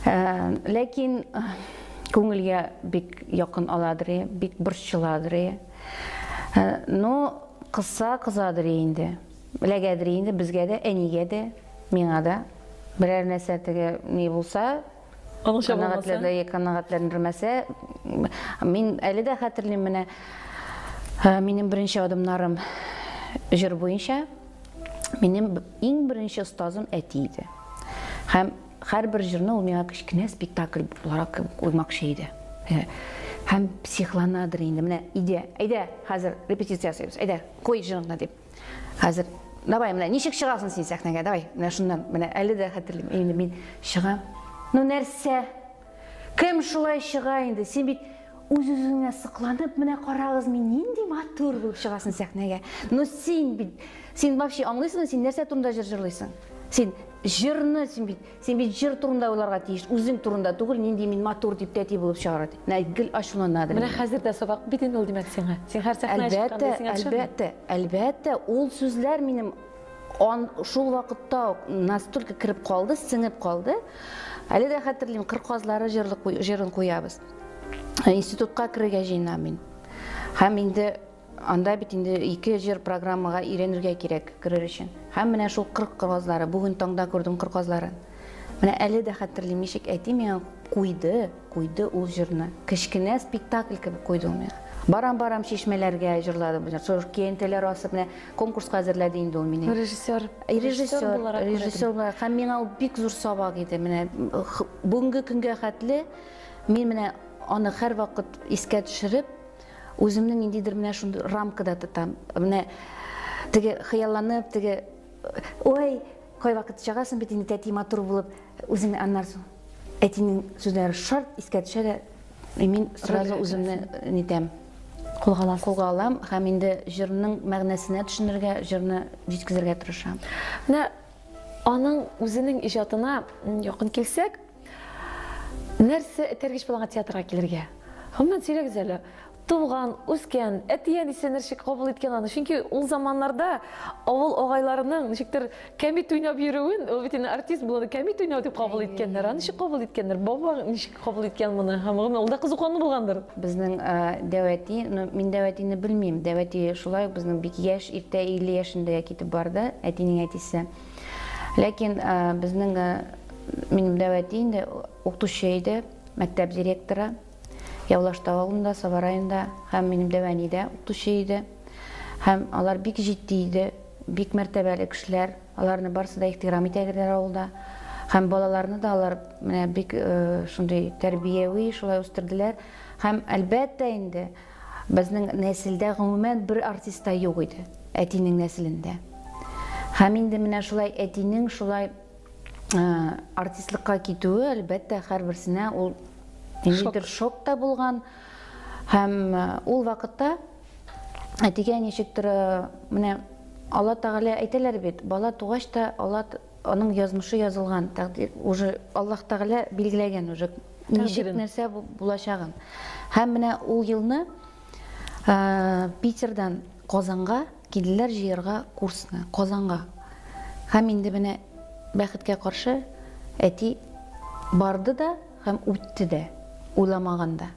Ләкин күңелгә бик якын аладыр, бик борчыладыр. Но кызса кызадыр инде. Эләгәдер инде безгә дә, әнигә дә, миңа да. Берәр нәрсә теге ни булса, Аныңча булмаса? Канәгатьләндермәсә, мин әле дә хәтерлим, менә минем беренче адымнарым җыр буенча, минем иң беренче остазым әти иде. Һәм һәрбер җырны ул миңа кечкенә спектакль буларак куймакчы иде. Һәм психланадыр инде. Менә иде, әйдә, хәзер репетиция ясыйбыз, әйдә, куй җырыңны дип. Хәзер, давай, менә ничек чыгасың син сәхнәгә, давай, менә шуннан, менә әле дә хәтерлим. Инде мин чыгам. Ну нәрсә? Кем шулай чыга инде? Син бит үз-үзеңә сокланып, менә карагыз, мин нинди матур булып чыгасың сәхнәгә. Ну син бит, син вообще аңлыйсыңмы, син нәрсә турында җыр җырлыйсың? Син җырны, син бит, син бит җыр турында уйларга тиеш, үзең турында түгел, нинди мин матур дип тәти булып чыгарга тиеш. Менә гел ачуланадыр. Менә хәзер дә сабак бит инде ул, димәк, сиңа. Син һәр сәхнәгә чыкканда исеңә төшәме? Әлбәттә, әлбәттә, ул сүзләр минем ан шул вакытта ук настолько кереп калды, сеңеп калды. Әле дә хәтерлим, Кыр казлары җырлы җырын куябыз. Институтка керергә җыенам мин. Һәм инде анда бит инде ике җыр программага өйрәнергә кирәк керер өчен. Һәм менә шул Кыр казлары, бүген таңда күрдем Кыр казларын. Менә әле дә хәтерлим, ничек әти миңа куйды, куйды ул җырны. Кечкенә спектакль кебек куйды ул миңа. Барам-барам чишмәләргә җырлады. Шул көянтәләр асып, менә конкурска әзерләде инде ул мине. Режиссер. Режиссер, режиссер буларак. Һәм миңа ул бик зур сабак иде. Менә бүгенге көнгә хәтле мин менә аны һәрвакыт искә төшереп, үземне ниндидер менә шундый рамкада тотам. Менә теге хыялланып, теге ой, кайвакыт чыгасың бит инде тәти матур булып, үзеңне аннан соң әтинең сүзләре шарт искә төшә дә, мин сразу үземне нитәм. Кулга аласыз. Кулга алам һәм инде җырның мәгънәсенә төшенергә, җырны җиткезергә тырышам. Менә аның үзенең иҗатына якын килсәк, нәрсә этәргеч була аңа театрга килергә? Гомумән, сөйләгез әле. Туган, үскән, әти-әнисе ничек кабул иткән аны? Чөнки ул заманнарда авыл агайларының ничектер кәмит уйнап йөрүен, ул бит инде артист булды, кәмит уйнау дип кабул иткәннәр. Аны ничек кабул иткәннәр? Баба ничек кабул иткән моны? Һәм гомумән, ул да кызу канлы булгандыр. Безнең дәү әти, ну, мин дәү әтине белмим. Дәү әти шулай ук безнең бик яшь, иртә 50 яшендә китеп барды, әтинең әтисе. Ләкин безнең, минем дәү әти инде укытучы иде, мәктәп директоры. Явлаштау авылында, Саба районында һәм минем дәү әни дә укытучы иде. Һәм алар бик җитди иде, бик мәртәбәле кешеләр. Аларны барысы да ихтирам итә иделәр авылда. Һәм балаларны да алар менә бик шундый тәрбияви шулай үстерделәр. Һәм, әлбәттә инде, безнең нәселдә гомумән бер артист та юк иде, әтинең нәселендә. Һәм инде менә шулай әтинең шулай артистлыкка китүе, әлбәттә, һәрберсенә ул ниндидер шок та булган. Һәм ул вакытта әтигә ничектер, менә Алла Тәгалә әйтәләр бит, бала тугач та Алла аның язмышы язылган, тәкъдир уже Аллаһ Тәгалә билгеләгән уже ничек нәрсә булачагын. Һәм менә ул елны Питердан Казанга килделәр җыярга курсны, Казанга. Һәм инде менә бәхеткә каршы әти барды да һәм үтте дә, уйламаганда.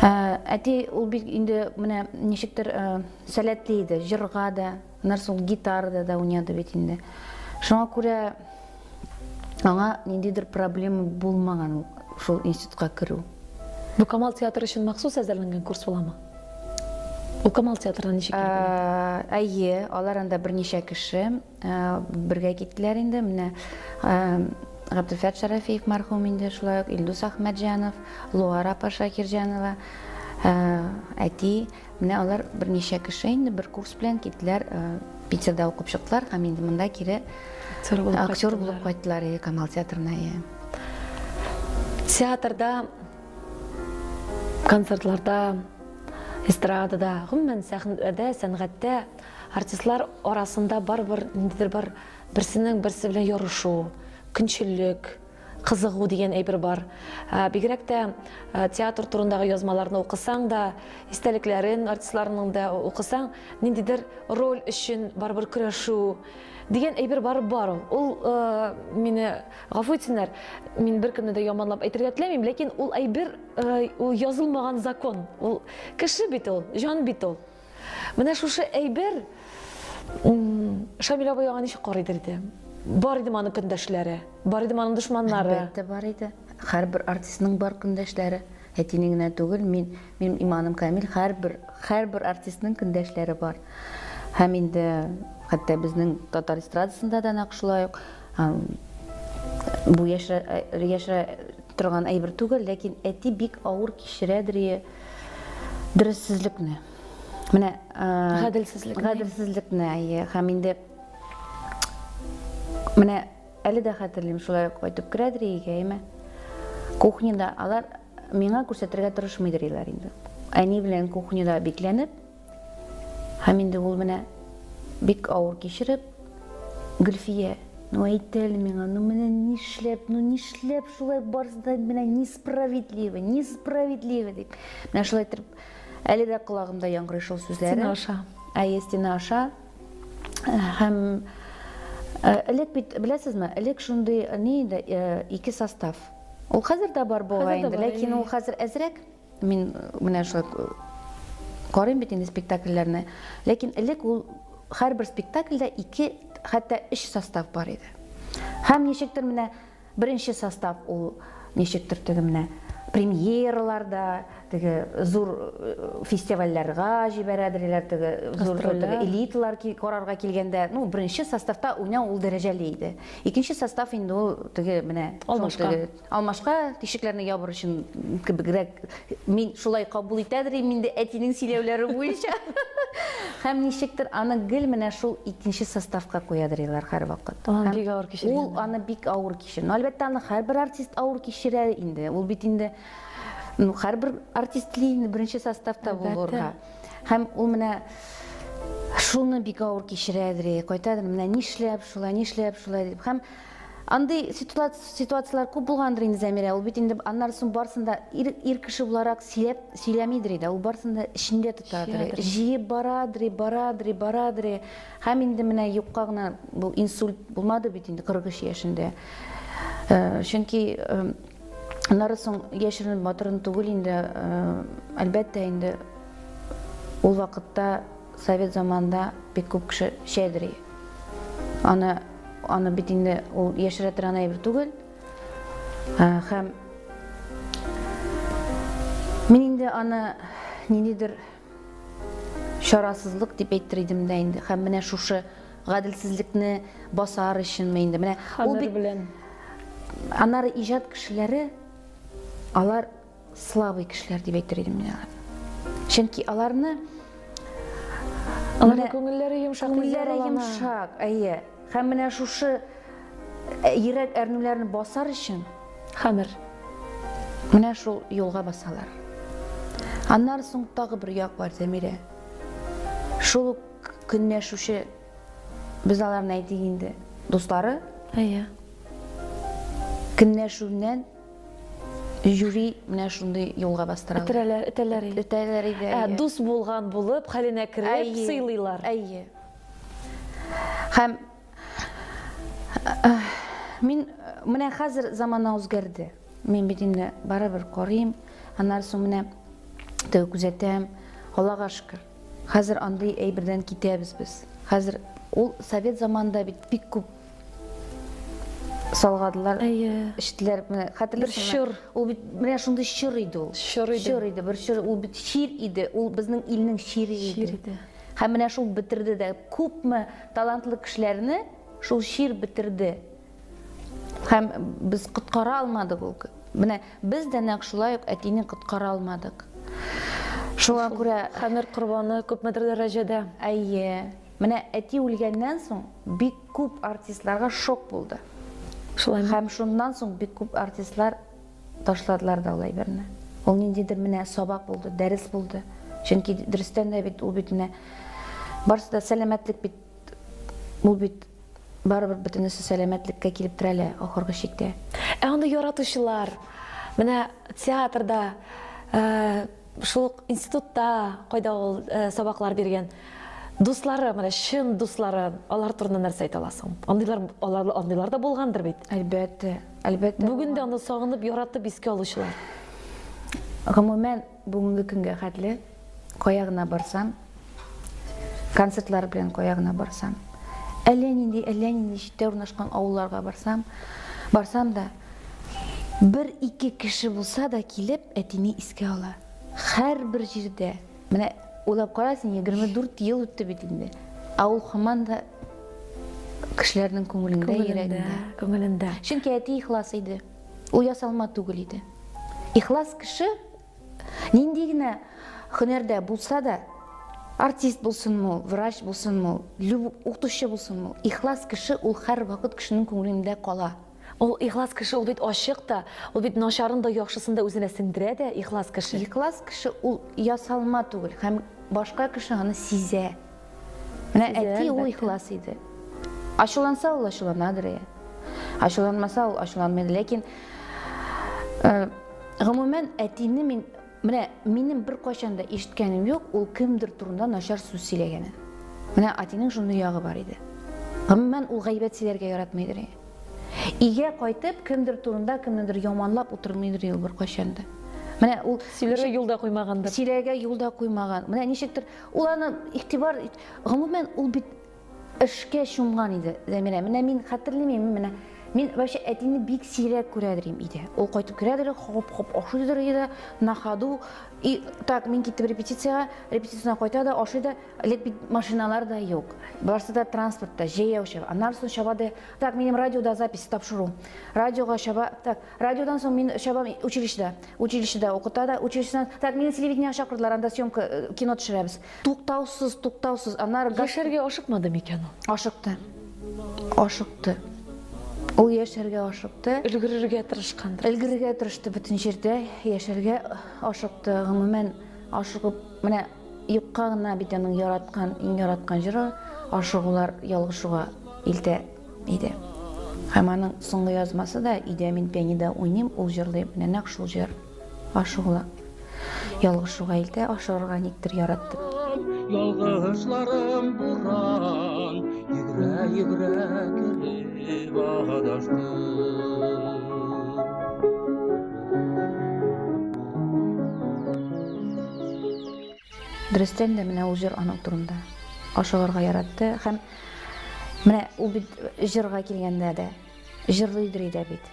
Әти ул бик инде менә ничектер сәләтле иде, җырга да, аннан соң ул гитарада да уйнады бит инде. Шуңа күрә аңа ниндидер проблема булмаган шул институтка керү. Бу Камал театры өчен махсус әзерләнгән курс буламы? Ул Камал театрына ничек килде? Әйе, алар анда берничә кеше бергә киттеләр инде. Менә Габделфәт Шәрәфиев мәрхүм инде, шулай ук Илдус Әхмәтҗанов, Луара апа Шакирҗанова, әти. Менә алар берничә кеше инде бер курс белән киттеләр, Питерда укып чыктылар һәм инде монда кире актер булып кайттылар, Камал театрына. Театрда, концертларда, эстрадада, гомумән сәхнәдә, сәнгатьтә артистлар арасында барыбер ниндидер бар берсенең берсе белән ярышу, көнчеллек, кызыгу дигән әйбер бар. Бигрәк тә театр турындагы язмаларны укысаң да, истәлекләрен артистларның да укысаң, ниндидер роль өчен барыбер көрәшү дигән әйбер барып бар ул. Ул мине гафу итсеннәр, мин беркемне дә яманлап әйтергә теләмим, ләкин ул әйбер ул язылмаган закон. Ул кеше бит ул, җан бит ул. Менә шушы әйбер Шамил абый аңа ничек карыйдыр иде? Бар идеме аның көндәшләре? Бар идеме аның дошманнары? Әлбәттә, бар иде. Һәрбер артистның бар көндәшләре. Әтинең генә түгел, мин, минем иманым камил, һәрбер, һәрбер артистның көндәшләре бар. Һәм инде хәтта безнең татар эстрадасында да нәкъ шулай ук. Бу яшерә, яшерә торган әйбер түгел, ләкин әти бик авыр кичерәдер дөрессезлекне. Менә гаделсезлекне. Гаделсезлекне, әйе. Һәм инде менә әле дә хәтерлим, шулай ук кайтып керәдер өйгә, әйме? Кухняда алар миңа күрсәтергә тырышмыйдыр иләр инде. Әни белән кухняда бикләнеп, һәм инде ул менә бик авыр кичереп, Гөлфия, ну әйт әле миңа, ну менә нишләп, ну нишләп шулай барысы да менә несправедливо, несправедливо дип. Менә шулай итеп, әле дә колагымда яңгырый шул сүзләре. Стена аша. Әйе, стена аша. Һәм элек бит, беләсезме, элек шундый ни иде, ике состав. Ул хәзер дә бар бугай инде, ләкин ул хәзер әзрәк. Мин менә шулай карыйм бит инде спектакльләрне. Ләкин элек ул һәрбер спектакльдә ике, хәтта өч состав бар иде. Һәм ничектер менә беренче состав ул ничектер теге менә премьераларда, теге зур фестивальләргә җибәрәдерләр, теге зур теге элиталар карарга килгәндә, ну, беренче составта уйнау ул дәрәҗәле иде. Икенче состав инде ул теге менә алмашка. Алмашка тишекләрне ябыр өчен кебегрәк мин шулай кабул итәдер идем инде әтинең сөйләүләре буенча. Һәм ничектер аны гел менә шул икенче составка куядыр иләр һәрвакыт. Аны бик авыр кичергән. Ул аны бик авыр кичерә. Ну, әлбәттә, аны һәрбер артист авыр кичерә инде. Ул бит инде, ну, һәрбер артист тели инде беренче составта булырга. Һәм ул менә шуны бик авыр кичерәдер, кайтадыр, менә нишләп шулай, нишләп шулай дип. Һәм Андый ситуацияләр күп булгандыр инде, Зәмирә. Ул бит инде аннары соң барсын да ир, ир кеше буларак сөйләп, сөйләмидер иде. Ул барсын да эчендә тотадыр. Җыеп барадыр, барадыр, барадыр. Һәм инде менә юкка гына бу инсульт булмады бит инде 43 яшендә. Чөнки аннары соң яшерен батырын түгел инде, әлбәттә инде ул вакытта Совет заманында бик күп кеше эчәдер. Аны Аны бит инде ул яшерә торган әйбер түгел. Һәм мин инде аны ниндидер чарасызлык дип әйтер идем дә инде. Һәм менә шушы гаделсезлекне басар өченме инде. Менә ул бит белән. Аннары иҗат кешеләре алар слабый кешеләр дип әйтер идем мин аларны. Чөнки аларны Аларның күңелләре йомшак, күңелләре йомшак, әйе. Һәм менә шушы йөрәк әрнүләрне басар өчен хәмер менә шул юлга басалар. Аннары соң тагы бер як бар, Зәмирә. Шул ук көнләшүче, без аларны әйтик инде, дуслары. Әйе. Көнләшүеннән Жюри менә шундый юлга бастыралар. Этерәләр, этәләр. Этәләр иде. Ә дус булган булып, хәленә кереп, сыйлыйлар. Әйе. Һәм мин менә хәзер замана үзгәрде. Мин бит инде барыбер карыйм, аннары соң менә теге күзәтәм. Аллага шөкер. Хәзер андый әйбердән китәбез без. Хәзер ул совет заманында бит бик күп салгадылар. Әйе. Эчтеләр. Менә хәтерлисеңме? Бер чор. Ул бит менә шундый чор иде ул. Чор иде. Чор иде, бер чор. Ул бит чир иде. Ул безнең илнең чире иде. Чир иде. Һәм менә шул бетерде дә. Күпме талантлы кешеләрне шул чир бетерде. Һәм без коткара алмадык ул. Менә без дә нәкъ шулай ук әтине коткара алмадык. Шуңа күрә хәмер корбаны күпмедер дәрәҗәдә. Әйе. Менә әти үлгәннән соң бик күп артистларга шок булды. Шулаймы? Һәм шуннан соң бик күп артистлар ташладылар да ул әйберне. Ул ниндидер менә сабак булды, дәрес булды. Чөнки дөрестән дә бит ул бит менә барысы да сәламәтлек бит, ул бит барыбер бөтенесе сәламәтлеккә килеп терәлә ахыргы чиктә. Ә аны яратучылар, менә театрда, шул ук институтта, кайда ул сабаклар биргән, дуслары, менә чын дуслары, алар турында нәрсә әйтә аласың? Андыйлар, алар, андыйлар да булгандыр бит? Әлбәттә, әлбәттә. Бүген дә аны сагынып, яратып искә алучылар. Гомумән, бүгенге көнгә хәтле кая гына барсам, концертлар белән кая гына барсам, Әллә нинди, әллә нинди читтә урнашкан авылларга барсам, барсам да, бер-ике кеше булса да килеп, әтине искә ала. Һәрбер җирдә. Менә уйлап кара син, 24 ел үтте бит инде. Ә ул һаман да кешеләрнең күңелендә, йөрәгендә. Күңелендә. Чөнки әти ихлас иде. Ул ясалма түгел иде. Ихлас кеше нинди генә һөнәрдә булса да, артист булсынмы ул, врач булсынмы ул, укытучы булсынмы ул, ихлас кеше ул һәрвакыт кешенең күңелендә кала. Ул ихлас кеше, ул бит ачык та, ул бит начарын да, яхшысын да үзенә сеңдерә дә, ихлас кеше. Ихлас кеше ул ясалма түгел һәм башка кеше аны сизә. Менә әти ул ихлас иде. Ачуланса ул ачуланадыр, я. Ачуланмаса ул ачуланмый. Ләкин гомумән әтине мин менә минем беркайчан да ишеткәнем юк, ул кемдер турында начар сүз сөйләгәне. Менә әтинең шундый ягы бар иде. Гомумән ул гайбәт сөйләргә яратмыйдыр. Өйгә кайтып, кемдер турында кемнедер яманлап утырмыйдыр ул беркайчан да. Менә ул сөйләргә юл да куймагандыр. Сөйләргә юл да куймаган. Менә ничектер ул аны игътибар, гомумән ул бит эшкә чумган иде, Зәмирә. Менә мин хәтерләмим, менә мин вообще әтине бик сирәк күрәдер идем өйдә. Ул кайтып керәдер, хоп-хоп ашыйдыр иде, на ходу. И так, мин киттем репетициягә, репетициядән кайта да, ашый да, элек бит машиналар да юк. Барысы да транспортта, җәяү чаба. Аннан соң чаба да, так, минем радиода запись тапшыру. Радиога чаба, так, радиодан соң мин чабам училищеда. Училищеда укыта да, училищедан, так, мине телевидениегә чакырдылар, анда съемка, кино төшерәбез. Туктаусыз, туктаусыз. Аннары Яшәргә ашыкмады микән ул? Ашыкты. Ашыкты. Ул яшәргә ашыкты. Өлгерергә тырышкандыр. Өлгерергә тырышты бөтен җирдә, яшәргә ашыкты. Гомумән, ашыгып, менә юкка гына бит аның яраткан, иң яраткан җыры ашыгулар ялгышуга илтә иде. Һәм аның соңгы язмасы да өйдә мин пианинода уйныйм, ул җырлый. Менә нәкъ шул җыр. Ашыгула. Ялгышуга илтә, ашыгырга никтер яратты. Ялгышларым буран, йөгерә-йөгерә кереп адаштым. Дөрестән дә менә ул җыр аның турында. Ашыгырга яратты һәм менә ул бит җырга килгәндә дә җырлыйдыр иде бит.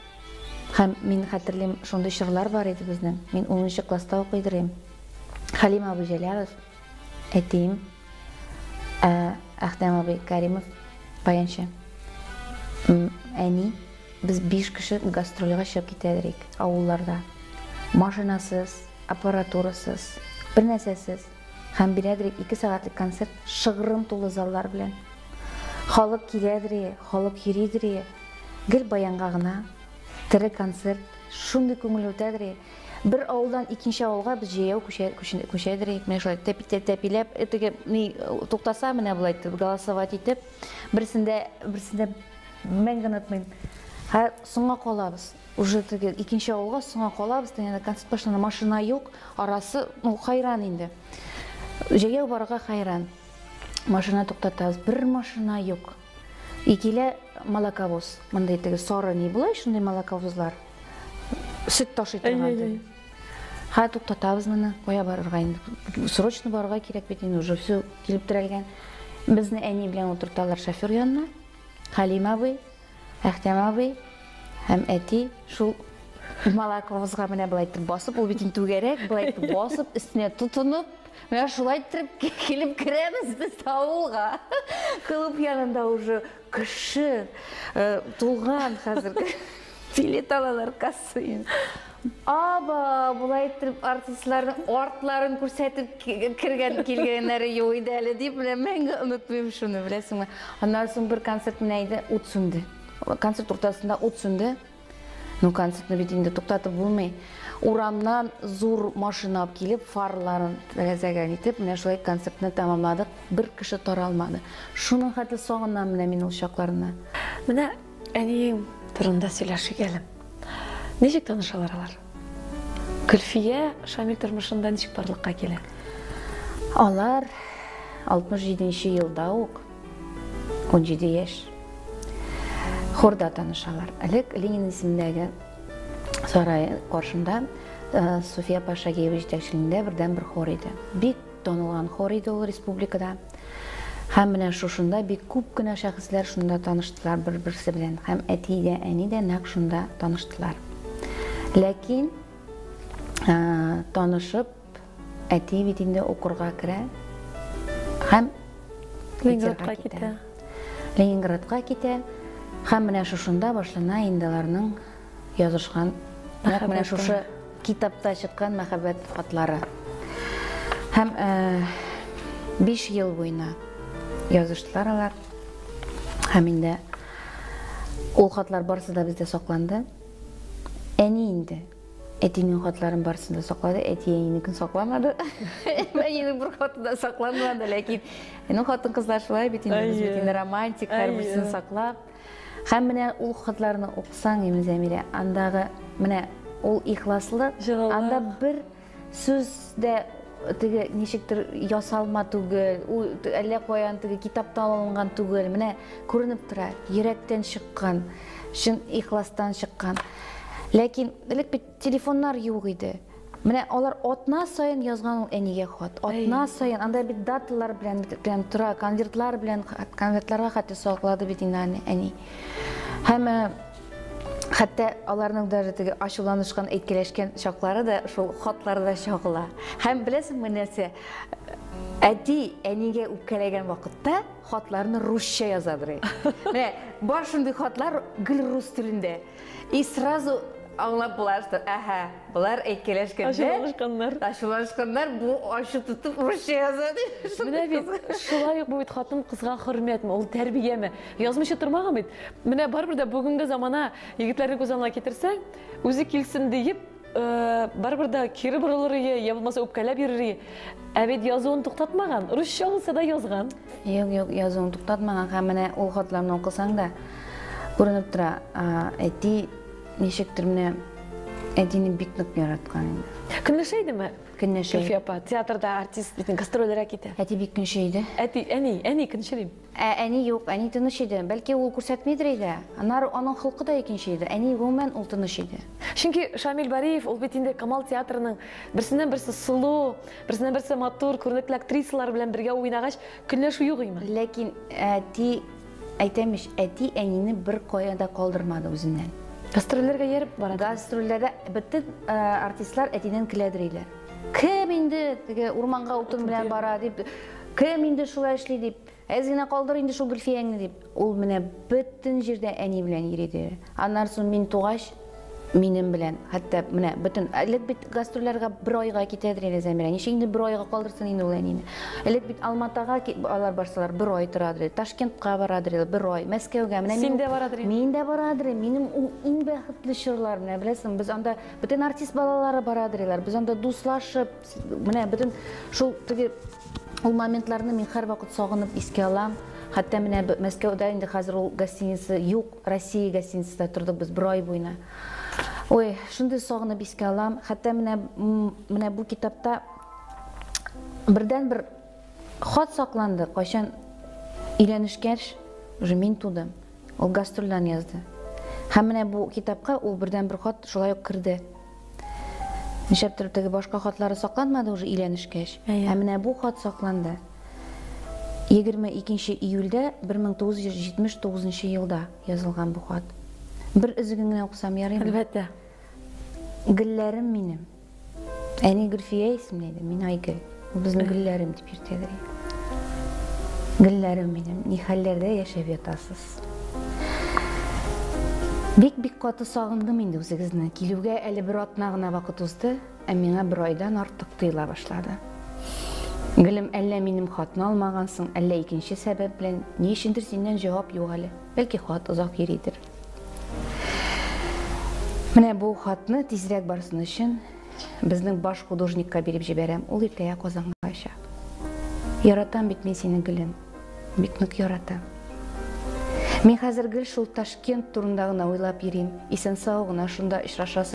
Һәм мин хәтерлим, шундый чорлар бар иде безнең. Мин унынчы класста укыйдыр идем. Хәлим абый Җәләлов, әтием, ә Әхтәм абый Каримов, баянчы, әни, без биш кеше гастрольгә чыгып китәдер идек авылларда. Машинасыз, аппаратурасыз, бернәрсәсез. Һәм бирәдер идек 2 сәгатьлек концерт, шыгрым тулы заллар белән. Халык киләдер, халык йөридер, гел баянга гына. Тере концерт, шундый күңел үтәдер. Бер авылдан икенче авылга без җәяү күчәдер идек. Менә шулай тәпи-тәпиләп, теге ни туктаса, менә болай итеп голосовать итеп, берсендә, берсендә мәңге онытмыйм. Һә, соңга калабыз. Уже теге икенче авылга соңга калабыз, дигәндә концерт башлана, машина юк, арасы, ну, хайран инде. Җәяү барырга хайран. Машина туктатабыз, бер машина юк. И килә молоковоз. Мондый теге сары ни була, шундый молоковозлар. Сөт ташый торган теге. Хә, туктатабыз моны, кая барырга инде? Срочно барырга кирәк бит инде, уже все килеп терәлгән. Безне әни белән утырталар шофер янына. Хәлим абый, Әхтәм абый һәм әти шул молоковозга менә болай итеп басып, ул бит инде түгәрәк, болай итеп басып, өстенә тотынып, менә шулай итеп килеп керәбез без авылга. Клуб янында уже кеше тулган хәзер. Билет алалар касса. Аба, болай итеп артистларның артларын күрсәтеп кергән килгәннәре юк иде әле дип, менә мәңге онытмыйм шуны, беләсеңме? Аннан соң бер концерт менә иде, ут сүнде. Концерт уртасында ут сүнде. Ну, концертны бит инде туктатып булмый. Урамнан зур машина алып килеп, фарларын тәрәзәгә итеп, менә шулай концертны тәмамладык. Бер кеше таралмады. Шуның хәтле сагынам менә мин ул чакларны. Менә әниең турында сөйләшик әле. Ничек танышалар алар? Гөлфия Шамил тормышында ничек барлыкка килә? Алар 67 елда ук, 17 яшь, хорда танышалар. Элек Ленин исемендәге сарай каршында София апа Шагиева җитәкчелегендә бердәнбер хор иде. Бик танылган хор иде ул республикада. Һәм менә шушында бик күп кенә шәхесләр шунда таныштылар бер-берсе белән. Һәм әти дә, әни дә нәкъ шунда таныштылар. Ләкин танышып, әти бит инде укырга керә һәм Ленинградка китә. Ленинградка китә. Һәм менә шушында башлана инде аларның язышкан, нәкъ менә шушы китапта чыккан мәхәббәт хатлары. Һәм 5 ел буена языштылар алар. Һәм инде ул хатлар барысы да бездә сакланды. Әни инде әтинең хатларын барысын да саклады, әти әнинекен сакламады. Әнинең бер хаты да сакланмады, ләкин ну хатын-кызлар шулай бит инде, без бит инде романтик, һәрберсен саклап. Һәм менә ул хатларны укысаң, Имин Зәмирә, андагы менә ул ихласлык, анда бер сүз дә теге ничектер ясалма түгел, ул әллә каян теге китаптан алынган түгел. Менә күренеп тора, йөрәктән чыккан, чын ихластан чыккан. Ләкин элек бит телефоннар юк иде. Менә алар атна саен язган ул әнигә хат. Атна саен, анда бит даталар белән белән тора, конвертлар белән, конвертларга хәтта саклады бит инде әни. Һәм хәтта аларның даже теге ачуланышкан, әйткәләшкән чаклары да шул хатларда чагыла. Һәм беләсеңме нәрсә? Әти әнигә үпкәләгән вакытта хатларны русча язадыр. Менә бар шундый хатлар гел рус телендә. И сразу аңлап була, что әһә, болар әйткәләшкәндә ачуланышканнар. Ачуланышканнар, бу ачу тотып русча яза дип. Менә бит шулай ук бу бит хатын-кызга хөрмәтме, ул тәрбияме? Язмыйча тормаган бит. Менә барыбер дә бүгенге замана егетләрне күз алдына китерсәң, үзе килсен диеп, барыбер дә кире борылыр ие, я булмаса үпкәләп йөрер ие. Ә бит язуын туктатмаган, русча булса да язган. Юк, юк, язуын туктатмаган һәм менә ул хатларны укысаң да күренеп тора, әти ничектер менә әтине бик нык яраткан инде. Көнләшә идеме? Көнләшә. Гөлфия апа, театрда артист бит гастрольләргә китә. Әти бик көнче иде. Әти, әни, әни көнче дим. Ә әни юк, әни тыныч иде. Бәлки ул күрсәтмидер иде. Аннары аның холкы да икенче иде. Әни гомумән ул тыныч иде. Чөнки Шамил Бариев ул бит инде Камал театрының берсеннән-берсе сылу, берсеннән-берсе матур, күренекле актрисалар белән бергә уйнагач, көнләшү юк име? Ләкин әти, әйтәм ич, әти әнине бер кая да калдырмады үзеннән. Гастрольләргә ияреп бара. Гастрольләрдә бөтен артистлар әтидән көләдер иделәр. Кем инде теге урманга утын белән бара дип, кем инде шулай эшли дип, әз генә калдыр инде шул Гөлфияңне дип. Ул менә бөтен җирдә әни белән йөри иде. Аннан соң мин тугач, минем белән, хәтта менә бөтен, элек бит гастрольләргә бер айга китәдер иде Зәмирә. Ничек инде бер айга калдырсын инде ул әнине? Элек бит Алматага алар барсалар бер ай торадыр иде, Ташкентка барадыр иде бер ай, Мәскәүгә. Менә Син дә барадыр инде. Мин дә барадыр идем. Минем ул иң бәхетле чорлар, менә беләсең, без анда бөтен артист балалары барадыр иделәр. Без анда дуслашып, менә бөтен шул теге ул моментларны мин һәрвакыт сагынып искә алам. Хәтта менә Мәскәүдә инде хәзер ул гостиница юк, Россия гостиницасында тордык без бер ай буена. Ой, шундый сагынып искә алам. Хәтта менә менә бу китапта бердән-бер хат сакланды. Кайчан өйләнешкәч, уже мин тудым. Ул гастрольдән язды. Һәм менә бу китапка ул бердән-бер хат шулай ук керде. Нишләптер теге башка хатлары сакланмады уже өйләнешкәч. Ә менә бу хат сакланды. 22 июльдә 1979 елда язылган бу хат. Бер өзеген генә укысам ярыймы? Әлбәттә. Гөлләрем минем. Әни Гөлфия исемле иде, мин Айгөл. Ул безне гөлләрем дип йөртәдер. Гөлләрем минем, ни хәлләрдә яшәп ятасыз? Бик-бик каты сагындым инде үзегезне. Килүгә әле бер атна гына вакыт узды, ә миңа бер айдан артык тоела башлады. Гөлем, әллә минем хатны алмагансың, әллә икенче сәбәп белән, ни өчендер синнән җавап юк әле. Бәлки хат озак йөридер. Менә бу хатны тизрәк барсын өчен безнең баш художникка биреп җибәрәм. Ул иртәгә Казанга оча. Яратам бит мин сине, Гөлем. Бик нык яратам. Мин хәзер гел шул Ташкент турында гына уйлап йөрим. Исән-сау гына шунда очрашасы.